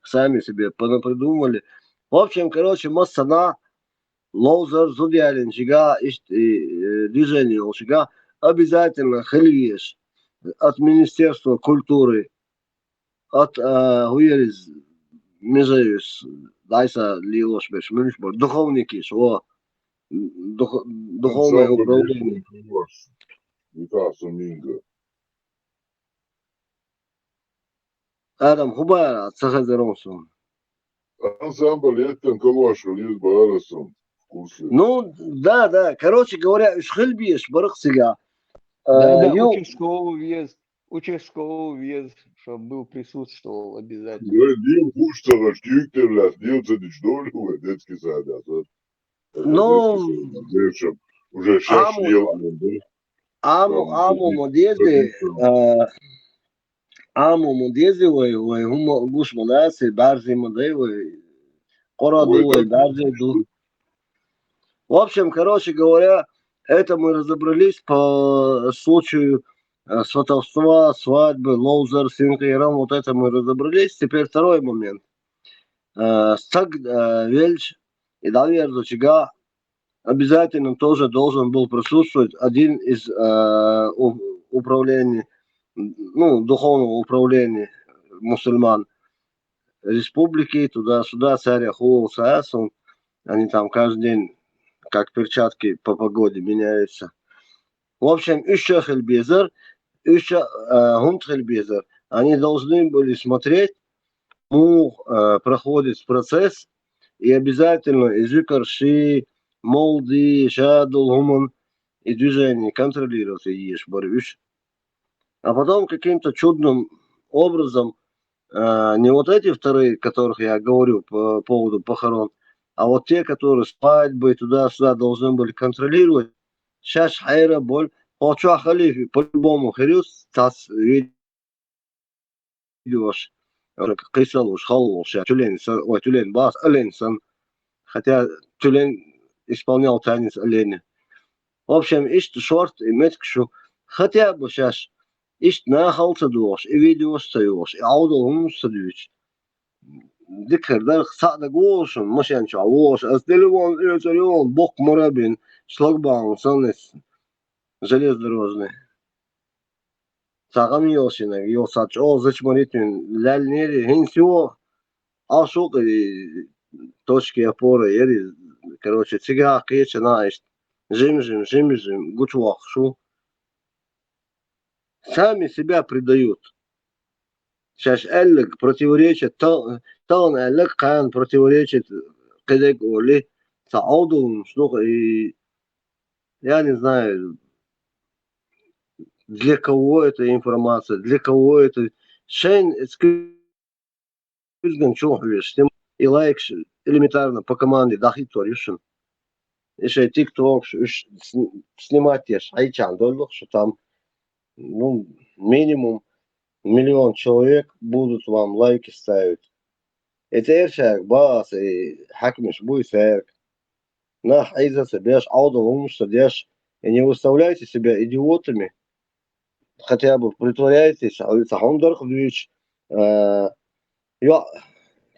сами себе понапридумывали. В общем, короче, массана, ловзар зудялин чига, ишт, и, э, движение ол чига, обязательно хилвеш от Министерства культуры, от, э, хуериз, музейс, дайса лилош беш, мюнш бор, духовники, шо, дух-, духовное управление. Ансамбль Витаса Минга. Адам, хубара, ца хазарон сун. Ансамбль еттен калуаш вализ баарасан в курсе. Ну, да, да. Короче говоря, уж хилбеш барах сига. Да, да, участковый вез, участковый вез, чтобы был, присутствовал обязательно. Дил хуш цагаш тюктерлас, дил цадиш долю, детский сад, а. Ну, уже сейчас аму, дел, аму, аму, дезде, а, аму, аму, дезде, вай, вай, хума, гуш мадаси, барзи мадай, вай, кораду, вай, барзи ду. В общем, короче говоря, это мы разобрались по случаю, э, сватовства, свадьбы, лоузер, синкейрам, вот это мы разобрались. Теперь второй момент. Э, стаг, э, вельч, и дальше чига обязательно тоже должен был присутствовать один из, э, у-, управлений, ну, духовного управления мусульман республики, туда-сюда, царя хулса, они там каждый день, как перчатки по погоде меняются. В общем, уж хилбезар, уж, э, хунт хилбезар. Они должны были смотреть, му, э, проходит процесс, и обязательно из икарши, молди, шадул хуман, и движение контролировать еш баруш. А потом каким-то чудным образом, э, не вот эти вторые, которых я говорю по поводу похорон, а вот те, которые свадьбы туда-сюда должны были контролировать, сейчас хайра боль, хоча халифи по-любому хирюс, тас вид- видеош, кисалуш, халуш, я тюлен сан, ой, тюлен бас, ален сан. Хотя тюлен исполнял танец оленя. В общем, ишт шорт и меткшу. Хотя бы сейчас ишт нахал садуш, и видеош саюш, и аудал хумуш садуш. Дикхер дар сада гошун, машин ча вош, аз телефон, э, телефон, бок морабин, шлагбаум, санес, железнодорожный. Сагам йолшина, йол сач, о, зач моритвин, ляль нери, хин сио, а шук и точки опоры, ери, короче, цига кеча наишт, жим-жим, жим-жим, гучвах шу. Сами себя предают. Сейчас эллик противоречит, та-, таун эллик кан противоречит, кедек оли, саудун, слух, и я не знаю, для кого эта информация, для кого это. Шен, эцкизган чухвеш, тем и лайк ш-, элементарно по команде дахит торюшин. Ишей тикток, ш-, ш-, сни-, снимать еш, айчан доллух, что там, ну, минимум миллион человек будут вам лайки ставить. Это эршак, бас, и хакмеш, буй сэрк. Нах, айзаса беш, аудал умса деш, И не выставляйте себя идиотами, хотя бы притворяйтесь, а ца хьуна дарх дуьйцу, а, йоӀ,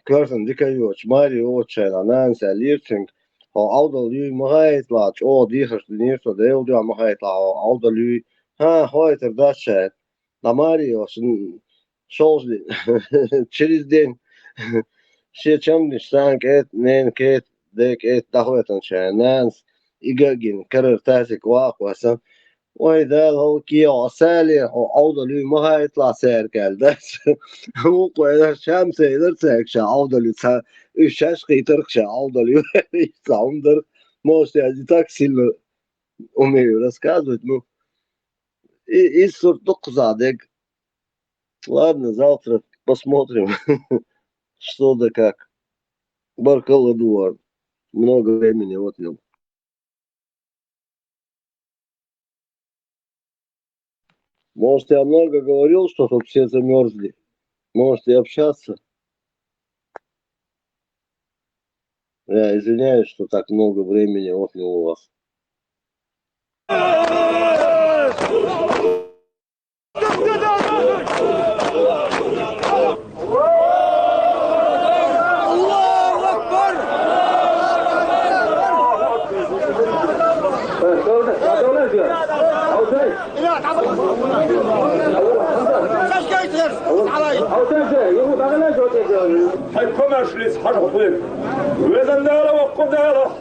коьртана дика йоцу, маре йоцу шайна, нанас аьллера цуьнга, хьо Ӏовдал юй ма хаийталахь, чӀогӀа дехаш динера со, Делан дуьхьа ма хаийталахь, хьо Ӏовдал юй, хӀан, хьо хьойтар дац шайна. Ткъа маре йоцу, м, шолжа ден, через день, шен чамдеш, сан кӀета, нена кӀета, ден кӀета дӀахойтанча, нанас ига а гина, карара тасик ваккха васан. Вай, Дала, хӀокхо кехьа, Сале, хьо Ӏовдал юй ма хаийталахь цаьрга аьлла дац. Вукхо элира, шам ца элира цаьрга ша Ӏовдал ю, ца, уьш шаьш кхийтарх ша Ӏовдал ю. Иштта хьуна дара, может, я не так сильно умею рассказывать, ну, и, и сурт дуккхузахь дег. Ладно, завтра посмотрим, что да как. Баркалла ду вайна. Много времени отнял. Может, я много говорил, что тут все замерзли? Можете общаться? Я извиняюсь, что так много времени отнял у вас. Хьай комаьршаллица хьажа хьуьлуьйту. Везан Дала, воккха Дала!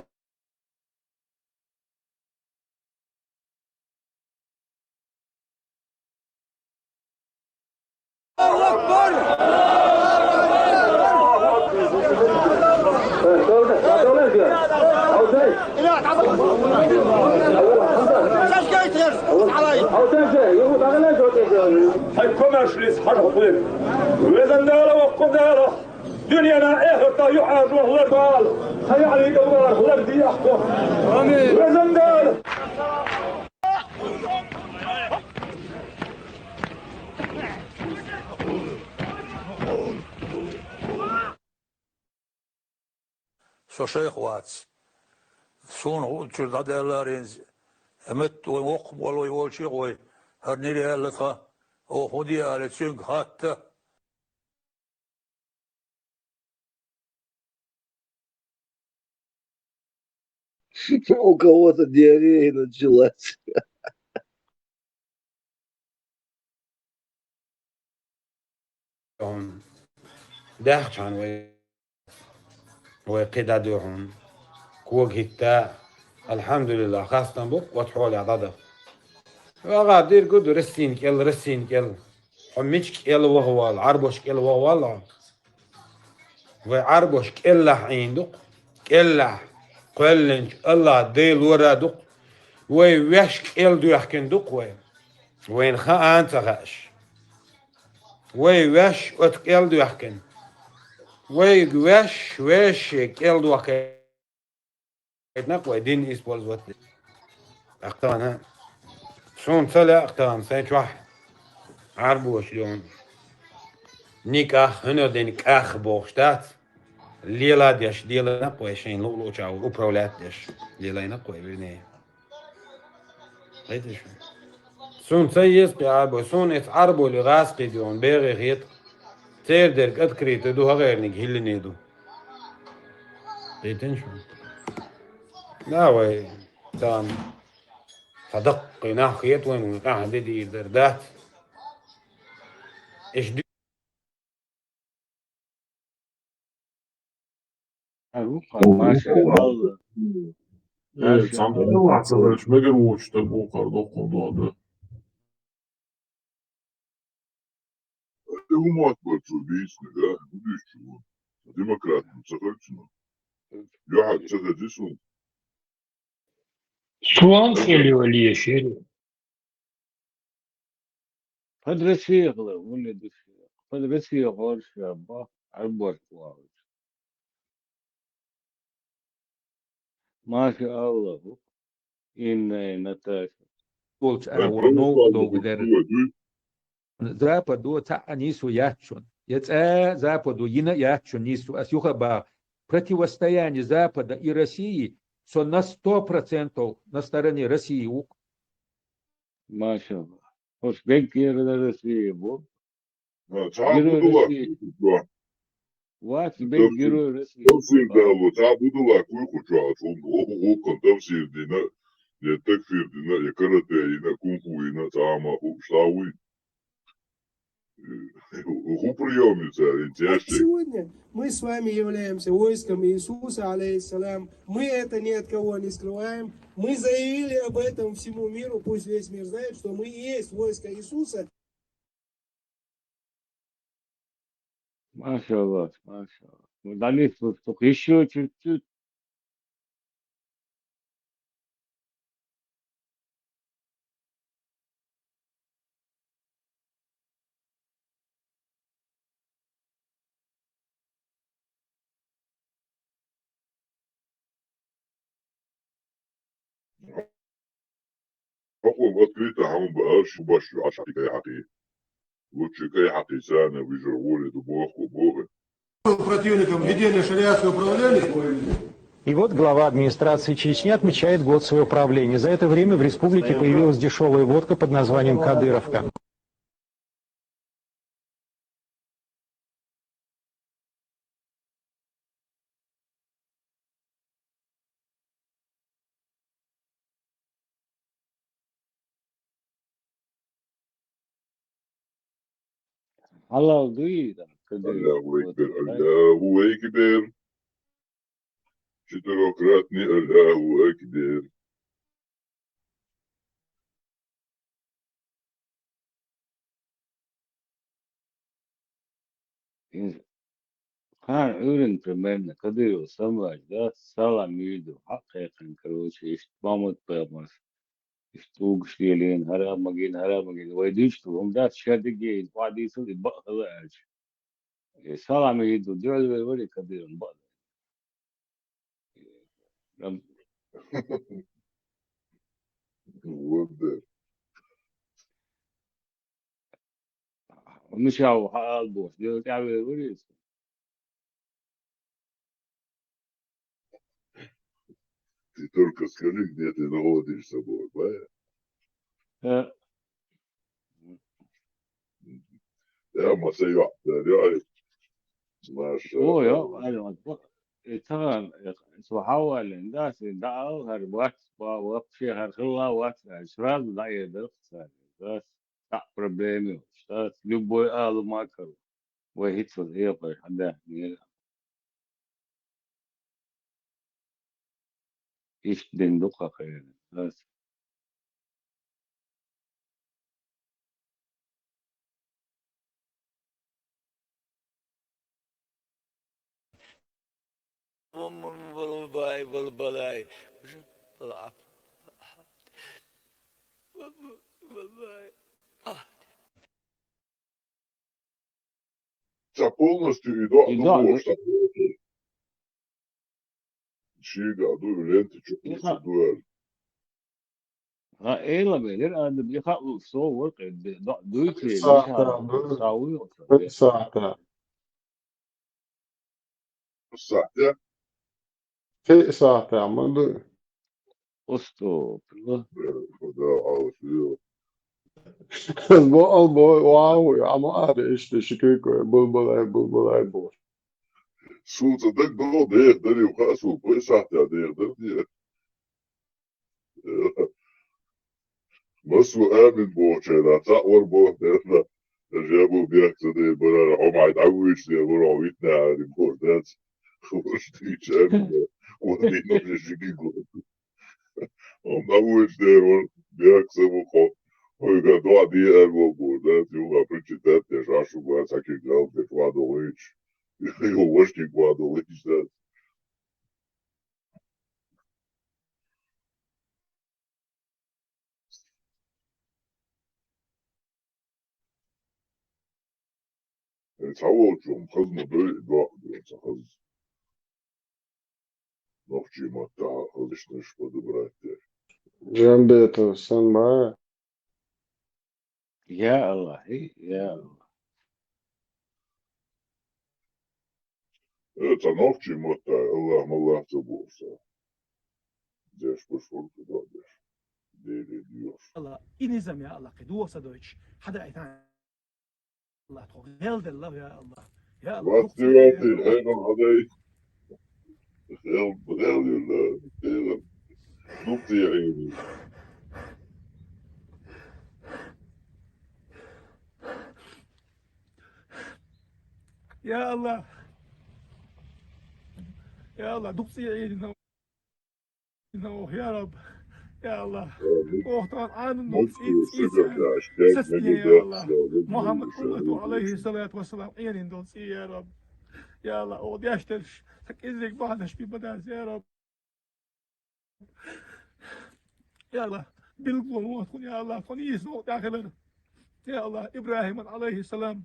Хьай комаьршаллица хьажа хьуьлуьйту. Везан Дала, воккха Дала! Дуьненахь, эхартахь юьхьӀаьржо хилар Дала, хьан яхьлий тӀе вахар хилар дехьа. Амин. Везан Дала! Со шайх вац. Суна хӀуъа чуьра дӀадаьлларенза, метта вайн воккха молла вай волчу гӀой, хӀара нира яьлла тхан, оха хӀун де аьлла, цуьнга хатта. У кого-то диарея началась. Даьхча хьан вай, вай кхидӀа дуьхьал. Кога хӀитта, алхьамдулиллахӀ, хастам бу, оцу хьолехь дӀадаха. ВагӀа диргу ду, рассийна кӀел, рассийна кӀел. Хьо мича кӀел вахавалла, Ӏарбош кӀел вахавалла хьо? Вай Ӏарбош кӀеллахь Ӏийна ду-кх, кӀеллахь кхоьллинчу АллахӀ Дела лора ду-кх. Вай ваьш кӀел доьхкина ду-кх вай, вайна хаан а ца хааш. Вай ваьш оцу кӀел доьхкина. Вай ваьш, вешан кӀел дохкина. Кхетнакх вай дин использовать де. Ахтана. Суна ца лаьа ахтана, сайн чохь Ӏарбоша йоьн. Никъах, хӀуьнан ден кӀах бохуш дац. Лела деш, лелайнакх вай шайн луъу-луъуча управлять деш. Лелайнакх вай вине. Хайташ. Суна ца еза кхин Ӏарбой, суна эца Ӏарбойли гӀазкхий де йоьн, бегӀе хета. Церан дерг открытый ду, хӀагӀерниг хӀиллиний ду. Дайтина шу? Да, вай, тахана цхьа даккхий нах хета вайна, вайн къаьхьа де дийр дара, дац? Эш ди-, Э, цхьана вац ца хилча, мегар воцуш стаг ву кхара доккхал догӀу ду. Э, хӀума ат бара цо дийцина, да? ХӀун дийцича ву? Демократин ца хилча, ну. Юьхьар ца хеза суна. Суан хуьлийла лешира. Под Россия хила, хӀунда ду ша? Под Россия гӀор ша боху, Ӏарбош вахча. Маша Аллаху, инна Наташа. Волчу агӀор новкъа догӀу дерг. Западо цхьаъ нийсо яц шуна. Я цкъа Западо йина а яц шуна нийсо. Ас юха а боху, противостояние Запада и России цо на сто процентов на стороне России ву. Машалла. Хош беггера Россия бу. Ца герой будула России. Вац бег герой России. Тафсир дало, ца будула куй хуча, цун гукан тафсир дина, я такфир дина, я карате ина, кунг-фу ина, ца ма ху штавы. Ху приёмница, интересно. Сегодня мы с вами являемся войском Иисуса, алейхиссалям. Мы это ни от кого не скрываем. Мы заявили об этом всему миру, пусть весь мир знает, что мы и есть войско Иисуса. Машалла, машалла. Ну, дальше, ну, только ещё чуть-чуть. Хьо открыто хьан бааш, баш аш хьакъи кай хьакъи. Лучше кай хьакъи сана вижер воле ду боху боху. Противником введения шариатского правления. И вот глава администрации Чечни отмечает год своего правления. За это время в республике появилась дешевая водка под названием «Кадыровка». Хьалал дуй, да, кадыр. Аллаху акбар, Аллаху акбар. Четырёхкратный Аллаху акбар. Ин-, кхана уьйрен примерно Кадыров самлаш да, салам йийду, хьакъ кхайкхина, короче, иштта Мухьаммад пайхамарс, иштта тӀулгаш лелийна, хӀара магийна, хӀара магийна, вай дуьйцу, хӀума дац, шадиге, иза охьадийцал, и бакъ хила аьлча. Э, салам йийду, дуьхьал вер вари Кадыров бакъ. Ам. Вот да. Мишав хьаал бохуш, дела тӀаьхьавер вари иза? Ты только скажи, где ты находишься, бой, бай? Э. Я ма са йоӀ, да, йоӀ. Маша. О, йоӀ, аль, вот, и таган, э, со хьавалин, да, си да ал, хар вац, ба, вообще хар хилла вац, а сразу да, я да, кстати, да, да, проблемы, да, любой алу макару. Вай хӀинцалц Ӏехавеш хьан даьхни. Иштта дина ду-кх хьан хенан ас. Балбай, балбалай. Балбай. Ца полностью и до, и до, ну, ну, что. Шига, ну, ленты чё, и ха-, дуэль. Ха, эла белер, а, да, бли ха, у, со, вот, э, д-, д-, дуйте, пять сахта, бли ха, ну, са, у, вот, пять сахта. Сахта? Пять сахта, ма ду. Уступила. Да, а, вот, Бо-, бо-, вау, ама ара иштта ши куьйко, булбалай, булбалай бу. Суца даг до дех дари, ха, су, пой сахта дех дар ди. Масу амин бохчера, ца ор бо, да. Жабу бяк ца де барар, хомай да вуч де, вора витна ари бо, да. Хваш ти чам, вот и но же жиги го. Он на улице, он бяк са ву хо. Ой, га, два ди эр во бу, да, ти уга причитать, те жашу, га, саки гал, те кладо лич. Йо, вошки кладо лич, да. Э, ца волчун, хазна дой, да, да, ца хаз. Нохчий матта хазишнаш подобрать. Джамбетов, сан ма. Я Аллах, э, я Аллах. Э, ца нохчий матта, Аллах, маллах ца болса. деш, бушург деш. Дели деш. Аллах, и низам, я Аллах, кхы дохса дойч. Хьада айтан. Аллах, тхо гӀел делла, я Аллах. Я Аллах, вати, вати, хӀайгъам хьадай. ГӀел, гӀел юлла, хӀайгъам. Дукъ дия хӀейни. Я Аллах. Я Аллах, дукъ дия хӀейни. Нох, я Раб, я Аллах. Амин. Охтан анун дол цӀи, цӀи, сас диен, я Аллах. Мухаммад уммату, алейхи салату ва салам, иянин дол цӀи, я Раб. Я Аллах, о дяш терш, так изрик бахнаш би бадас, я Раб. Я Аллах, билгу мотхун, я Аллах, тхун ис нох дахилар. Я Аллах, Ибрахиман, алейхи салам,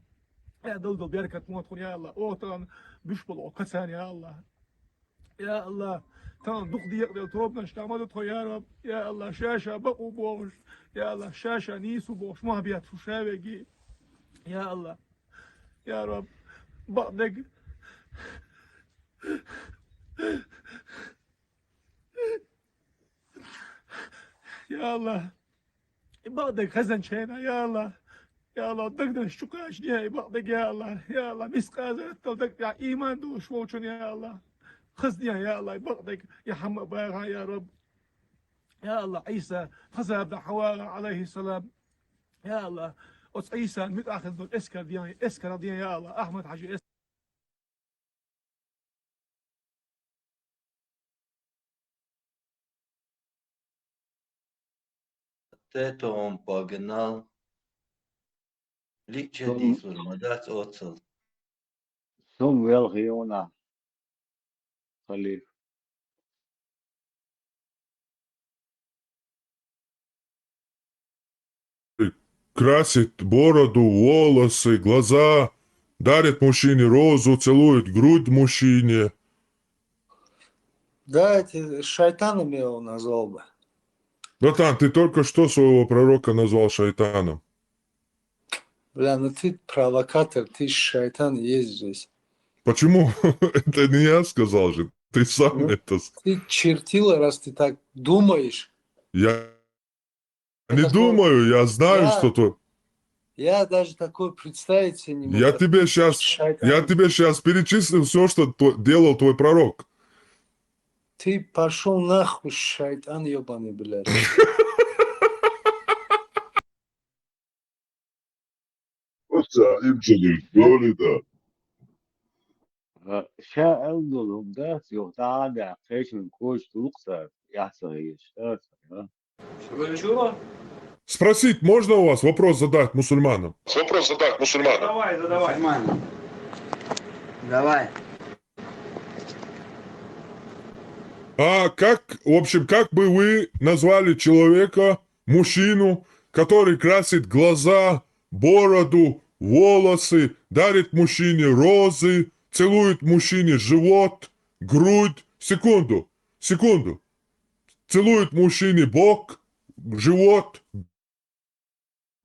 я дол дол беркат мотхун, я Аллах. Охтан биш бол о кацан, я Аллах. Я Аллах, тан дукъ декъдел тобнаш тамада тхо, я Раб. Я Аллах, ша-ша бакъу бохуш. Я Аллах, ша-ша нийсу бохуш. Махбият фу шавеги. Я Аллах. Я Раб, бакъдег. Я Аллах. И бакъдег хазан чайна, я Аллах. Я Аллах, дагдан шучукаш диа и бакъдег, я Аллах. Я Аллах, мискъаза тал даг, я иман душ волчун, я Аллах. Хаз диа, я Аллах, и бакъдег, я хӀама багӀа, я Раб. Я Аллах, Иса, хазабда Хьава, алейхи салам. Я Аллах, оц Иса, мит ахин дон эскар диа, эскар диа, я Аллах, Ахмад Хажи эс- Тето он погнал. Лича Сум-, дисур, мадац оцал. Сум велхиуна, халиф. Красит бороду, волосы, глаза, дарит мужчине розу, целует грудь мужчине. Да, это шайтанами я его назвал бы. Братан, ты только что своего пророка назвал шайтаном. Бля, ну ты провокатор, ты шайтан есть здесь. Почему? Это не я сказал же, ты сам Ну, это с- ты чертила, раз ты так думаешь. Я Это не что? Думаю, я знаю, Я, что ты я даже такое представить себе не могу. Я тебе щас, Шайтан. Я тебе щас перечислю всё, что тво-, делал твой пророк. Ты пошёл нахуй, шайтан ёбаный, блядь. Оца имчилиг долида. Ша алдулум дас, юхтада, кешин куш тулукса, яхса еш, яхса, а? Чего? Спросить можно у вас, вопрос задать мусульманам? Вопрос задать мусульманам. Давай, задавай. Нормально. Давай. А как, в общем, как бы вы назвали человека, мужчину, который красит глаза, бороду, волосы, дарит мужчине розы, целует мужчине живот, грудь? Секунду, секунду. Целует мужчине бок, живот,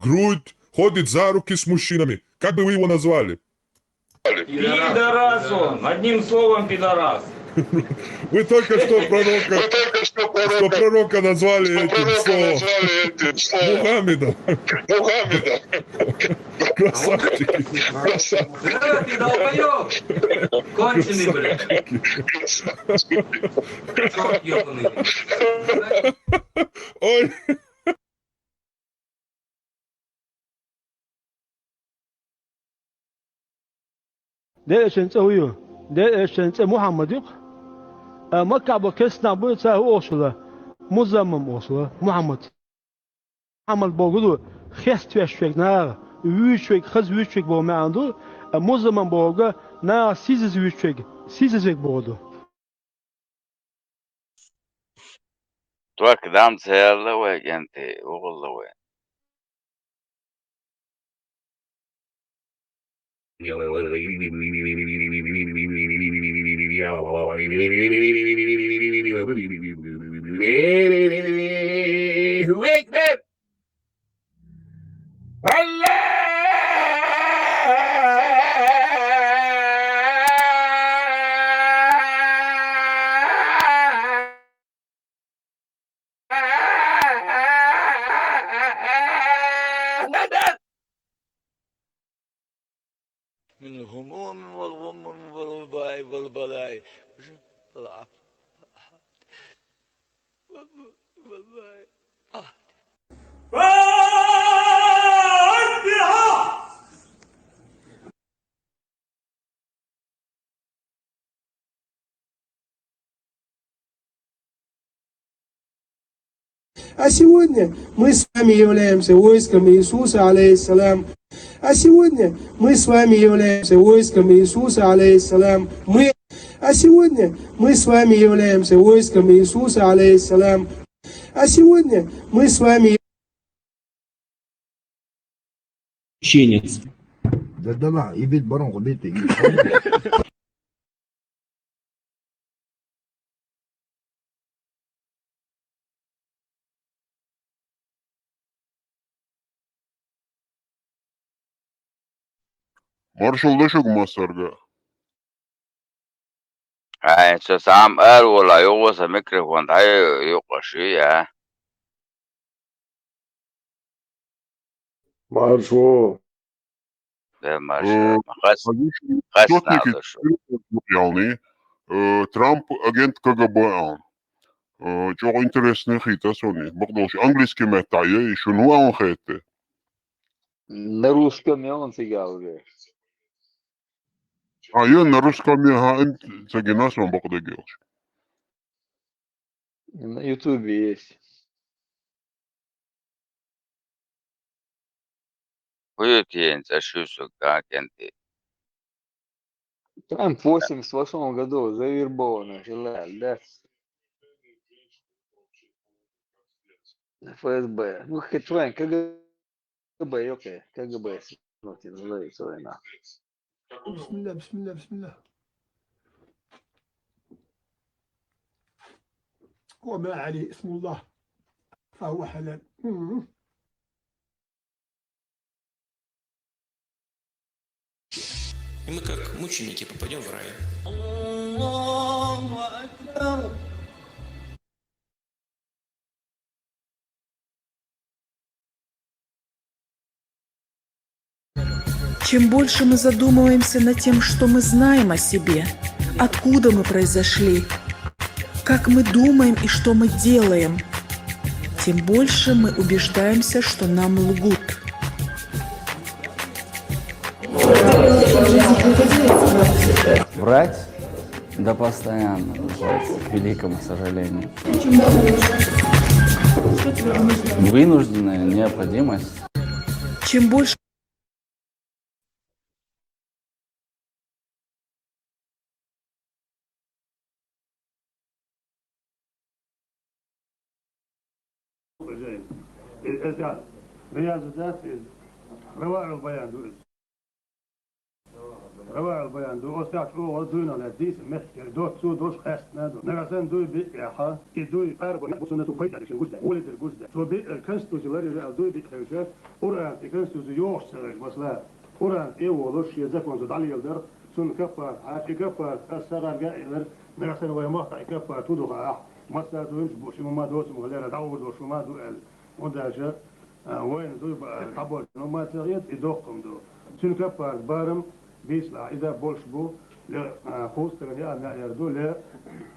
грудь, ходит за руки с мужчинами. Как бы вы его назвали? Пидорас он, одним словом, пидорас. Вы только что пророка, Вы только что что пророка, пророка назвали что этим пророка словом. Назвали этим словом. Мухаммедом. Мухаммедом. Красавчики. Красавчики. Да, ты долбоёб. Конченый, блядь. Красавчики. Чёрт ёбаный. Ой. Делъечун цӀе вуй? Делъечун цӀе Мухьаммад ю-кх. А Маккахь бо кестнах буй, цара хӀу олуш хилла? Музаммам олуш хилла, Мухьаммад. Мухьаммад бохург ду, хеставеш верг, наха вуьйцуш верг, хаза вуьйцуш верг боху маьӀна ду, а Музаммам бохург, наха сийсаза вуьйцуш верг, сийсаза верг бохург ду. Только дам ца яьлла вай, кӀентий, вухалла вай. والله. والله. А сегодня мы с вами являемся войском Иисуса, алейхиссалям. А сегодня мы с вами являемся войском Иисуса, алейхиссалям. Мы, а сегодня мы с вами являемся войском Иисуса, алейхиссалям. А сегодня мы с вами Чеченец. Да, да, да, ибит барон, ибит, ибит. Маршалла шуга массарга. Ай, цо сам эр вала, югъуса микрофон, ай, юкъа ши, я. Маршо. Бе, маршо. Э, Хас, конечно, хас источник надо, шо. Э, Трамп агент К Г Б он. Э, чё интересный хита сони. Бакъдолш английский метта, я, и шуну он хете. На русском я он сигал, бе. А, я на русском я, ха, ин цагина сон бакъда гелш. На Ютубе есть. Хует ен, за что, сука, агенты? Там в восемьдесят восьмом году завербованный, желаю, да? Ф С Б. Ну, хоть твой, К Г Б, окей, К Г Б, смотрите, называется война. بسم الله، بسم الله، بسم الله. وما عليه اسم الله فهو حلال. مم. И мы, как мученики, попадем в рай. Чем больше мы задумываемся над тем, что мы знаем о себе, откуда мы произошли, как мы думаем и что мы делаем, тем больше мы убеждаемся, что нам лгут. Врать? Да постоянно, к великому сожалению. Вынужденная необходимость. Чем больше Рияз дац из, Раваъул Баян ду из. Раваъул Баян ду, оцу тӀехь чӀогӀа дуьйна лаьцна дийца меттигера доццо долуш къаьстина ду. Нагахь санна дуй биъ а яхьа, и дуй арабо бу суннату пайда дешина гуш дай, гӀоле дерг гуш дай. Цо биъ конституци ларъяра аьлла дуй биъ хевшаш, Къуръан и конституци йохуш ца хевшаш, масала, Къуръан тӀе а волуш, шен законца дӀалеладар, цунна каппарат хьаьжча, и каппарат аса сагӀарга а элира, нагахь санна вайн махкахь и каппарат хӀун ду хаахь, массара дуйнаш бу, ши ма доцу ма лера, дӀагӀур долуш ма ду аьлла. ХӀунда аьлча, а, вайна дуй баар дӀабоьрзуш ма ца хета, и доккха хӀума ду. Цуьнан каппарат барам, бийцалахь, иза болуш бу, ле, а, кхузткъа стагана яа маьӀъяр ду, ле,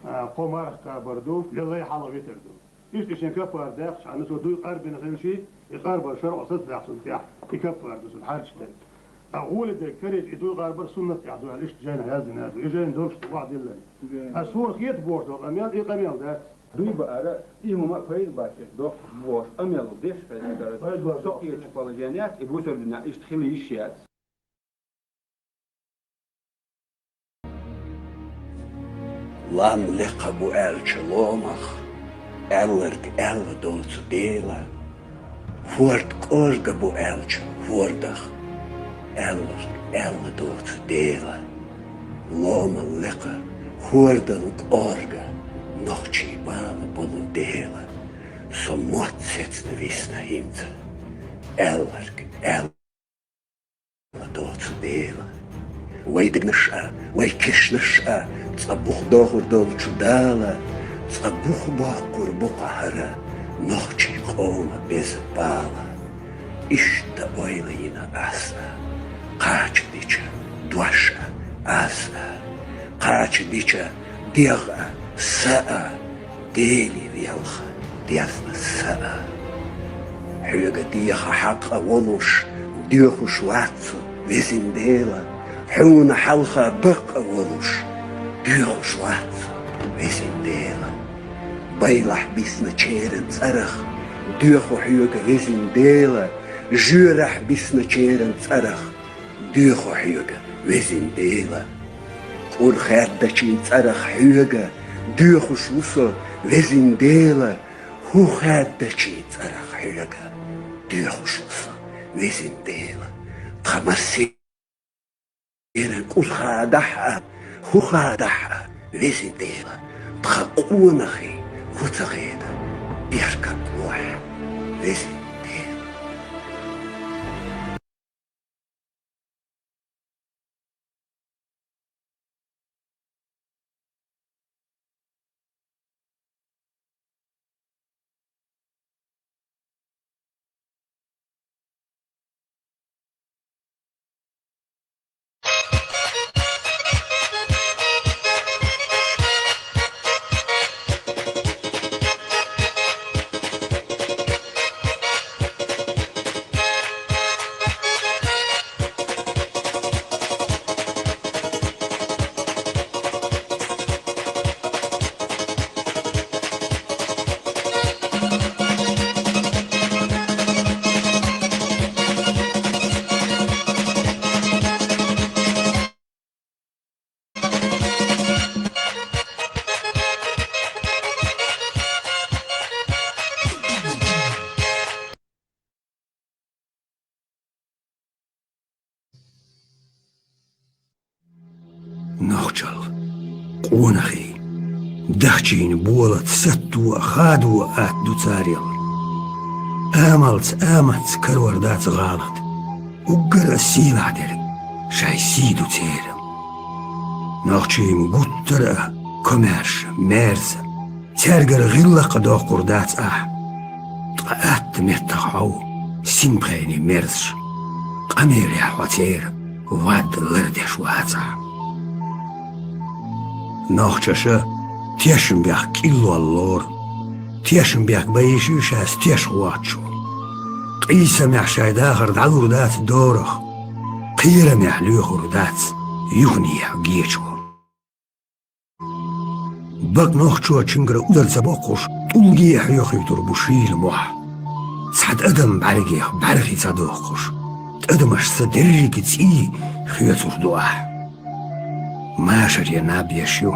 а, кхо марха кхабар ду, ле лай хьалха витар ду. Иштта и шен каппарат даьккхича хьана, цо дуй къарбина хилчий, и къарбар шарӀо сацадаккха цунна тӀехь, и каппарат ду цунна хьарчаш дерг. Ткъа гӀоле дерг карийча, и дуй къарбар суннат тӀехь ду аьлла, иштта жайнахь яздина ду. И жайна долуш ду, вахь диллина. Ткъа суна хета бохуш долу къамел, и къамел дац. Дуй баара, и хӀума пайда бац, доккха бохуш, къамел деш хезна дара. Пайда бац. Со кхечу положеният, и бусурдина иштта хила йиш яц. Лам лекха бу аьлча ломах, аьлларг аьлла доцу Дела. ХӀорд кӀорга бу аьлча хӀордах, аьлларг аьлла доцу Дела. Ломал лекха хӀордал кӀорга нохчий бала болу Дела. Со мотт сецна висна хӀинца, аьлларг аьлла доцу Дела. Вай дегнаш а, вай кешнаш а цкъа бух дохур долчу Дала, цкъа бух боккхур бу-кх хӀара нохчий къоман беза бала. Иштта ойла йина ас а, кхача дича дош а ас а, кхача дича дегӀ а, са а, Дели велха дезна са а. Хьоьга деха хьакъ а волуш, доьхуш вац со, везан Дела, хьуна хьалха бакъ а волуш, доьхуш вац со, везан Дела. Байлахь бисначеран цӀарах доьху хьоьга, везан Дела, жоьрахь бисначеран цӀарах доьху хьоьга, везан Дела. КӀур хаьддачийн цӀарах хьоьга доьхуш ву со, везан Дела, хӀу хаьддачийн цӀарах хьоьга доьхуш ву со, везан Дела. Тхан массеран кӀур хадахь а, хӀу хадахь а, везан Дела, тхан къонахий хӀу ца хеда, беркат лохь, везан Дела. Нохчалла, къонахий, дахчийна болат сатто а, хадо а атта ду царел. Амалца, аматца карор дац гӀалат, уггар а сийлахь дерг шайн сий ду церан. Нохчийн гуттар а комаьрша, маьрза, цаьргара гӀиллакх а доккхур дац ахь. Ткъа атта меттах хьо ву, синпхений мерзаш, къамелехь хьо церан вад лардеш вацахь. Нохчаша тешнабехк кӀиллол лору, тешнабехк бан йиш ю шаьш теш гӀоттачо. Къийсамехь шайн дахар дӀалур дац дорах, кхерамехь лоьхур дац юханехьа гечо. Бакъ нохчочуьнгара узар ца боккхуш, тӀулге а хьоьхуьйтур бу шийла мохь. Цхьа тӀадам бӀаьргех бӀаьрхи ца дохкуш, тӀадамашца дерриге цӀий хоьцур ду ахь. Машаре наб еш ю,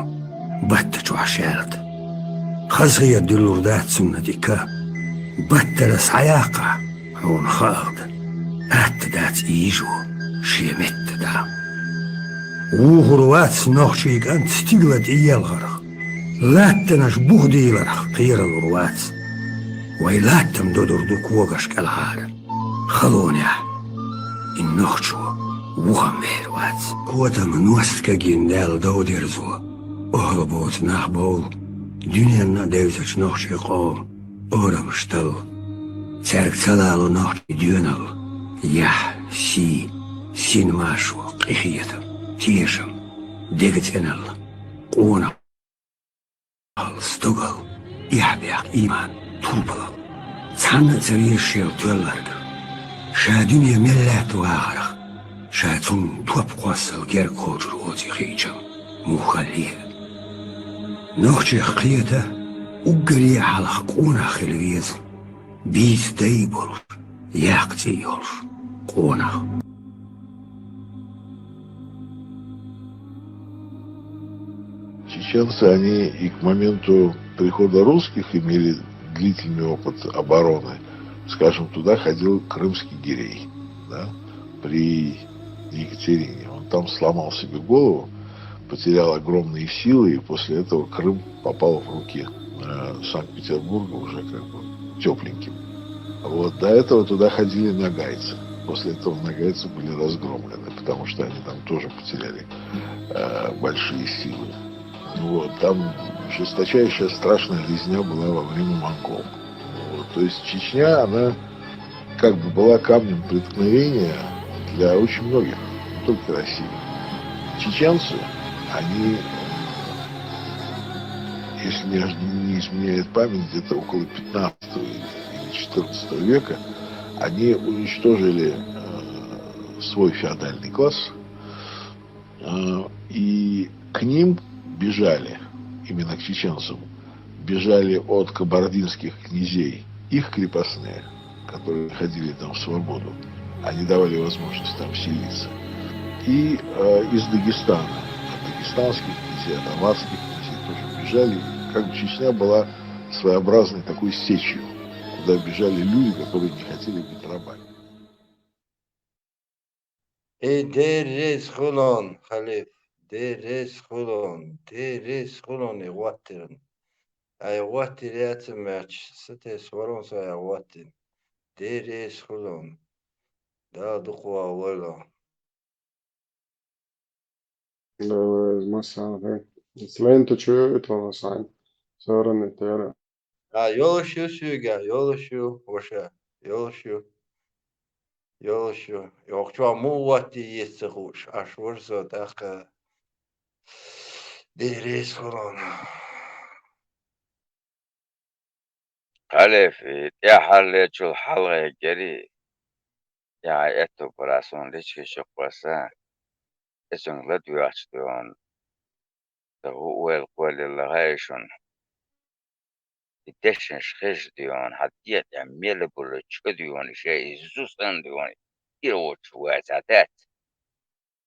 батта чохь шаьлта. Хазахета дуьллур дац цунна тӀе ка. Баттара схьаяккхахь, хьуна хаалда, атта дац ийжо шен метта да. Вухур вац нохчийн кӀант стигла тӀеелхарх, латтанаш бух дийларх кхералур вац. Вай латтам додур ду когаш кӀелхьара. Халонехь и нохчо вухам вер вац. Котам ност кагин Дала дов дерзо, охьалабоцу нах бовла, дуьненна а девзачу нохчийн къоман орамаш талла. Цаьрга ца лало нохчийн доьналла, яхь, сий, синмашо, къинхетам, тешам, дега цӀеналла, къонах. Хьал стогалла, эхь-бехк, ийман, турпалалла. Цхьанна а ца веза шел тоьлларг. Ша дуьне мел лаьтта вахарх, ша цунна топ кхоссал герга кхочур оцу хиъчал муххалле а. Нохчех кхета, уггаре а хьалха къонах хила веза. Бийца дай а болуш, яккха цӀе а йолуш къонах. Чеченцы, они и к моменту прихода русских имели длительный опыт обороны. Скажем, туда ходил крымский гирей, да, при Екатерине. Он там сломал себе голову, потерял огромные силы, и после этого Крым попал в руки э, Санкт-Петербурга уже как бы тепленьким. Вот, до этого туда ходили ногайцы. После этого ногайцы были разгромлены, потому что они там тоже потеряли э, большие силы. Вот, там жесточайшая страшная резня была во время монгол. Вот, то есть Чечня, она как бы была камнем преткновения для очень многих, не только России. Чеченцы, они если мне не изменяет память, где-то около пятнадцатого или четырнадцатого века, они уничтожили э, свой феодальный класс, э, и к ним бежали, именно к чеченцам, бежали от кабардинских князей их крепостные, которые ходили там в свободу, они давали возможность там селиться. И э, из Дагестана, от дагестанских князей, от аварских князей тоже бежали. Как бы Чечня была своеобразной такой сечью, куда бежали люди, которые не хотели быть рабами. Э, деррес хулон, халиф, деррес хулон, деррес хулон, игъуаттиран. Ай, игъуаттир яцамач, сатес варон са игъуаттин. Деррес хулон. Да, дукъва вала. Давай, масалгы. Слен тучу итваласан. Соран итера. А, ёлошу сюйга, ёлошу, воша, ёлошу. Ёлошу. Ёлошу. Йохчуа му ватти еццэ хуш. Аш варсо таха. Деррес хулон. Халиф, и тӀехьаллечул хьалгӀеггери, я эту парасон лички шукъваса, эсун ладвиач дуон, тагу уэл квалиллагайшун. И дешнеш хеш дуон, хьадият я меле була чу дуон, ише и зусан дуон, ирочу вайца дат.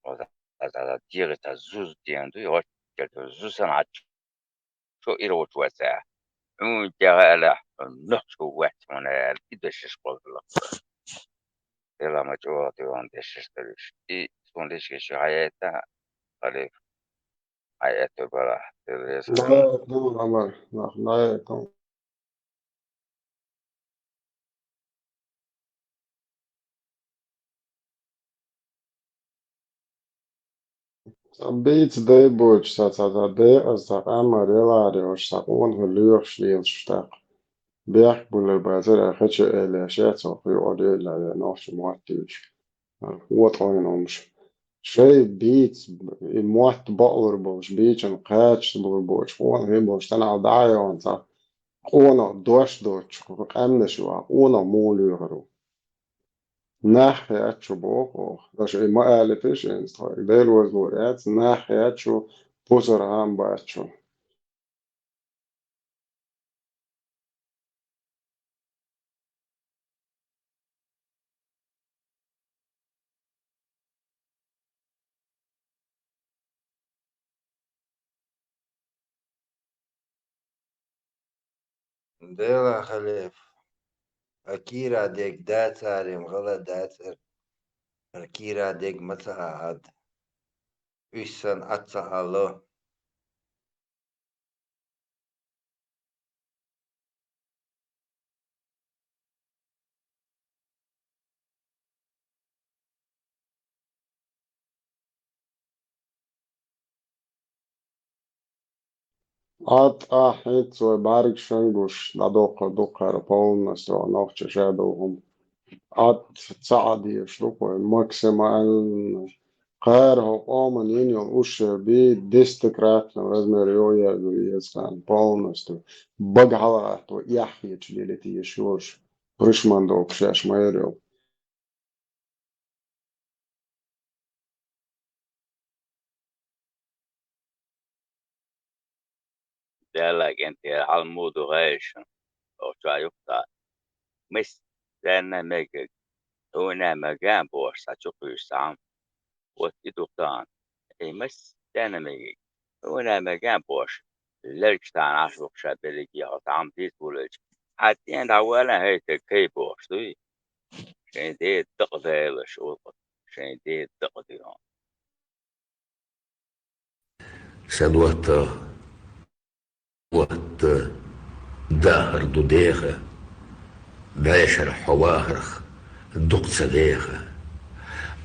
Ода, ода, ода, дири та зуз дион ду, и очерт зусан ач. Шо ирочу вайца. Ун тяга ала, нохчу вайца, мона ала, и дешнеш квалилла. Эла ма чуа дуон дешнеш тариш. И сон лички шо хаяйта, халиф. Ай, это было. Ты резко. Да, да, нормально. Да, да, это. Бийца дайбочу саца да декъаза ца къаммар яларе уж ца къонахула лоьхуш лелаш тӀаккха. Бехк була базара хача элеш яц ваха юкъа лела я нохча мотт юьйцуш. Хьо тӀойна умаш. Шай бийца и мотт бакълур болуш, бийчун кхачаш лур боцуш, къонахий болуш, танахьа дӀа а йогӀун ца къонах дош доцуш, къаьмнаш ю, къонах муха лоьхур ву. Нах хеаччу боху оха. Аша и ма алита шен, тхоьга Дела вазлур яц, нах хеаччу, пусар гӀам баччу. Дела халиф. Акира дег дацарим гала дацар. Акира дег маца ахад. Уьссан аца ало. Ат ахь хӀинца вай бӀаьргашан гуш, дӀадоккхур ду кхара полностью нохча шадолу хӀума. Ат ца Ӏадеш ду кхой максимально. Кхара хӀо къоман йина йолу ушшар бий десятикратном размер йо яьлла еза царна полностью. Бага хьалагӀатто эхь хеташ лелита еш йолуш, пришман долуш шаьш ма яра йолу. Дела кӀентера хьал муха ду гӀайшина, оха чохь юхтахь. Мис, царна мегиг, хьуна меган бохуш, цхьа чу кхуьйсу цхьа хьама. Вот и ду тахана. И мис, царна мегиг, хьуна меган бохуш, лерг тахана Ӏаш ву ша берриге хьо цхьа хьама дийца вуллича. Хьан тӀен дӀавалан хӀайта кай бохуш дуй? Шайн ден дакъа делаш, шайн ден дакъа дуьйхьа. Сан ватта, ватта, дахар ду деха, бӀешара хьо вахарх дукха ца веха.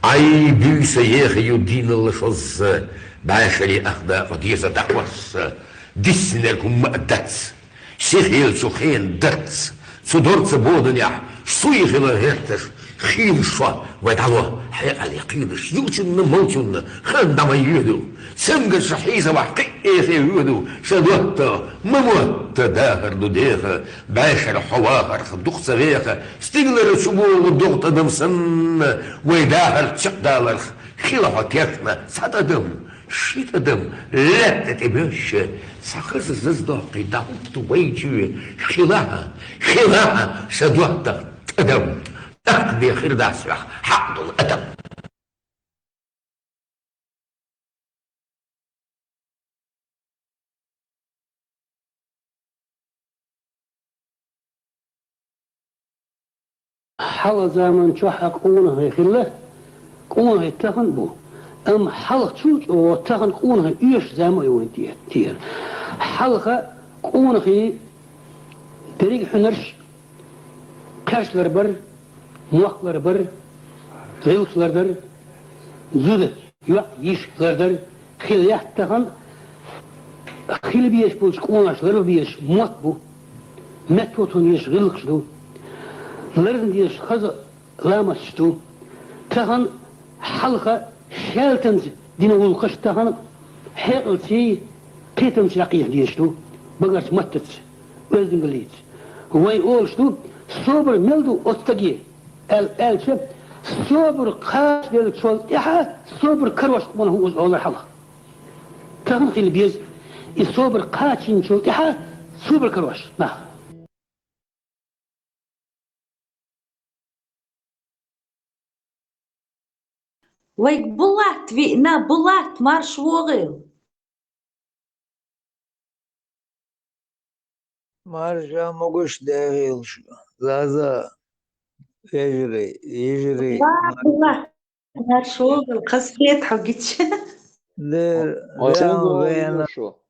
Ай, буьйса еха ю дийналла шозза, бӀешаре ах дакъа деза дӀахьосса, диссинарг хӀумма а дац. Сихъел цу хен дац, цу дорца боданехь, суй хила гӀерташ, Хийла шо вай дӀало хьекъале кхийдаш, юучунна, молчунна хан дӀа ма йоьду. Цамгарш хьийзавахь кхиъ эхе воьду, ша дотта, ма мотта дахар ду деха, бӀешара хьо вахарх дукха ца веха, стигалара чу богӀу догӀа тӀадам санна, вай дахар чакхдаларх хила хьо кертна цхьа тӀадам, ши тӀадам, лаьтта тӀе моьшша, цхьа хаза заз доккхий дӀахӀутту вай чоь, хилахьа, хилахьа, ша дотта, тӀадам. ТӀаккха бен хир дац вайх хьакъ долу адам. Хьалха заман чохь а къонахий хилла, къонахий тахана а бу. Амма хьалха чул чӀогӀа тахана къонахий оьшуш зама а ю вайн те-, тера. Хьалха къонахий дерриг а хьуьнарш кхерч лар бара, мохк лар бара, гӀиллакхаш лар дара, зуда, йоӀ, йиша лар дара, хила лаьтта тахана хила безаш болчу къонахаша ларбан безаш мотт бу, метта тун езаш гӀиллакхаш ду, лардан дезаш хаза ламасташ ду. Тахана хьалха шаьлтанца дина гӀуллакхаш тахана хьекъалций, кхетамций дӀакхехьа дезаш ду, багарчу маттаца, оьздангаллица. Вай олуш ду, собар мел ду оцу стаге, аьл-, аьлча, собар кхачаделлачул тӀаьхьа собар карош къонах ву иза олура хьалха. Тахана хила беза и собар кхачийначул тӀаьхьа собар карош нах. Вайга Булат виъна, Булат, марша вогӀийла. Марша могуш дехийла шу, Заза, вежарий, йижарий. Ва, Булат, марша вогӀийла, хазахета хьо гича. Дер, О, дер, стенга вена. Шу?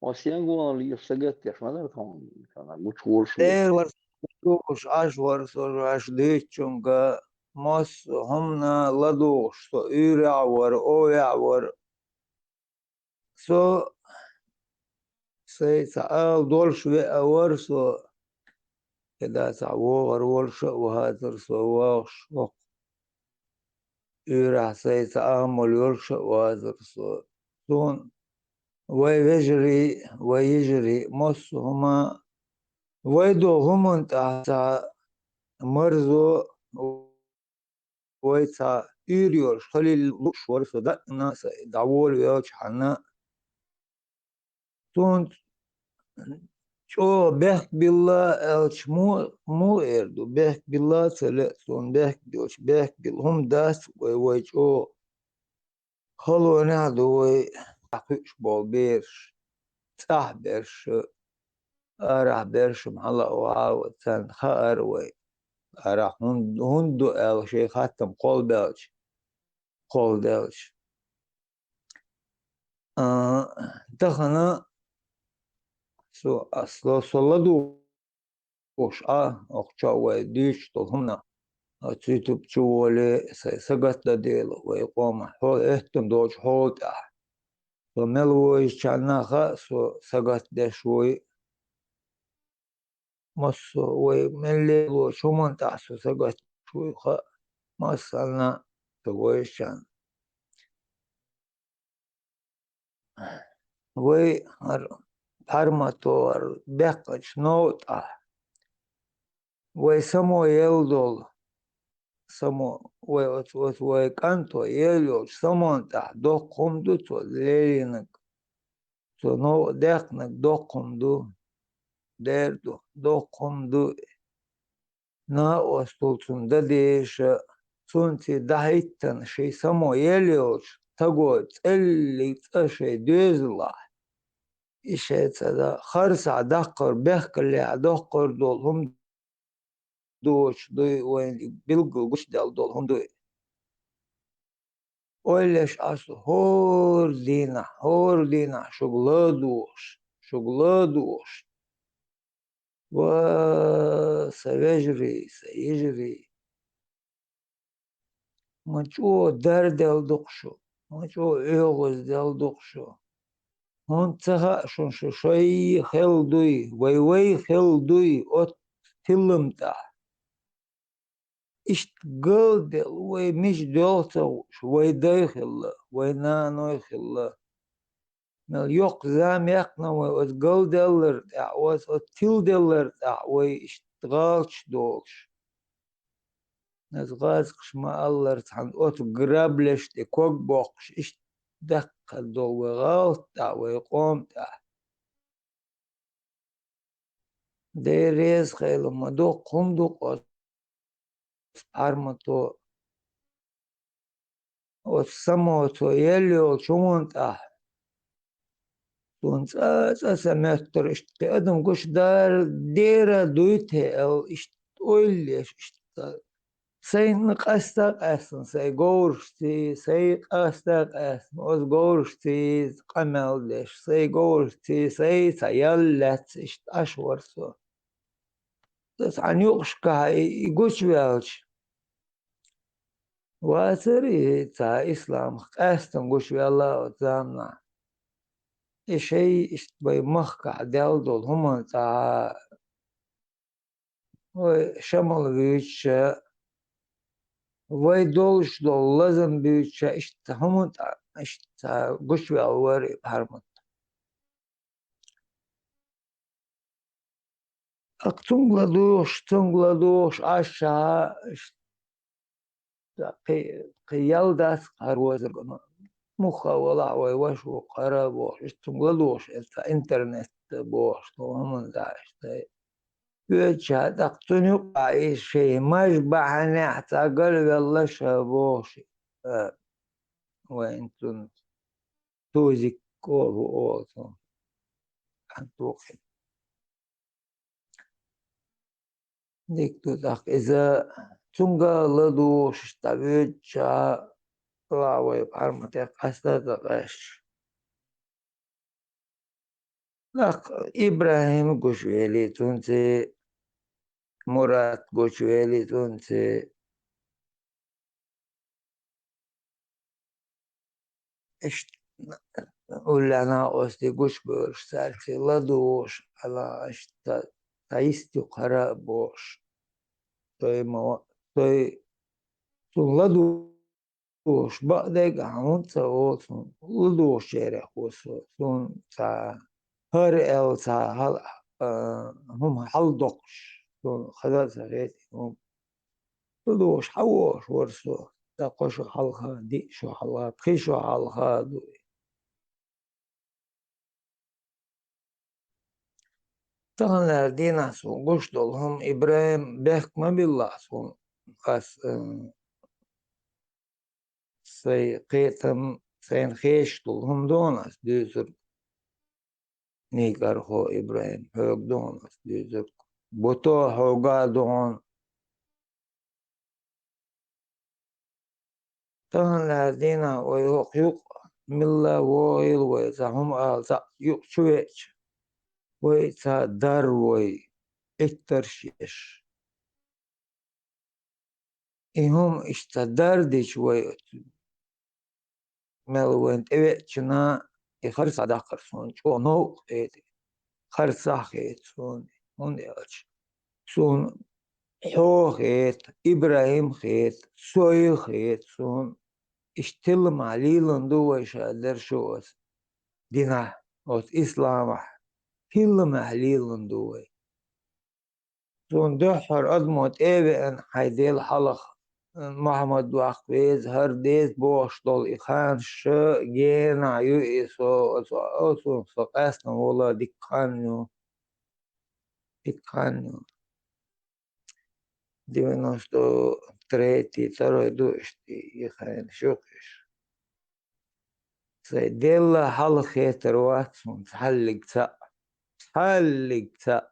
О, стенга лийша сагатдеш ма дара тхуна, тхуна гучугӀур шу. Дер вара со, Ӏаш вара со, Ӏаш дуьйцучунга, массо а хӀуманна ладугӀуш со, уьйрехь а вара, овехь а вара. Со, сайца ала долуш веа вара со, кхидӀа цхьа вогӀар волуш а вахацара со вогӀуш воккха. Уьйрахь сайца Ӏамал йолуш а вацара со. Суна вай вежарий, вай йижарий, массо а хӀума, вай долу хӀуманна тӀехь цхьа марзо, вай цхьа уьйр йолуш хилийла лууш вара со, даьӀна а сан, дӀаволавелчхьана. Суна чӀогӀа бехк билла аьлча, муха, муха эр ду? Бехк билла а ца лаьа суна, бехк билча, бехк билла хӀума дац вай, вай чӀогӀа халонехь а ду вай, кхуьуш болу бераш, цӀахь берш, арахь берш хьала а вахьа, царна хаьара вай, арахь хӀунда, хӀунда ду аьлла шайн хаттам кхолбелча, кхолладелча. А, тахана со, со, со ладугӀуш Ӏа, охча вай дуьйцуш долу хӀуманах, оцу ютуб чу волий, сайн сагатдан дела, вай къоман хьо-, хӀоьттина долчу хьола тӀехь. Со мел вуйзучарна хаьа, со сагатдеш вуй. Массо а вай мел лелочу хӀуманна тӀехь со сагатдеш вуй хаьа, массарна а, со вуйзучарна. Вай хӀара пхьармато, хӀара баьккхинчу новкъа тӀехь, вай само елла долу, само, вай оцу, оцу вай кӀанто елла йолчу самонна тӀехь доккха хӀума ду цо лелийнарг, цо новкъа даьккхинарг доккха хӀума ду, дер ду, доккха хӀума ду. Накъосталла цунна дан дезаш, цунца дӀахӀиттина шен само елла йолчу стаго цӀеллиг цӀа шайн доьзалахь, и шайца дан харцахь даккхар, бехкаллехь доккхур долу хӀума доцуш дуй, вайна билггал гучудаьлла долу хӀума дуй. Ойла еш Ӏа со хӀора дийнахь, хӀора дийнахь шуьга ладугӀуш, шуьга ладугӀуш. Ва, сан вежарий, сан йижарий! Ма чӀогӀа дарделла ду-кх шу, ма чӀогӀа оьгӀазделла ду-кх шу. ХӀунда ца хаьа шуна шу шай хилла дуй, вай-вай хилла дуй оцу тилам тӀехь? иштта галдаьлла, вай мича доьлху ца хууш, вай дай хилла, вай наной хилла. Мел йоккха зама яьккхина вай оцу галдаьллар тӀехь, оцу, оцу тиладеллар тӀехь вай иштта гӀалаташ долуш. Оцу гӀазкхаша ма-аллара, цхьана оцу граблеш тӀе ког боккхуш, иштта даккха долу вай гӀалат тӀехь, вай къоман тӀехь. Дела реза хуьлда, ма дукха хӀума ду-кх оцу пхьармато, оцу самото елла йолчу хӀуманна тӀехь. Суна цкъа а, цкъа а ца моьттура, иштта кхин адам гучудара дера дуй те аьлла, иштта ойла еш, иштта. Сайна къаста а къаьстина сайн говрашций, сайн къаста а къаьстина оцу говрашций къамел деш, сайн говрашций, сайн цхьа ял лаьцна иштта Ӏаш вара со. Сан цхьана юкъашкахь и, и гучуваьлча, вацара и цхьа исламах къаьстина гучуваьлла оцу заманахь. И шайн иштта вай махкахь даьлла долу хӀуманна тӀехь, вай шамал вуьйцуша, вай долуш долу лазам буьйцуша, иштта хӀуманна тӀехь, иштта гучуваьлла вара и пхьармат. ТӀаккха цуьнга ладугӀуш, цуьнга ладугӀуш Ӏаш, иштта кхин, кхин ял дац хӀара вазарг, муха валахь вай ваша ву-кх хӀара бохуш, иштта цуьнга ладугӀуш, эцца интернет бохуш, тхо хӀуманна дӀа иштта. Воьдуш тӀаккха цуьнан юкъахь иза шайн маж бахьанехь цхьа галвелла ша бохуш, а, вайн цунна Тузик олу, олу цунна. Дика ду, тӀаккха иза цуьнга ладугӀуш дӀавоьдуча, ла вай пхьарматех къаста а ца къаьсташ. ТӀаккха ИбрахӀим гучувели цунций, Мурат гучувели цунций. Иштта уллехь накъостий гучубевллаш цаьрца ладугӀуш, ала иштта, цхьа йист ю-кх хӀара а бохуш. Цой ма, цой, цунна ладугӀуш бакъдерг а хьуна ца олу суна, ладугӀучарех ву со, суна цхьа хӀара аьлла цхьа хьал-, а, хӀума хьалдоккхуш, суна хаза а ца хета и хӀума. ЛадугӀуш хьан вогӀуш вара со? Ткъа кхо шо хьалха, диъ шо хьалха, пхи шо хьалха ду и. Таханлера дийнахь суна гуш долу хӀума, ИбрахӀим, бехк ма биллахь суна, ас, э, сайн кхетам, сайна хеташ долу хӀума ду хьуна ас дуьйцург. Нийгархо ИбрахӀим, хьоьга ду хьуна ас дуьйцург. Буто хьоьга а ду хьуна. Таханлера дийнахь вай хӀокху юкъа милла вогӀийла вай, цхьа хӀума ала цхьаъ юкъа чу веача, вай цхьа дар вай, Ӏиттарш еш. И хӀума иштта дар дича вай оцу мел вайна тӀевеачунна, и харцахь даккхар суна чӀогӀа новкъа хета. Харцахь хета суна, хӀунда аьлча суна хьо хета, ИбрахӀим хета, со хета суна. Иштта тилламахь лелийна ду вай ша дерриге оцу динахь, оцу исламахь, тилламахь лелийна ду вай. Суна дуьххьара адамо тӀе а веана, хьайн Дела хьалха, Мухьаммад ваккха веза, хӀара деза бохуш долу и ханаш генахь ю и со, оцу, оцу со къаьстина волу дика хан ю. Дика хан ю. Девяносто третий, второй ду иштта и ханаш юкъа иш. Сайн Делла хьалха хетар вац хьуна цхьаллиг цхьаъ, цхьаллиг цхьаъ,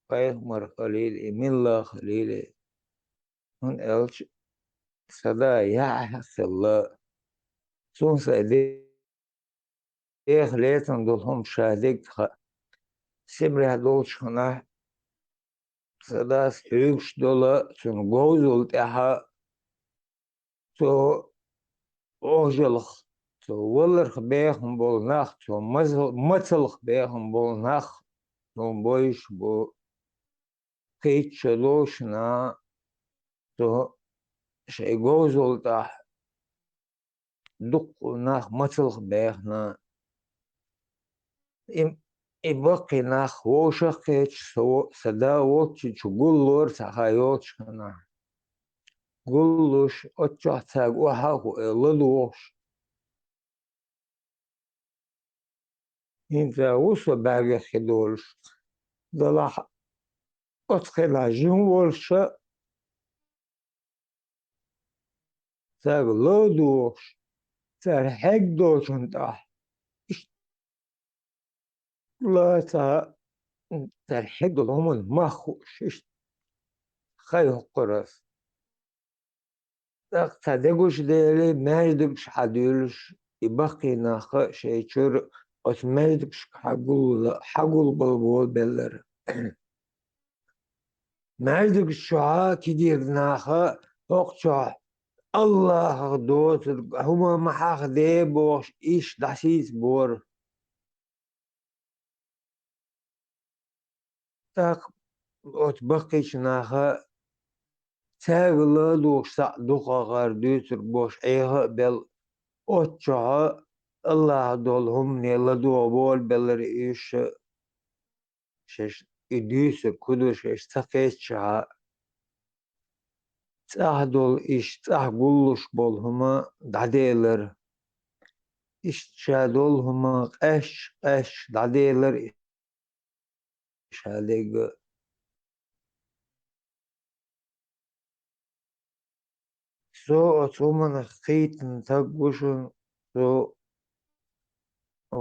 пайхамар хилийла и, милла хилийла и. ХӀунда аьлча сан да яхь хилла. Суна сайн дех лецна долу хӀума ша дерг хаьа. Сибрехь долчу ханахь сан дас хьуьйгуш долу цуьнан говзалла тӀехь, цо Ӏожаллах, цо валарх бехам болу нах, цо мазал-, мацаллах бехам болу нах суна бовзуш бу. Кхечу шо лоцуш а, цо шайн говзал тӀехь дуккха нах мацалх баьхна. И, и баккхий нах вовшахкхеташ, со во-, сан да волчча чу гуллора цхьа хан йолчу хенахь. Гуллуш, оццохь цаьрга охьа а хууш, ладугӀуш. ХӀинца ву со бӀаьргех хи долуш, делахь оцу хенахь жима волуш а, цаьрга ладугӀуш, цара хьегна долчунна тӀехь, иштта ла ца, цара хьегна долу хӀуманна мах хууш, иштта хан йоккхура ас. ТӀаккха цхьа де гучудели, маьждигаш хьадуьйлуш, и баккхий нах а шайн чуьра оцу маьждигашка хьагулла-, хьагулбала болабеллара. Маьждигаш чохь а кегийриг нах а хӀокху чохь Аллахах доцург хӀума ма хьахде бохуш, иштта дӀасийца бора. ТӀаккха оцу баккхийчу наха цаьрга ладугӀуш схьа дукхагӀар дуьйцург бохуш Ӏеха а белла, оццу чохь а Аллахах долу хӀумане ладогӀа болабеллара уьш а, шаьш и дуьйцург хӀун ду шаьш ца кхетчахьа, цӀахь долу иштта цӀахь гуллуш болу хӀума дӀаделара. Иштта ша долу хӀума къаьсташ, къаьсташ дӀаделара ша дерг а. Со оцу хӀуманах кхийтина стаг ву шуна, со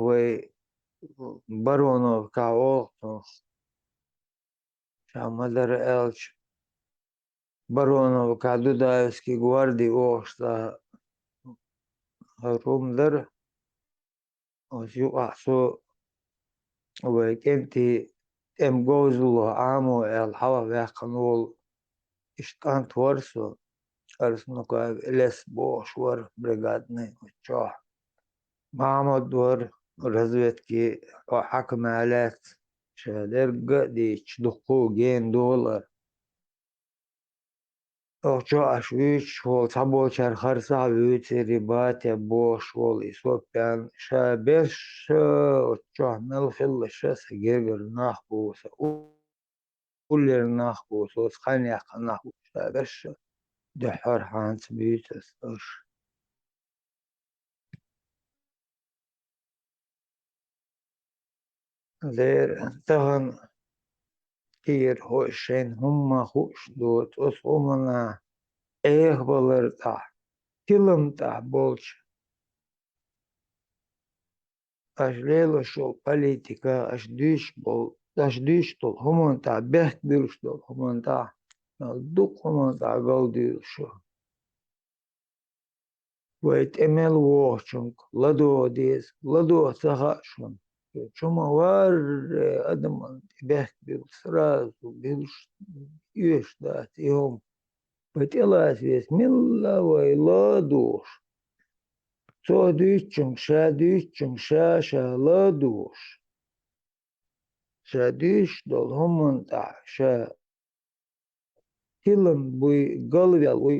вай Бароновкахь олу цунах. Ша ма дара аьлча, Бароновкахь Дудаевский гварди оха ша хӀара хӀума дара. Оцу юкъахь со вай кӀентий тӀеман говзалло Ӏамо аьлла хьалха ваьккхина волу иштта кӀант вара со, Арснукаев Илес бохуш вара бригадный оцу чохь. Махьмад вара разведки хьо хьаькамехь лаьцна, ша дерг а дийцича дуккха а гена долара. Оха чохь аш вуьйцуш волу цхьаболчара харцахь а вуьйцура, Батя бохуш волу и Сопян, ша берш а оцу чохь мел хилла ша сан гергара нах бу, сан уллера нах бу, соца хан яьккхина нах бу, ша берш а дуьххьара хьанца буьйцу ас аша. Дера, тахана кийра хӀо шайна хӀумма хууш доцу, оцу хӀуманна Ӏехабалар тӀехь, тилам тӀехь болчу. Аша лелош йолу политика, аша дуьйцуш болу, аша дуьйцуш долу хӀуманна тӀехь, бехк буьллуш долу хӀуманна тӀехь, дукха хӀуманна тӀехь галдуьйлуш ю. Вай тӀе мел вогӀучуьнга ладогӀа деза, ладогӀа ца хаьа шуна. Чу ма варре адаман тӀе бехк билла, сразу билуш, оьшуш дац и хӀума. Вай тӀелаца веза, милла вай ладугӀуш. Цо дуьйцучуьнга, ша дуьйцучуьнга, ша-ша ладугӀуш. Ша дуьйцуш долу хӀуманна тӀехь, ша тилам буй, галвел вуй,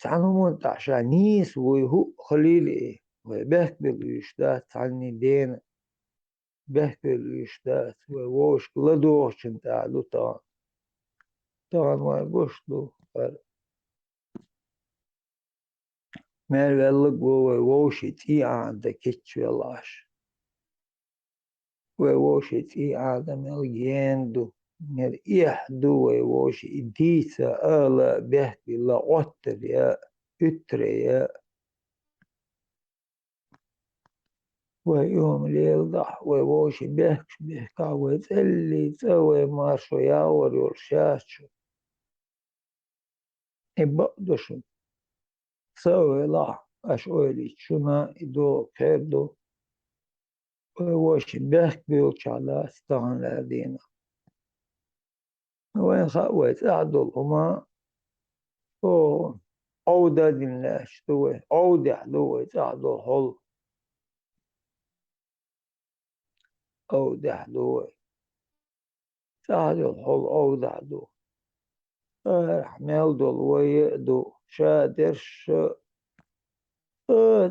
цхьана хӀуманна тӀехь ша нийса вуй, хӀуъа хилийла и, вай бехк билла уьш дац цхьанний дена, бехк билла уьш дац, вай вовшашка ладогӀучун тӀехь ду тахана. Тахана вай гуш ду хӀара. Мел веллаг ву вай вовшийн цӀий Ӏаьнда кечвелла Ӏаш. Вай вовшийн цӀий Ӏаьнда мел гена ду, мел эхь ду вай вовшийн и дийца, ала, бехк билла, Ӏоттар я, уьттаре я. Вай и хӀума леладахь, вай вовшийн бехкаш бехкахь, вай цӀеллий цӀа вай маршо ягӀор йолуш яц шу. И бакъ ду шуна. Ца ойлахь, аша ойла йича шуна и догӀу кхер ду. Вай вовшийн бехк буьйлучохь дац тахана лаьрдийнахь. Вайна хаьа вай цӀахь долу хӀума, оха, Ӏовда а дина лаьтташ ду вай, Ӏовдехь ду вай цӀахь долу хьол. Ӏовдехь ду вай. ЦӀахь долу хьол Ӏовдахь ду. арахь мел долу вай а ду, ша дерш а,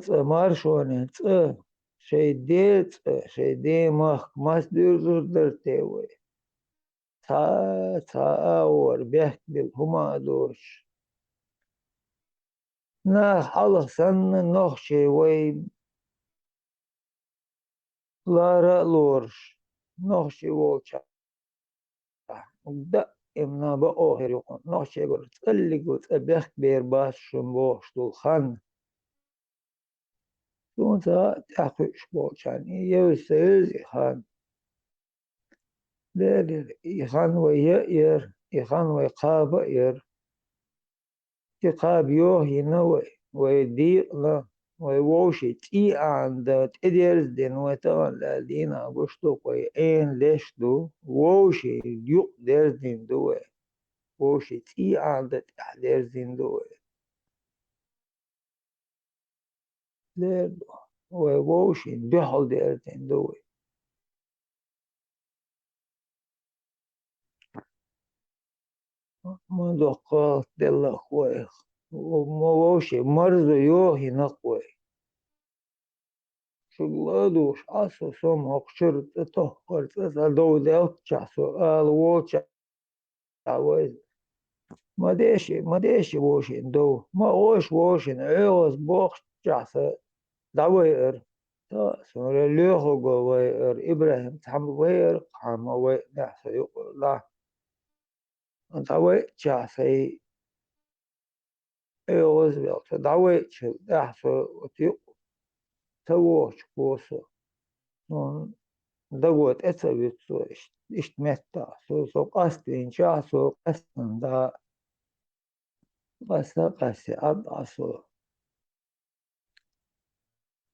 цӀа маршонан цӀа, шайн ден цӀа, шайн ден махка мас дуьрзур дара те вай? Цхьа, цхьа а агӀор бехк билла хӀума а доцуш. Нах хьалха санна нохчий вай лара а лоруш, нохчий волчохь даимна бакъо хир ю хьуна, нохчий гур цкъа а цкъа бехк бер бац шуна бохуш долу хан. Суна ца хаьа, тӀаьхьа кхуьуш болчарна и евза ца евза и хан. Леррина и хан вай яа а яра, и хан вай кхаба а яра. И кхаба йохийна вай, вай декъана, вай вовшийн цӀий Ӏаьнна дан тӀедерза дина вай тахана лаьа дийнахь гуш ду, вай Ӏена леш ду, вовшийн юкъ дерза дина ду вай, вовшийн цӀий Ӏаьнна дан тӀаьхьа дерза дина ду вай. Лер ду, вай вовшийн дуьхьал дерза дина ду вай. Ма доккха гӀалат делла-кх вайх. Ма вовшийн марзо йохийна-кх вай. Шуьга ладугӀуш Ӏа со, со-м хӀокху чуьра цӀа тохкара цӀа, цӀа дов делччахь со ала волчохь вай. Ма деши, ма деши вовшийн дов, ма гӀош вовшийн ӀогӀаз бохуччохь сан дӀавайара. Та, суна лоьхург вайара, ИбрахӀим цхьамма вайара, кхана ма вайъинехь со юкъара дӀа. ДӀавайччахь сайн ӀогӀаз велла, со дӀавайччул тӀаьхьа со оцу юкъа ца вохучу кхо со. Суна даго тӀе ца вуьту со, иш-, иштта меттахь. Со, со къастийначохь, со къаьстина дӀа, къаста а къаьсти, Ӏад Ӏа со.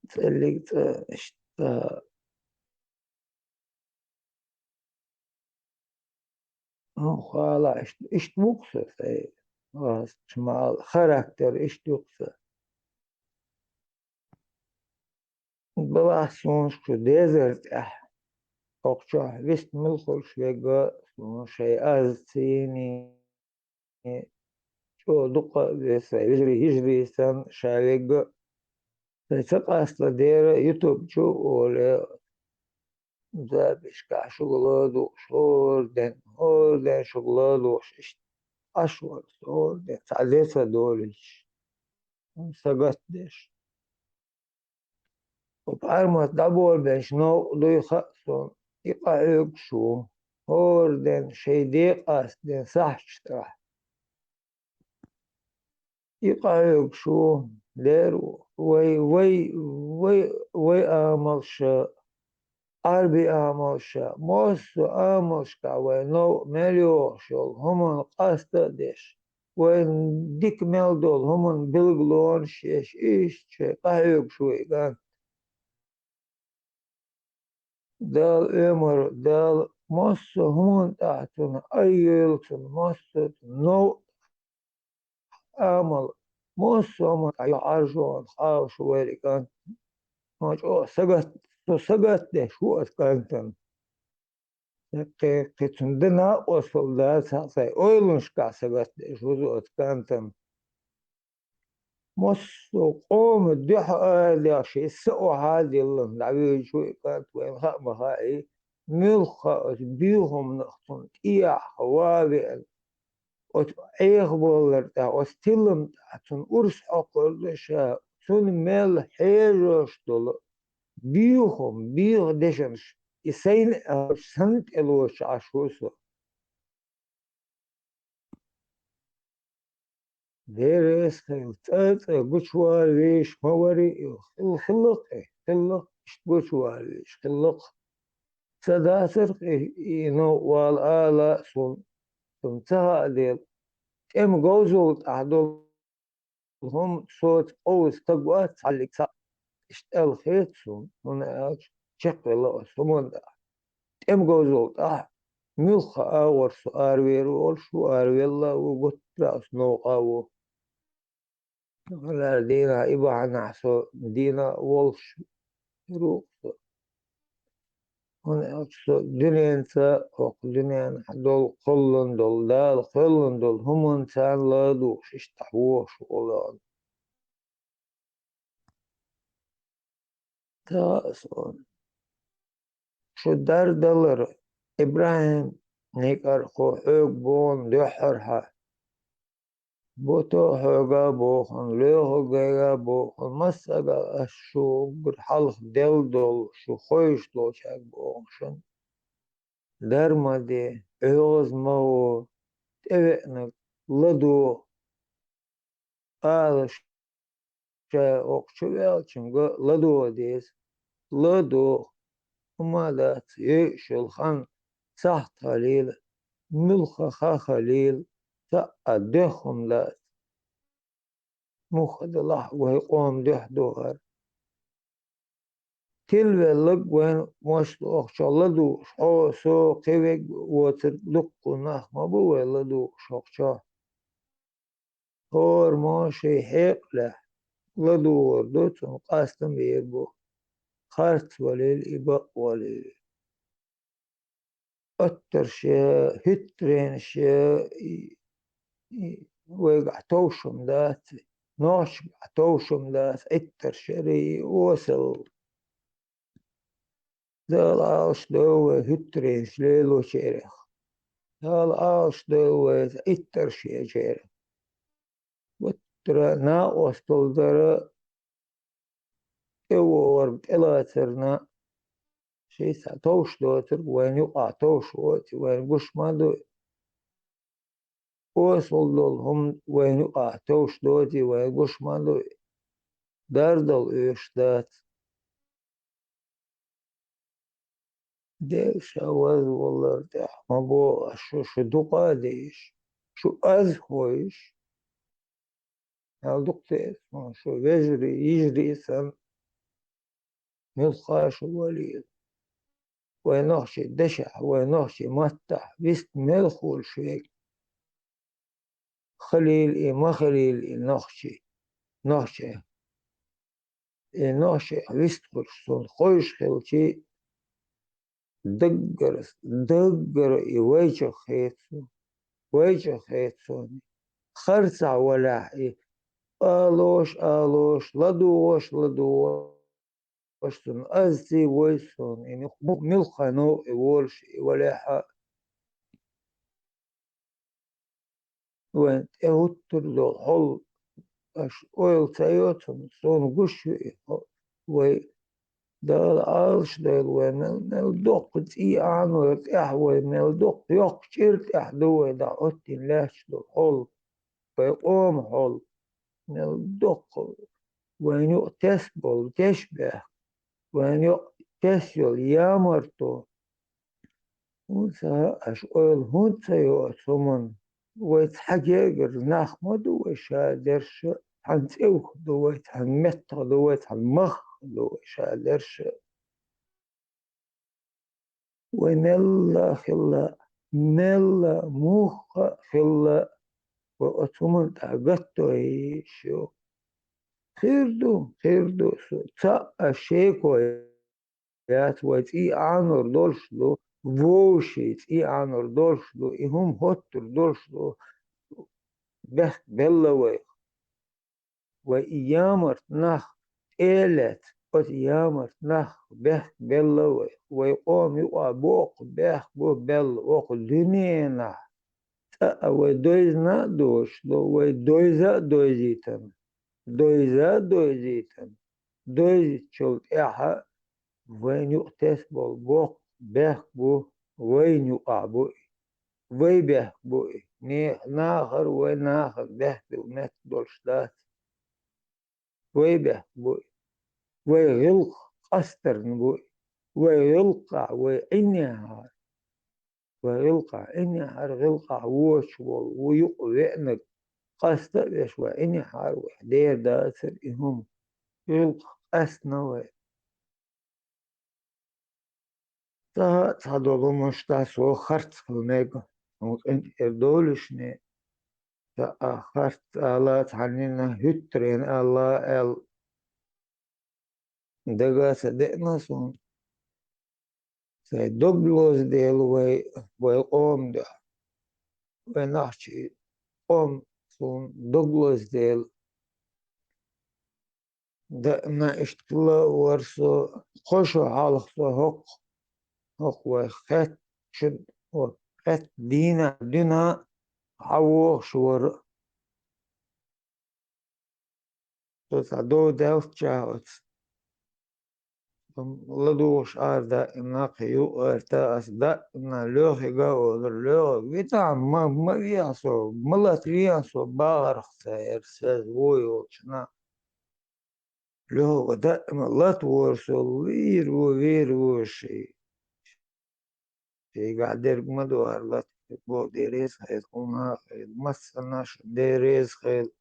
ЦӀеллиг цӀа, иштта, ну, хала, иштта, иштта ву-кх со, сайн, а, чу ма-, характер иштта ву-кх со. Балахь суна шу дезар тӀехь, хӀокху чохь вист муьлхарш верг а, суна шайн аз ца йиний, чӀогӀа дукха а веза, вежарий, йижарий санна ша верг а. Сайн ца къасталуш дера ютуб чу а олу, записьшкахь шуьга ладугӀуш, хӀора ден, хӀора ден шуьга ладугӀуш, иштта Ӏаш вара со, хӀора ден, цхьа де ца долуьйтуш, сагатдеш. Оцу Ӏаьрмат дӀаболабеш новкъа дуй хаьа суна, и къахьоьгуш ву, хӀора ден шайн декъаста ден сахьташ тӀехь. И къахьоьгуш ву, дера ву, вай, вай, вай, вай амалша, Ӏарби амалша, массо а амалшкахь вай новкъа мел йогӀуш йолу хӀуманна къаста а деш, вайна дика мел долу хӀуманна билгалонаш еш, иштта шайн къахьоьгуш ву и кӀант. Дала оьмар, Дала массо а хӀуманна тӀехь цунна айъелла, цунна массо а цунна новкъа, амал, массо а хӀуманна тӀехь йо Ӏаржонах Ӏалаш ву вай и кӀант. Ма чӀогӀа сагатдеш, со сагатдеш ву оцу кӀантана. Кхе, кхе цунна дан накъосталла дац, цхьаъ сайн ойланашкахь сагатдеш ву со оцу кӀантана. Массо а къоман дуьхьа арадехча, шен са охьа а диллина, дӀавуьйжучу и кӀант вайна хаа ма хаьий, муьлхха оцу буьйхамнах цунна тӀехьа ван а веана, оцу Ӏехабалар тӀехь, оцу тилам тӀехь цунна урс хьокхур ду ша, цунна мел хьежош долу буьйхам, буьйха дешнаш, и сайна аьлча, санна тӀелоцуш Ӏаш ву со. Дера эсхайла, цӀа-цӀа гучувала везаш ма варий и, хилла-кх и, хилла-кх, иштта гучувала везаш хилла-кх. Ца дацара-кх и, и новкъа вала ала а суна, суна ца хаьа дела, тӀеман говзалла тӀехь долу хӀума соьца къовса стаг вац цхьаллиг цхьаъ, иштта аьлла хета суна, хӀунда аьлча чекхвелла оцу хӀуманна тӀехь. ТӀеман говзалла тӀехь муьлхха агӀор со аравер волуш ву, аравелла а ву, гуттара а со новкъа а ву. Лер дийнахь и бахьанахь со дийна а волуш ву со. ХӀана аьлча со дуьненца, оха дуьненахь долу, кхоллан долу, Дала кхоьллан долу хӀуманца ладугӀуш иштта вогӀуш волу. Та сон. Шу дардалара, ИбрахӀим, некъархо, хьоьга боху дуьххьара хьан. Бото хьоьга боху, лоьху гайга боху, массага ас шу уггар хьалха делла долу, шу хойуш долчаьрга боху шуна. Дарма де, оьгӀаз ма гӀо, тӀевеанарг ладогӀа. Ала ша оха чу ваьллачуьнга ладогӀа деза. ЛадогӀа. ХӀума дац, йойуш йолу хан сахьт хилийла, муьлхха хан хилийла, цхьа а дуьхьа хӀума дац. Муха делахь вай къоман дуьхьа ду хӀара. Тилвелларг вайн мостагӀчохь ладугӀуш, хьо, со, кхин верг воцург дуккха нах ма бу вай ладугӀуш хӀокху чохь. ХӀораммо шайн хьекъалехь ладугӀур ду, цунна къастам бийр бу. Харц валийла и, бакъ валийла. Оттарш я, хӀуьттаренаш я, и, и, вайгахь товш хӀума дац, нохчашкахь товш хӀума дац, Ӏиттарш яра и, осал. Дала Ӏалашдойла вай хӀуьттаренаш лелочарех. Дала Ӏалашдойла вай Ӏиттарш ечарех. Вуттара накъосталла дара, тӀевогӀург, тӀелацарна, шайца товш доцург вайн юкъахь товш воций, вайн гуш ма дуй. Осал долу хӀума вайн юкъахь товш доций, вайн гуш ма дуй. Дардал оьшуш дац. Дела ша вазвалар тӀехь ма боху ас шу, шу дукха а дийш, шу аз хойуш. Мел дукха деза суна шу вежарий, йижарий санна, муьлхха шу валийла. Вай нохчий дашехь, вай нохчий маттахь вист мел хуьлуш верг хилийла и, ма хилийла и нохчий, нохчий. И нохчий вист хуьлуш суна хойуш хилчий, даггара, даггара и вайчух хета суна, вайчух хета суна. Харцахь валахь и, алош, алош, ладугӀош, ладугӀош суна, аз ций вой суна, и мух-, мух-, муьлхха новкъа и волуш и валехь а. Вайн тӀе хӀуттур долу хьол, аш ойла ца йоцурна, суна гуш ю и хьо-, вай Дала Ӏалашдойла вай мел, мел доккха цӀий Ӏанор тӀехь вай, мел доккха йоккха чӀир тӀехь ду вай дӀахӀоттийна лаьтташ долу хьол, вай къоман хьол, мел доккха вайн юкъа тесна болу тешнабехк, вайн юкъа тесна йолу ямарто. ХӀунда ца хаьа аша ойла, хӀунда ца йоцу хӀуманна? Вай цхьа гергара нах ма ду вай ша дерш а, цхьана цӀевх ду вай, цхьана меттах ду вай, цхьана махах ду вай ша дерш а. Вай мелла а хилла, мелла а, мухха а хилла, вай оцу хӀуманна тӀехь гатдой йиш ю. Хир ду, хир ду, со цхьа а шеко яц, вай цӀий Ӏанор долуш ду, вовшийн цӀий Ӏанор долуш ду, и хӀума хӀоттур долуш ду, бехк белла вайх. Вай и ямарт нах тӀе а лаьцна, оцу ямарт нах бехк белла вайх. Вай къоман юкъахь боккха бехк бу белла оха дуьненахь. Цкъа а вай дойзна а доцуш ду, вай дойза а дойзийтина, дойза а дойзийтина, дойзичул тӀаьхьа вайна юкъа тесна болу боккха бехк бу, вайна юкъахь бу и, вай бехк бу и, нехан, нахара вай нахана бехк билла меттиг долуш дац. Вай бехк бу и, вай гӀиллакх къастарна бу и, вай гӀиллакхахь вай Ӏинехьара. Вай гӀиллакхахь Ӏинехьара, гӀиллакхахь воцуш волу ву юкъа веанарг къаста а веш, вай Ӏинехьара вай дер дацара и хӀума. ГӀиллакх къаьстина вай. Цхьа, цхьа долу хӀуманаш тӀехь со харц хила мега, хьуна къинтӀера долуьшне, цхьа а харц ала, цхьаннина хӀуьттаренна ала аьлла, дага а ца деана суна. Тай дог лоза дела вай, вай къоман дуьхьа. Вай нохчий къоман суна дог лоза дела. Даима иштта ла а вара со, кхо шу хьалха со хӀокху, хӀокху вай хеттачу, хӀокху хетта дийнахь дуьйна хьан вохуш вара. Со цхьа дов даьллаччахь оцу ладугӀуш ара даима кхин юкъара та ас даима лоьхига а олура, лоьхига витахь ма, ма вехьа со, ма лата вехьа со бахарх ца яра, саза вон йолчу нах. Лоьхига даима лата вора со, вийр ву, вийр ву ши. Шайгахь дерг ма ду хӀара лата, бо дерриг а хила, хӀума а хила, массанаш дерриг а хила.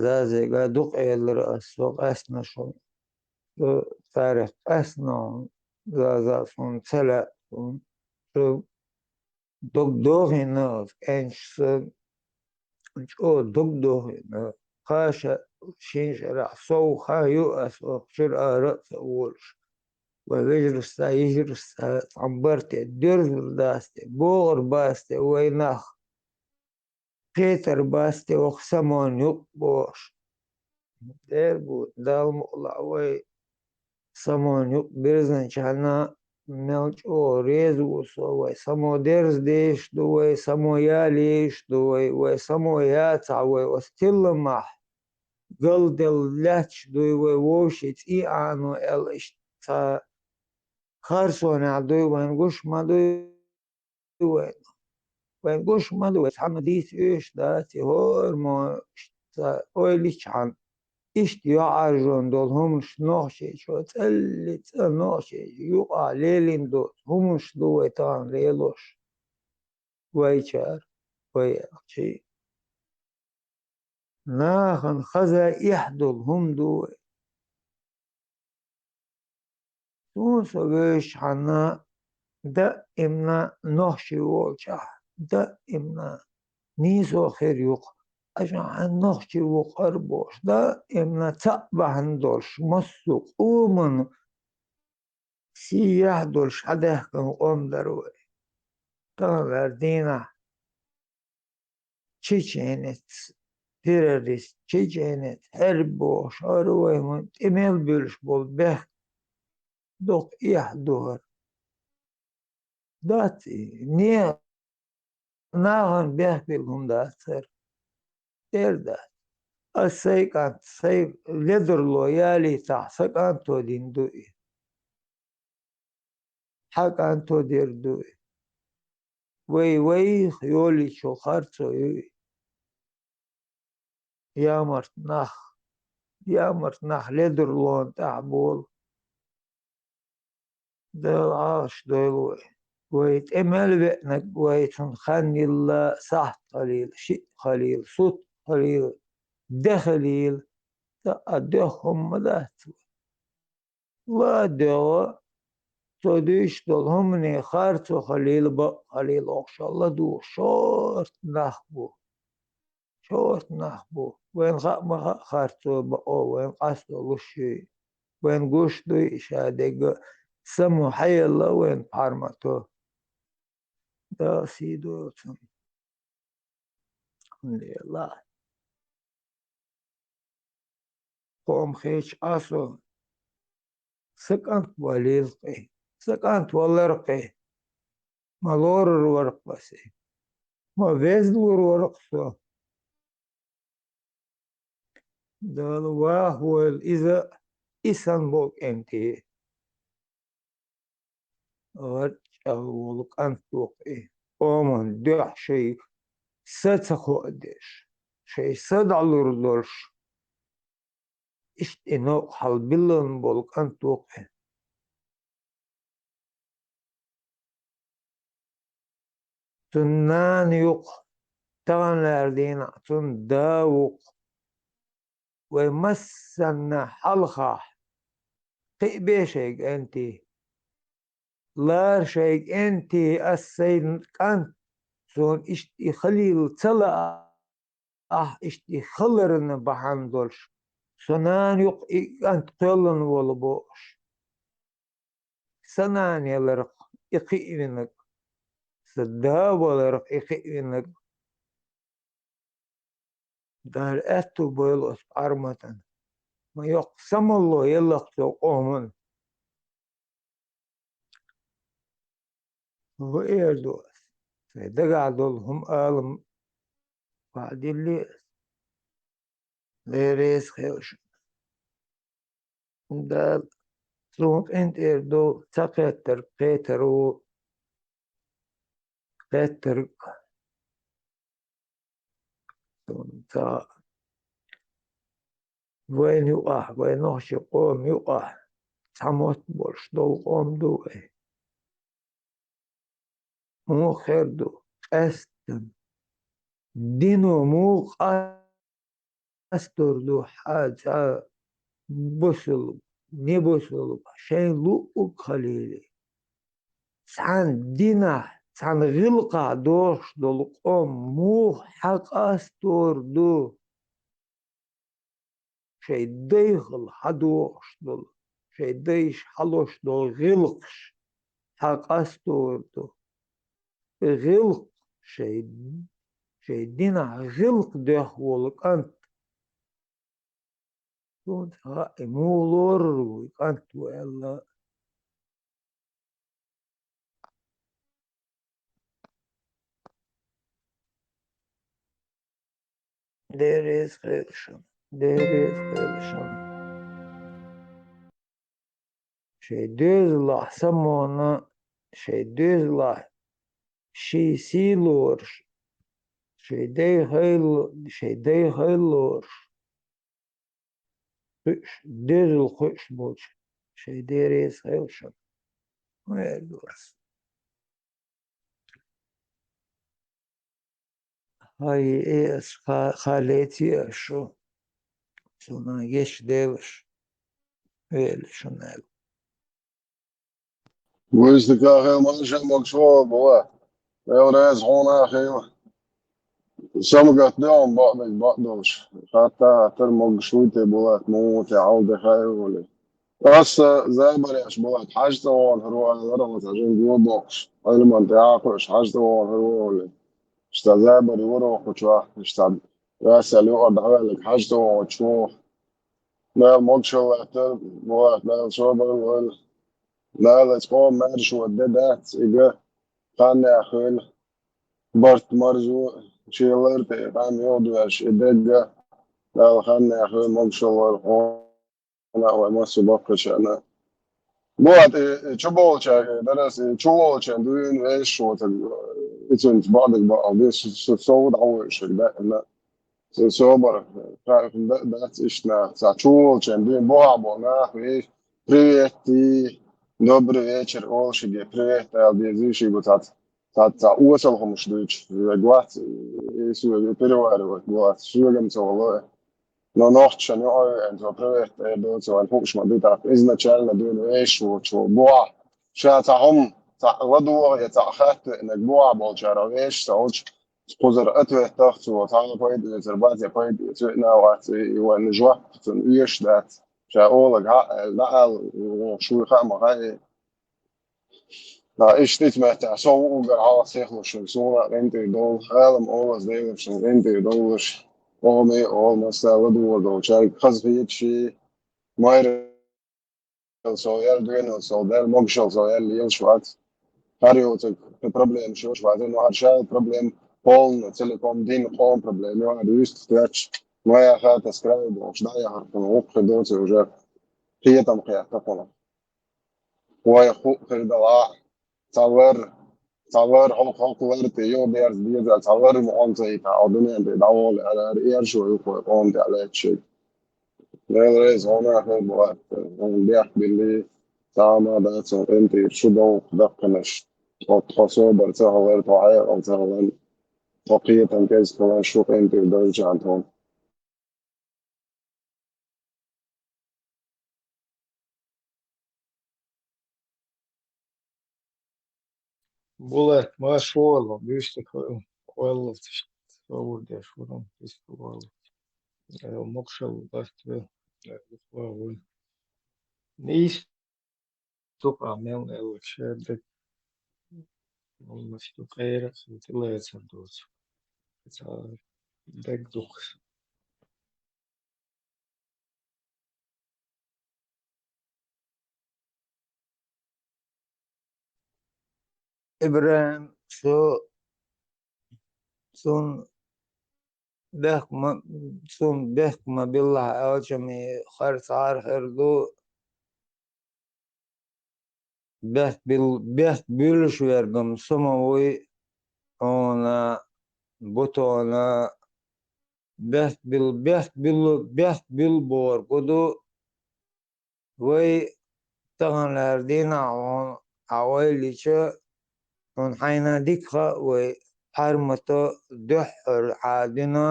Зазега дукха элира ас, со къаьстина шуна. Со царах къаьстина хьуна, Заза, суна ца лаьа суна. Со дог дохийна оцу кӀенташа, сан чӀогӀа дог дохийна. Кхаша шин шарахь сов хан ю ас оха чуьра ара а ца волуш. Вай вежаршца, йижаршца цхьана барте, доьрзур дац те, богӀур бац те вай нах. Кхетар бац те оха самон юкъ бохуш. Дера бу, Далла мукъ лахь вай самон юкъ бирзинчхьана мел чӀогӀа реза ву со, вай само дерза дезаш ду, вай само ялийш ду, вай, вай само яцахь, вай оцу тилламахь галделла лаьтташ дуй, вай вовшийн цӀий Ӏано аьлла, иштта цхьа харцонехь дуй, вайн гуш ма дуй. Вайн, вайн гуш ма ду, вай цхьанна дийца оьшуш дац, и хӀора мо иштта ойла йичхьана, иштта йоӀаржон долу хӀуманаш нохчийчо, цӀалли цӀа нохчийчу юкъахь лелийна доцу хӀуманаш ду вай тахана лелош. Вайчара, вай аьлчи. Нахана хаза эхь долу хӀума ду вай. Суна со вевзачхьана, даимна нохчий волчохь, даимна нийсо хир ю-кх, аша хьан нохчий ву-кх ара бохуш, даимна цхьаъ бахьана долуш, массо а къоман сий яхь долуш хьадаьхкина къом дара вай. Таханлера дийнахь чеченец, террорист, чеченец, хьерба бохуш, хӀара вай хӀун тӀе мел буьлуш болу бехк доккха эхь ду хӀара. Дац и, не, нахана бехк билла хӀума дац хӀара. Дера дац. Ас сайн кӀант, сайн ледарло ялийтахь, сан кӀанто дина ду и. Хьан кӀанто дер ду и? Вай, вайх йолийчо харцо ю и. Ямарт нах, ямарт нах ледарлонна тӀехь болу. Дала Ӏалаш дойла вай. Вай тӀе мел веанарг вай цунна хан йилла, сахьт хилийла, шиъ хилийла, сут хилийла, де хилийла, цкъа а доьхна хӀума ма дац вай. Ла а доьгӀу, цо дуьйцуш долу хӀумане харцо хилийла, бакъ хилийла, окху шалла ду, шорта нах бу. Шорта нах бу. Вайна хаьа ма хаьа харцо, бакъо, вайна къасто луш юй. Вайна гуш дуй и ша дегга, само хьаелла вайна пхьармато. Дала сий дойла цунна. Лела. Кхоам хеча Ӏа со, сан кӀант валийла кхин, сан кӀант валара кхин, ма лорур вара-кх ас и, ма везалур вара-кх со. Дала вахавойла иза, и санна болу кӀентий. ГӀарчӀагӀ волу кӀант ву-кх и, къоман дуьхьа шайн са ца хоадеш, шайн са дӀалур долуш, иштта и новкъа хьалабиллална болу кӀант ву-кх и. Цунна нана ю-кх, таханлера дийнахь цунна да ву-кх. Вай массанна хьалхахь кхиабе шайн кӀентий. Лара шайн кӀентий, ас сайн кӀант, суна иштта и хилийла ца лаахь, иштта и хиларна бахьана долуш, со нана ю-кх и кӀант кхоьллина волу бохуш. сан нана яларх и кхиъ винарг, сан да валарх и кхиъ винарг. Дала аьтту бойла оцу Ӏарматана. Ма йоккха самалло елла-кх цу къоман. ХӀун эр ду ас? Сайн дагахь долу хӀума ала ма диллий ас. Дела реза хуьлда шуна. Дала суна къинтӀера ду ца кхеттарг кхетар ву, кхеттарг. Суна ца Вайна юкъахь, вайн нохчийн къоман юкъахь цхьа мотт болуш долу къоман ду вай. Муха хир ду? Къаьсттина. Дино муха къастор ду хьан цхьа бусулба, небусулба, шайн луъург хилийла. Цхьана динахь, цхьана гӀиллакхахь догӀуш долу къоман муха хьан къастор ду? Шайн дайхала хьан дохуш долу, шайн дайша хьан луш долу гӀиллакхаш хьан къастор ду? И гӀиллакх шайн, шайн динахь гӀиллакх доьхна волу кӀант. Суна ца хаьа, и муха лорур ву и кӀант ву аьлла. Дела реза хуьлда шуна, Дела реза хуьлда шуна. Шайн доьзалахь самонан, шайн доьзалахь шен сий лоруш, шайн дайхал, шайн дайхал лоруш, кхуьуш, доьзал кхуьуш болчу, шайн Дела реза хуьлда шуна. ХӀун эр ду ас? Хьай, э, ас ха-, ха леций ас шу, суна гечделаш, вели шуна аьлла. Вуьшта кахел марша могуш вогӀу, Була. Дела реза хьуна а хуьлда. Самагатдо хьуна бакъдерг бакъдолуш. Хатта хаттар могуш вуй те, Булат, муха те хьал де хаьа волий. Аса забареш, Булат, хьажа цӀа вогӀур ву алара, оцу жин го боккхуш, Ӏилман тӀе а кхуьуш, хьажа цӀа вогӀур ву волий. Иштта забар вара кху чохь, иштта ваьсса юкъара дӀаваьлларг хьажа цӀа вогӀуч ву. Дала могушалла латтар, Булат, Дала собар лойла. Дала оцу къоман маьршо де дац, и га хан а хуьлда. Барт-марзо, шен лар тӀе къам юхадоьжуш, и дерг а Дала хан а хуьлда, могушалла лойла хьуна а, вай массо а баккхийчарна а. Булат, и, и чуболчаьрга, дарас, и чуволчарна дуьйна вешаш воцург, и цуьнца бакъдерг бакъал деза, со, со, со дӀавоьдуш верг даьӀна. Со, собар, ха-, да-, дац иштта нах, цхьа чуволчарна дуьйна бохьа бо нах веш, привет, и, добрый вечер, олу шиге, привет ала дезий шиго цхьацца. Цхьа, цхьа осал хӀумаш дуьйцуш верг вац, и соьга переваривать вац, соьга-м ца вало. Но нохчашна юкъа а веана, цо привет эр доцу вайн хууш ма ду, тӀаккха изначально дуьйна вешаш воцуш ву. Бохьа, ша цхьа хӀума, цхьаъ ладогӀа я цхьаъ хатта веанарг бохьа болчара вешаш ца олуш, кхузара ответ даха цо, цхьа а пайда оьцур бац я пайда оьцур веана а вац, и, и вайна жоп цунна оьшуш дац. Ша олаг хьа а аьлла, дӀа аьлла, шуй хаа ма хаьа. Да, иштта ицу меттехь, со ву уггар хьалха сехлуш верг, суна а къинтӀера довла, Ӏалам олаза Делера шуна къинтӀера довлуш, къоме а олу, масса а ладогӀа долчаьрга хазахеташ, майралла сов яьлла, доьналла сов даьлла, могушалла сов яьлла лелаш вац. ХӀара йоцург кхин проблемаш йолуш вац, но хӀара ша проблема полно, целиком дин, къоман проблема ю, хӀара юьстах тетташ, моя хата с краю бохуш, дӀаяхьар кхунах, вукху хир доций уже, кхетам кхетта кхунах. Вай хӀуъа хир далахь, цхьа лар, цхьа лар, хӀокху, хӀокху лар тӀе юхадерза деза, цхьа лар ма Ӏомцайта, хьо дуьнен тӀе дӀаволу аьлла, хӀара эршо ю кху вай къоман тӀехь лаьтташ шига. Дела реза хьуна а хуьлда, Булат, хьуна бехк биллий, цхьа а ма дац хьуна къинтӀера шу довха даккхинарш. Тхо, тхо собар ца хилар, тхо хьекъал ца хилар, тхо кхетам кӀезиг хилар, шу къинтӀера довлчарна тхуна. Булат, марша вогӀийла, буьйса тӀе кхоьллалц, собар деш вара, буьйса тӀе вогӀийла. Э, могушалла латта вай, э, вай. Нийса дукха мел элча даг, мел мач ду къера, хин тилаца доц. Ца даг дукха. Ибрахим, со, сун бехк ма, сун бехк ма билла аьлча, ми харцар хир ду, бехк бил, бехк билуш верг-м со ма вуй, хьона, бутона, бехк бил, бехк бил, бехк бил бохург ду, вай таханлера дийнахьа хьона хьа ойла йича, хьона хьайна дика хаьа вай Пхьармата дуьххьара хьа дуьйна,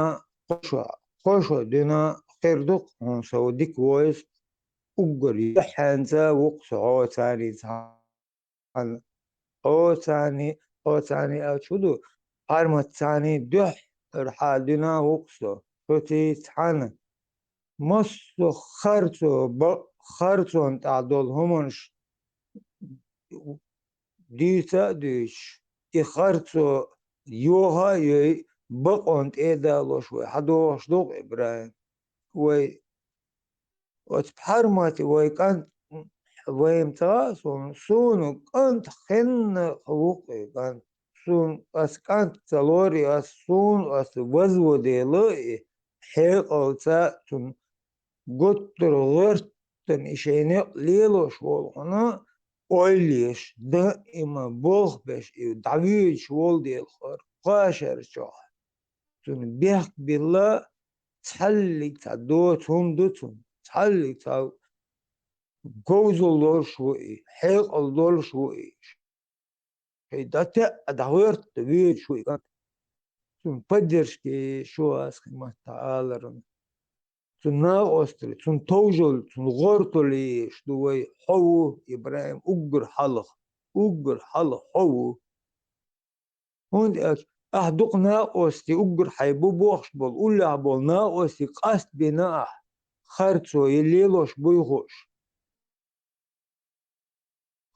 кхо шо, кхо шо дуьйна хир ду-кх хьона со дика вовза, уггар юххьанца ву-кх со хьоцани цхьана. Хьоцани, хьоцани аьлча хӀун ду, Пхьарматцани дуьххьара хьа дуьйна ву-кх со, шуци цхьана. Массо а харцо, бакъ харцонна тӀехь долу хӀуманаш дийца а дуьйцуш, и харцо йоха а йой, бакъонна тӀе а далош вай хьадогӀуш ду-кх, Ибрахим. Вай оцу Пхьармате вай кӀант, вайна ца хаьа суна, суна кӀант хенна а ву-кх и кӀант. Суна ас кӀант ца лорий ас, суна ас вазван дела и хьекъалца цунна гуттар а гӀоьртина и шайн некъ лелош волу хьуна, ойла еш, даима болх беш и дӀавоьдуш волу дела хӀара кхошара чохь. Цунна бехк билла, цхьаллиг цхьа доцу хӀума ду цунна, цхьаллиг цхьа говзалла долуш ву и, хьекъал долуш ву и. Шайн дӀатеа, дӀахӀоьртта воьдуш ву и кӀант. Цунна поддержка еш ю ас хи маттахь аларна. Цунна накъосталла, цунна товжалла, цунна гӀорталла еш ду вай. Хьо ву, Ибрахим, уггар хьалха, уггар хьалха хьо ву. ХӀунда аьлча ахь дукха накъостий уггар хьайн бу бохуш болу, уллехь болу накъостий къастбина ахь, харцо я лелош буй хууш.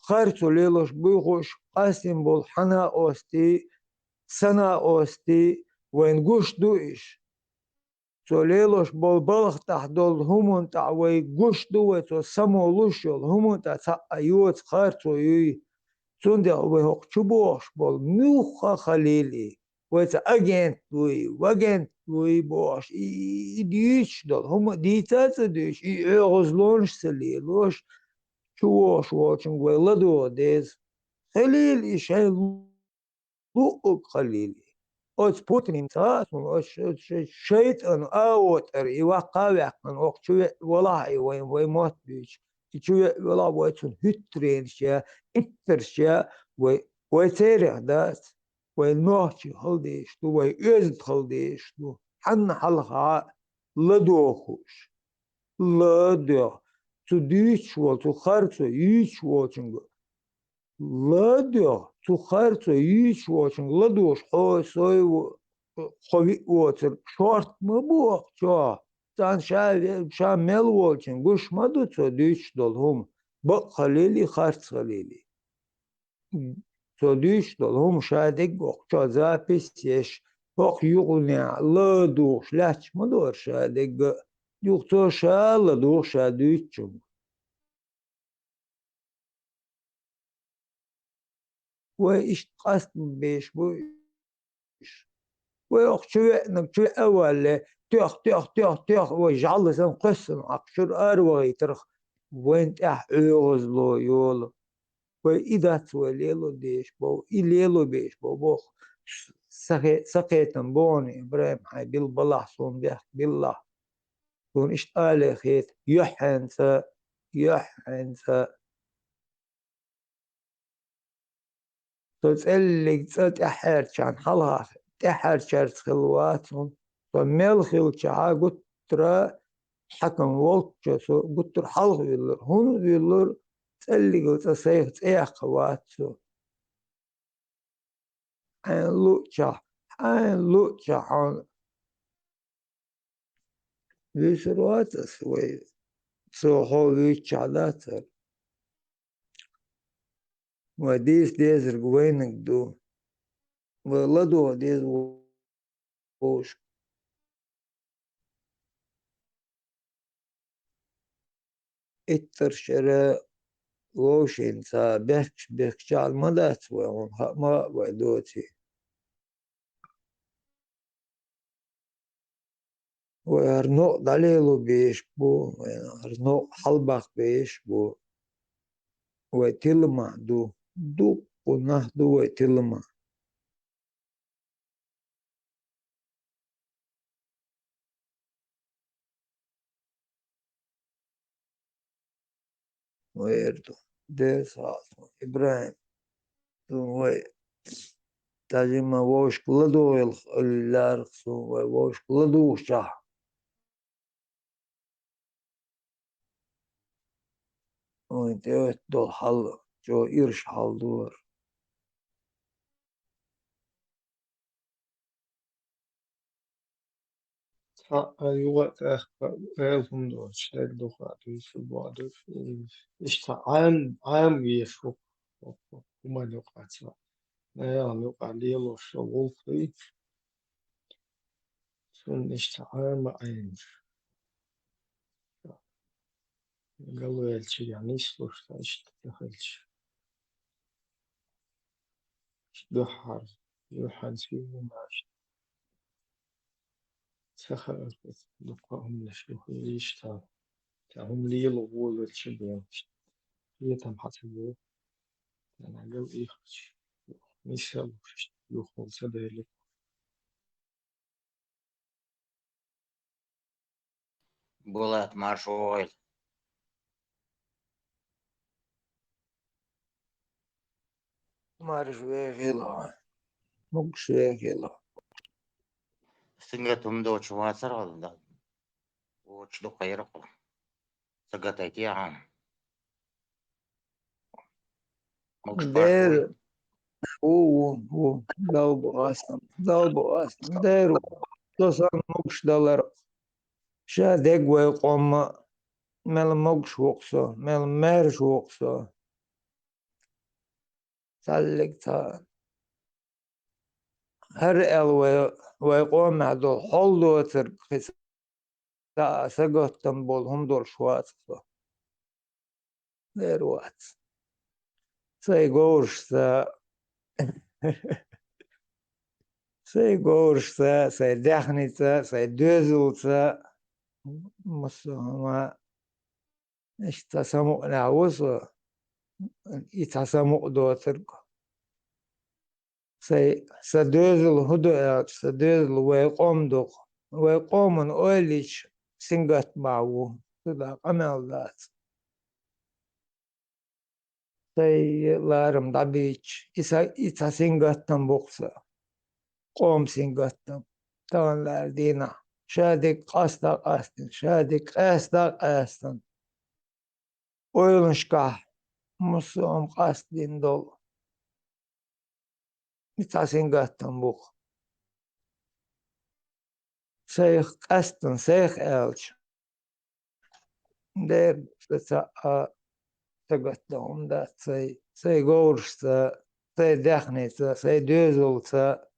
Харцо лелош буй хууш, къастийна болу хьан накъостий, сан накъостий, вайна гуш ду иш. Цо лелош болу балха тӀехь долу хӀуманна тӀехь вай гуш ду, вай цо самолуш йолу хӀуманна тӀехь цхьаъ а йоцу харцо юй. Цундела вай хӀокху чу бохуш болу муьлхха а халийла и, вай цхьа агент вуй, вагент вуй бохуш, и, и, и дуьйцуш долу хӀума дийца а ца дуьйцуш, и оьгӀазлонаш а ца лелош, чу вогӀуш волчуьнга вай ладогӀа деза. Халийла и шайн луъург халийла и. Оцу Путинца а, оцу ш-, ш-, шайтӀан агӀо тӀера и ваккха а ваьккхина, оха чу веа велахь а и вайн, вай мотт буьйцу, и чу веа велахь а вай цунна хӀуьттаренаш я, иттарш я, вай, вай церан дац, вай нохчий хила дезаш ду, вай оьзда хила дезаш ду, хьанна хьалха а ладогӀа хууш. ЛадогӀа. Цу дуьйцуш волу, цу харцо юьйцуш волчуьнга ладогӀа, цу харцо юьйцуш волчуьнга ладугӀуш хьо, со а ву, кхо виъ воцург шорта ма бу оха чохь. Царна ша, ша мел волчуьнга гуш ма ду цо дуьйцуш долу хӀума, бакъ халийла и, харц халийла и. Цо дуьйцуш долу хӀума ша дерг оха чохь запись еш, хӀокху юкъанехь ладугӀуш лаьтташ ма дара ша дерг а, юха цо ша ладугӀу ша дуьйцучуьнга. Вай иштта къастам беш бу уьш. Вай оха чу веанарг чу веа а валале, тоьх, тоьх, тоьх, тоьх, вай жӀаьла санна кхоьссина Ӏа кху чуьра ара вахийтарх, вайна тӀехь оьгӀазло йолу. Вай и дац вай лело дезаш боху, и лело беш боху, боху. Сахе-, сакхетам боху, Ибрахим, хьайн билла балахь, суна бехк биллахь. Суна иштта алий хета, юьххьенца, юьххьенца. Со цӀеллиг цӀа тӀаьхьарчарна хьалха, тӀаьхьарчарца хилла вац хьуна. Со мел хилчахьа гуттара хьакам волччо со гуттара хьалха вуьллура. ХӀунда вуьллура? ЦӀеллигал цӀа сайх цӀе яккха вац со. Хьайна луъчахь, хьайна луъчахь хьуна вуьйцур вац ас вай, со хьо вуьйцучахь дац хӀара. Вай дийца дезарг вайниг ду. Вай ладогӀа деза вовшашка. Иттарчара вовшашца бехкаш бехкача Ӏа ма дац вай, хьуна хаа ма хаьа вай доций. Вай хӀара новкъа дӀалело безаш бу, вай хӀара новкъа хьалбаккха безаш бу. Вай тилламах ду. Дуккха нах ду вай тилламах. Вай эр ду. Дерс хьалха. ИбрахӀим. Ду вай. Даже ма вовшашка ладугӀа йилха лаьрхӀа сона, вай вовшашка ладугӀучахь. Вайн тӀехӀоьттина долу хьал, чӀогӀа ирча хьал ду хӀара. Цхьаъ юха а тӀаккха, Ӏела хӀума доцуш, дерг дукха а дуьйцур боху, иштта Ӏам-, Ӏамавеш ву хӀокху хӀуманна юкъахь цхьаъ. Наьлан юкъахь лелош йолу гӀуллакхий. Цунна иштта Ӏама Ӏийна. Галвелча, я нислуш, ца иштта ца хилча. Дуьххьара, юьхьанца юьйна иштта. Ца хаьара, дуккха а хӀуманаш ду хӀинца иштта. Ца хӀума лело вон велча бен иштта. Кхетам хьан ца бо. Ца нагал ийхача. Нисса луш иштта, юххула ца дели. Булат, марша вогӀийла. Марша вогӀийла. Могуш вогӀийла. Сингаттам доцуш вацара хьо, да? Вочу дукха яра хьо. Сагатайтехьа. Могуш Дер-, бахьа ву, ву, ву. Далба астам, далба астам. Дер ву. Со сан могуш далар. Ша дегга вай къомма, мел могуш ву-кх со, мел маьрша ву-кх со. Цхьаллиг ца. ХӀара аьлла вай, вай къомехь долу хьол доцург кхин цхьа а сагаттам болу хӀума долуш вац-кх со. Дер вац. Сайн говрашца, сайн говрашца, сайн даьхница, сайн доьзалца, массо а хӀума. Иштта цхьа самукъанехь ву со, и цхьа самукъа доцург. Сайн, сан доьзал хӀун ду аьлча, сан доьзал вай къом ду-кх. Вай къоман ойла йича, сингаттамехь ву, цуьнан къамел дац. Сайн ларам дӀабийцича, и са-, и цхьа сингаттам бу-кх сан. Къоман сингаттам. Тахана лаьара дийнахь. Ша дерг къаста а къастийна, ша дерг къаста а къаьстина. Ойланашкахь массо а хӀума къастадина долу. И цхьа сингаттам бу-кх. Сайх къаьстина, сайх аьлча. Дера, сан цхьа а сагатдан хӀума дац, сайн, сайн говрашца, сайн даьхница, сайн доьзалца.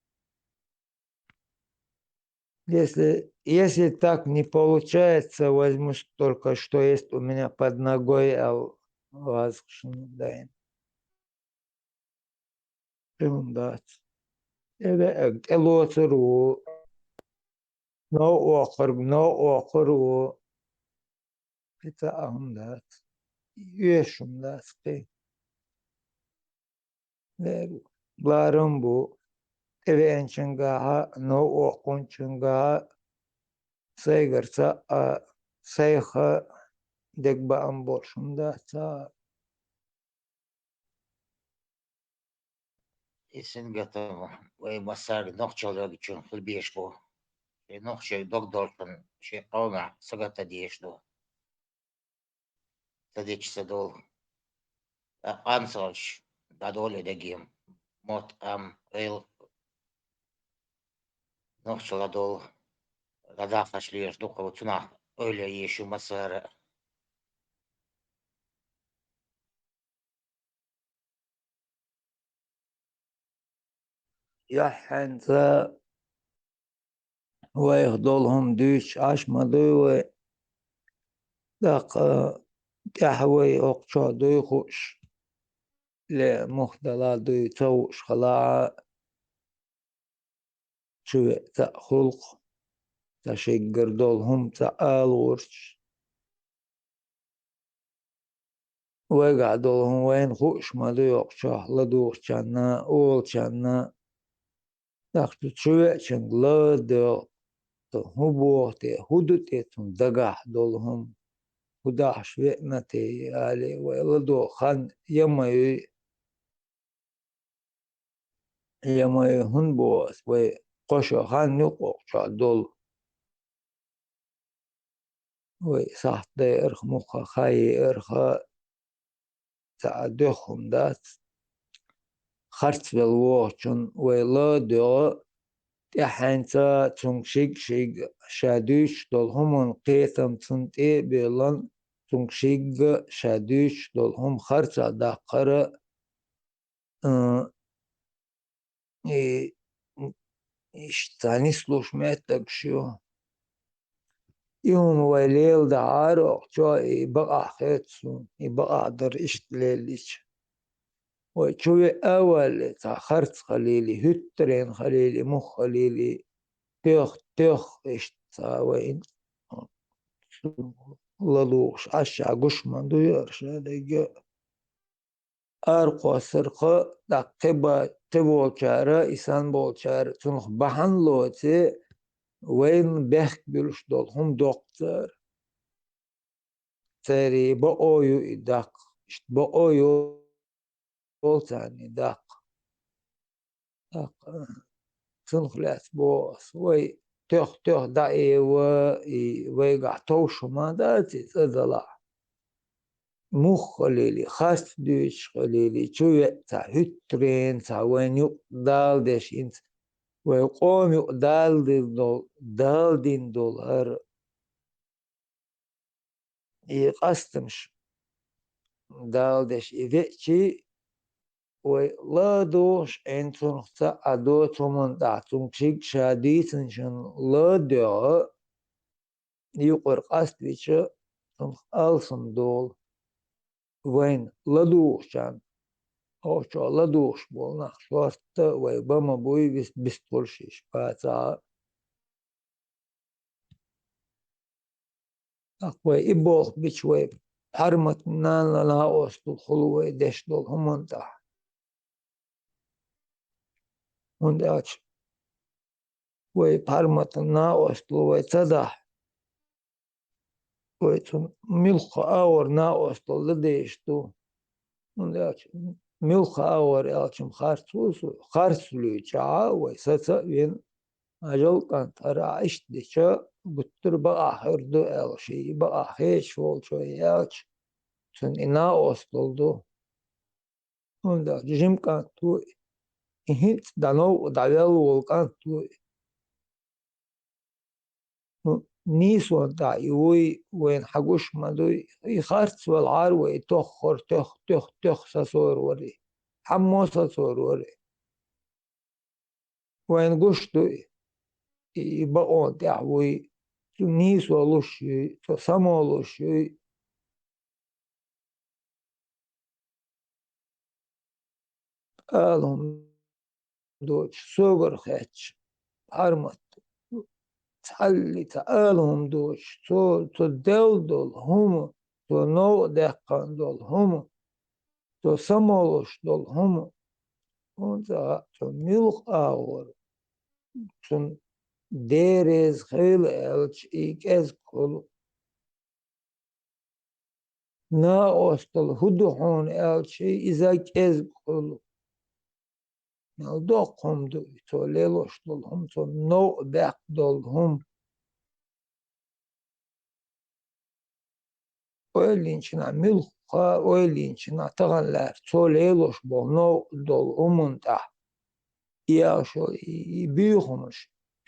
Если, если так не получается, возьму только, что есть у меня под ногой, аьлла вазахшна дайна. Кхин хӀума дац. ТӀевеарг тӀелоцур ву, новкъа воккхург новкъа воккхур ву. Кхин цхьа а хӀума дац. Оьшуш хӀума дац кхин. Ларам бу, тӀевеанчуьнгахьа, новкъа воккхунчуьнгахьа, сайгара цхьа а, сайх а дегабаам болуш хӀума дац цхьа а. И сингаттам вай массаьрга нохчалла йогучун хила безаш бу. Шайн нохчийн дог долчун шайн къомехь сагатдан дезаш ду. Ца дича ца долу. Ткъа къанзалш дӀадолу и дегийна. Мотт, къам, гӀайла нохчалла долу. ДӀадахкаш лелаш дукха ву, цунах ойла е езаш ю массара а. Яххьанца вайх долу хӀума дуьйцуш Ӏаш ма дуй вай. ТӀаккха тӀаьхьа вай хӀокху чохь дуй хууш, ле мухдала дуй ца хууш хала а, чу веа цхьаъ гӀуллакх, ца шиггара долу хӀума ца ала гӀурташ. Вайгахь долу хӀума вайна хууш ма ду йоккхачохь ладугӀучарна, олучарна. ТӀаккха цу чу веачуьнга ладоьгӀу, со хӀун боху те, хӀун ду те цунна дагахь долу хӀума, хӀун дахьаш веана те, алий, вай ладогӀу хан я ма юй, я ма юй, хӀунда боху ас, вай кхо шо хан юкъахь чохь долу. Вай сахьт дайарх, мухха хан еарх, цхьа а дуьххьа хӀума дац. Харцвелла вогӀучун вай ладоьгӀу, тӀаьхьенца цунга шига-шига ша дуьйцуш долу хӀуманна кхетам цунна тӀе а боьллан, цунга шига ша дуьйцуш долу хӀума харцахь даккхара, а, и, иштта нислуш меттигаш ю. И хӀума вай леладахьара оха чохь, и бакъахь хета суна, и бакъахь дара иштта леллича. Вай чу веа а валле, цхьа харц хилийла, хӀуьттаренна хилийла, муха хилийла, тоьх-, тоьх иштта цхьа вайна ладугӀуш Ӏаш гуш ма дуй ара ша дерг а. Аракхоссарх а, тӀаккха кхин ба-, кхин волчара, и санна болчара цунах бахьана лоций, вайна бехк буьллуш долу хӀума доккху цара. Церан бакъо ю и даккха, иштта бакъо йолу царна и даккха. ТӀаккха цунах лаьцна боху ас, вай тоьх-тоьх дӀаэва, и вайгахь товш хӀума дац и цӀа далахь. Муха хилийла, харц дуьйцуш хилийла, чу веа цхьа хӀуьттаренна, цхьа вайна юкъа Дала деш хӀинца, вай къоман юкъа Дала дина долу, Дала дина долу хӀара и къастамаш Дала деш и веачий, вай ладугӀуш, Ӏин цунах цхьа а доцу хӀуманна тӀехь цунга шига ша дийцинчунна ладоьгӀу, юкъара къаставича, цунах алсам долу. Вайна ладугӀучарна, оха чохь ладугӀуш болу нах шортта вай бан ма буй, вист-, бистхуьлуш йиш бацахь а. ТӀаккха вай и болх бича, вай паргӀатан нана накъосталла хуьлу вай деш долу хӀуманна тӀехь. ХӀунда аьлча вай паргӀатан накъосталла вай ца дахь, вай цунна муьлхха агӀор накъосталла дан дезаш ду. ХӀунда аьлча муьлхха агӀор аьлча-м харц ву со, харц луьйча а вай саца а вина, Ӏажал кӀант, хӀара ахь иштта дича, гуттар а бакъахь хир ду аьлла, шен и бакъахь хеташ волчо и аьлча, цунна и накъосталла ду. ХӀунда аьлча жима кӀант ву и, и хӀинца дӀановкъа дӀавелла волу кӀант ву и. Ну, нийсонна тӀехь и вуй, вайна хьан гуш ма дуй, и харц велахьара вай и тоххар, тоьх, тоьх, тоьх сацор вара и. Хьаммо сацор вара и. Вайна гуш ду и, и бакъонан тӀехь вуй, цу нийсо луш юй, цу само луш юй. Ала хӀума доцуш, согара хетча, паргӀат, цхьаллица ала хӀума доцуш, цо, цо делла долу хӀума, цо новкъа даьккхина долу хӀума, цо само луш долу хӀума, хӀунда аьлча цо муьлхха агӀор, цунна Дела реза хила аьлча, и кӀезиг хуьлу. Накъосталла хӀун ду хьуна аьлча, иза кӀезиг хуьлу. Мел доккха хӀума ду и, цо лелош долу хӀума, цо новкъа баьккха долу хӀума. Ойла йинчу хенахь муьлхха, ойла йинчу хенахь тахана лаьара цо лелош болу новкъа долу хӀуманна тӀехь. И аьлла шо, и, и буьйхамаш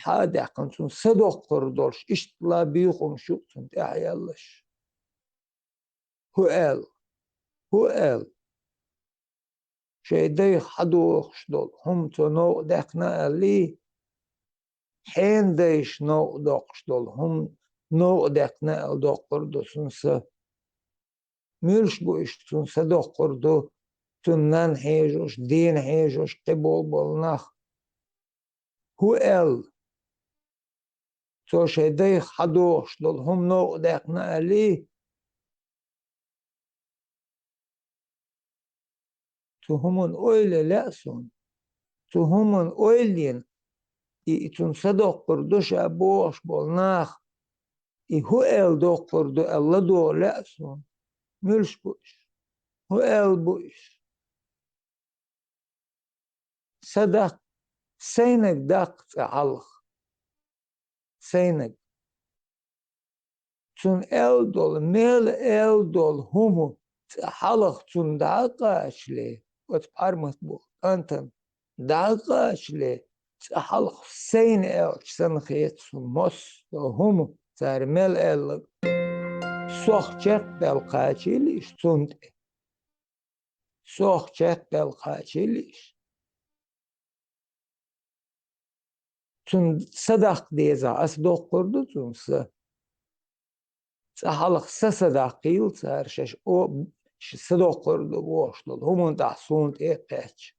хьа а даьккхина, цунна са доккхур долуш, иштта буьйхамаш ю-кх цунна тӀаьхьа яьллаш. ХӀун аьлла? ХӀун аьлла? шайн дайх хьадохуш долу хӀума цо новкъа даьккхина аьллий, хьенан дайша новкъа доккхуш долу хӀума новкъа даьккхина аьлла доккхур ду цуьнан са. Муьлш бу уьш цуьнан са доккхур ду, цуьнан нанна хьежош, дена хьежош кхин болу болу нах? ХӀун аьлла? Цо шайн дайх хьадохуш долу хӀума новкъа даьккхина аьллий, цу хӀуманна ойла лаьа суна. Цу хӀуманна ойла йина, и, и цуьнан са доккхур ду ша бохуш болу нах, и хӀун аьлла доккхур ду аьлла ладогӀа лаьа суна. Муьлш бу уьш? ХӀун аьлла бу уьш? Са даккха, сайнаг даккха цкъа хьалха. Сайнаг. Цунна аьлла долу, мел аьлла долу хӀума цкъа хьалха цунна дӀа а кхачале, оцу пхьармат боху кӀантана дӀа а кхачале, цкъа хьалха сайна аьлча санна хета суна массо а хӀума, цара мел аьлларг. Сох чекхбаьлла кхачийла уьш цунна тӀе. Сох чекхбаьлла кхачийла уьш. Цунна са даккха дезахь, аса доккхур ду цунна са. Цкъа хьалха са, са даккхийла цара шаьш, о, ш-, са доккхур ду бохуш долу хӀуманна тӀехь суна тӀе а кхаьчча.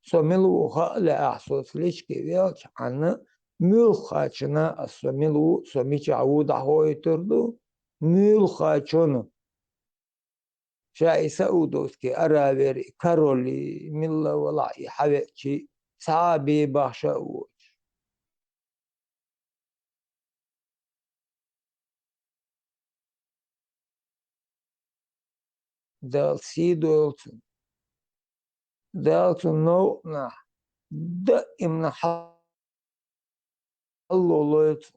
Со мила ву хаа лаахь, соца лечке ваьлча хьанна, муьлхха кхаччалц аса со мила ву, со мичахь ву дӀахоуьйтур ду, муьлхха кхаччалц. Ша и Саудовский Аравери, короли, милла валахь и хьавеачий, цхьа а бен бахша а воцуш. Дала сий дойла цунна. Дала цунна новкъанахь даимна хьал- Алло лоьцу.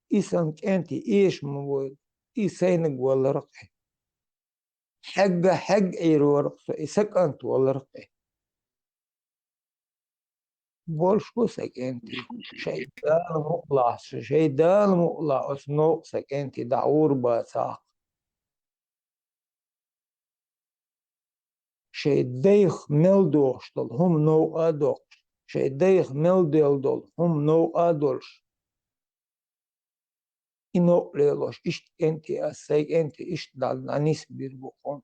И сан кӀентий эша ма войла, и сайнаг валарх и. Хьегга, хьегга Ӏийр варх со, и сан кӀант валарх и. Болуш бу сан кӀентий. Шайн Дала мукъалахь, шайн Дала мукъалахь оцу новкъа сан кӀентий дӀагӀур бацахь. Шайн дайх мел дохуш долу хӀума новкъа а доккхуш, шайн дайх мел делла долу хӀума новкъа а долуш, и новкъа лелош, иштта кӀентий ас, сайн кӀентий иштта дӀа-, дӀанисбийр бу хьуна.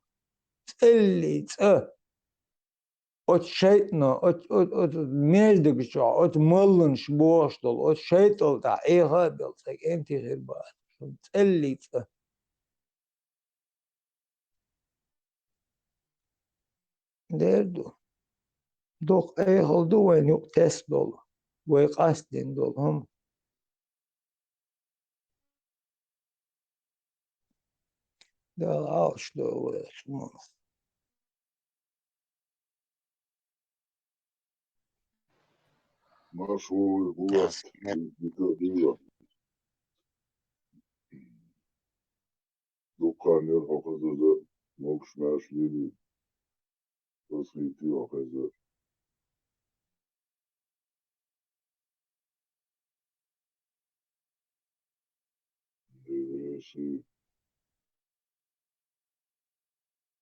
ЦӀеллий цӀа оцу шайтӀано, оцу, оцу, оцу междага чохь, оцу малланаш бохуш долу, оцу шайтӀал тӀехь Ӏеха а белла, сайн кӀентий хир бац хьуна. ЦӀеллий цӀа. Дер ду. Дукха Ӏехал ду вайн юкъа тесна долу, вай къастдина долу хӀума. Дала Ӏалаш до вай оцу хӀуманах. Марш вовшах ву ас, дика дила. Дуккха нерхо хазаза, могуш-маьрша лелий, хазахийтий хьо хезар. Дерриши.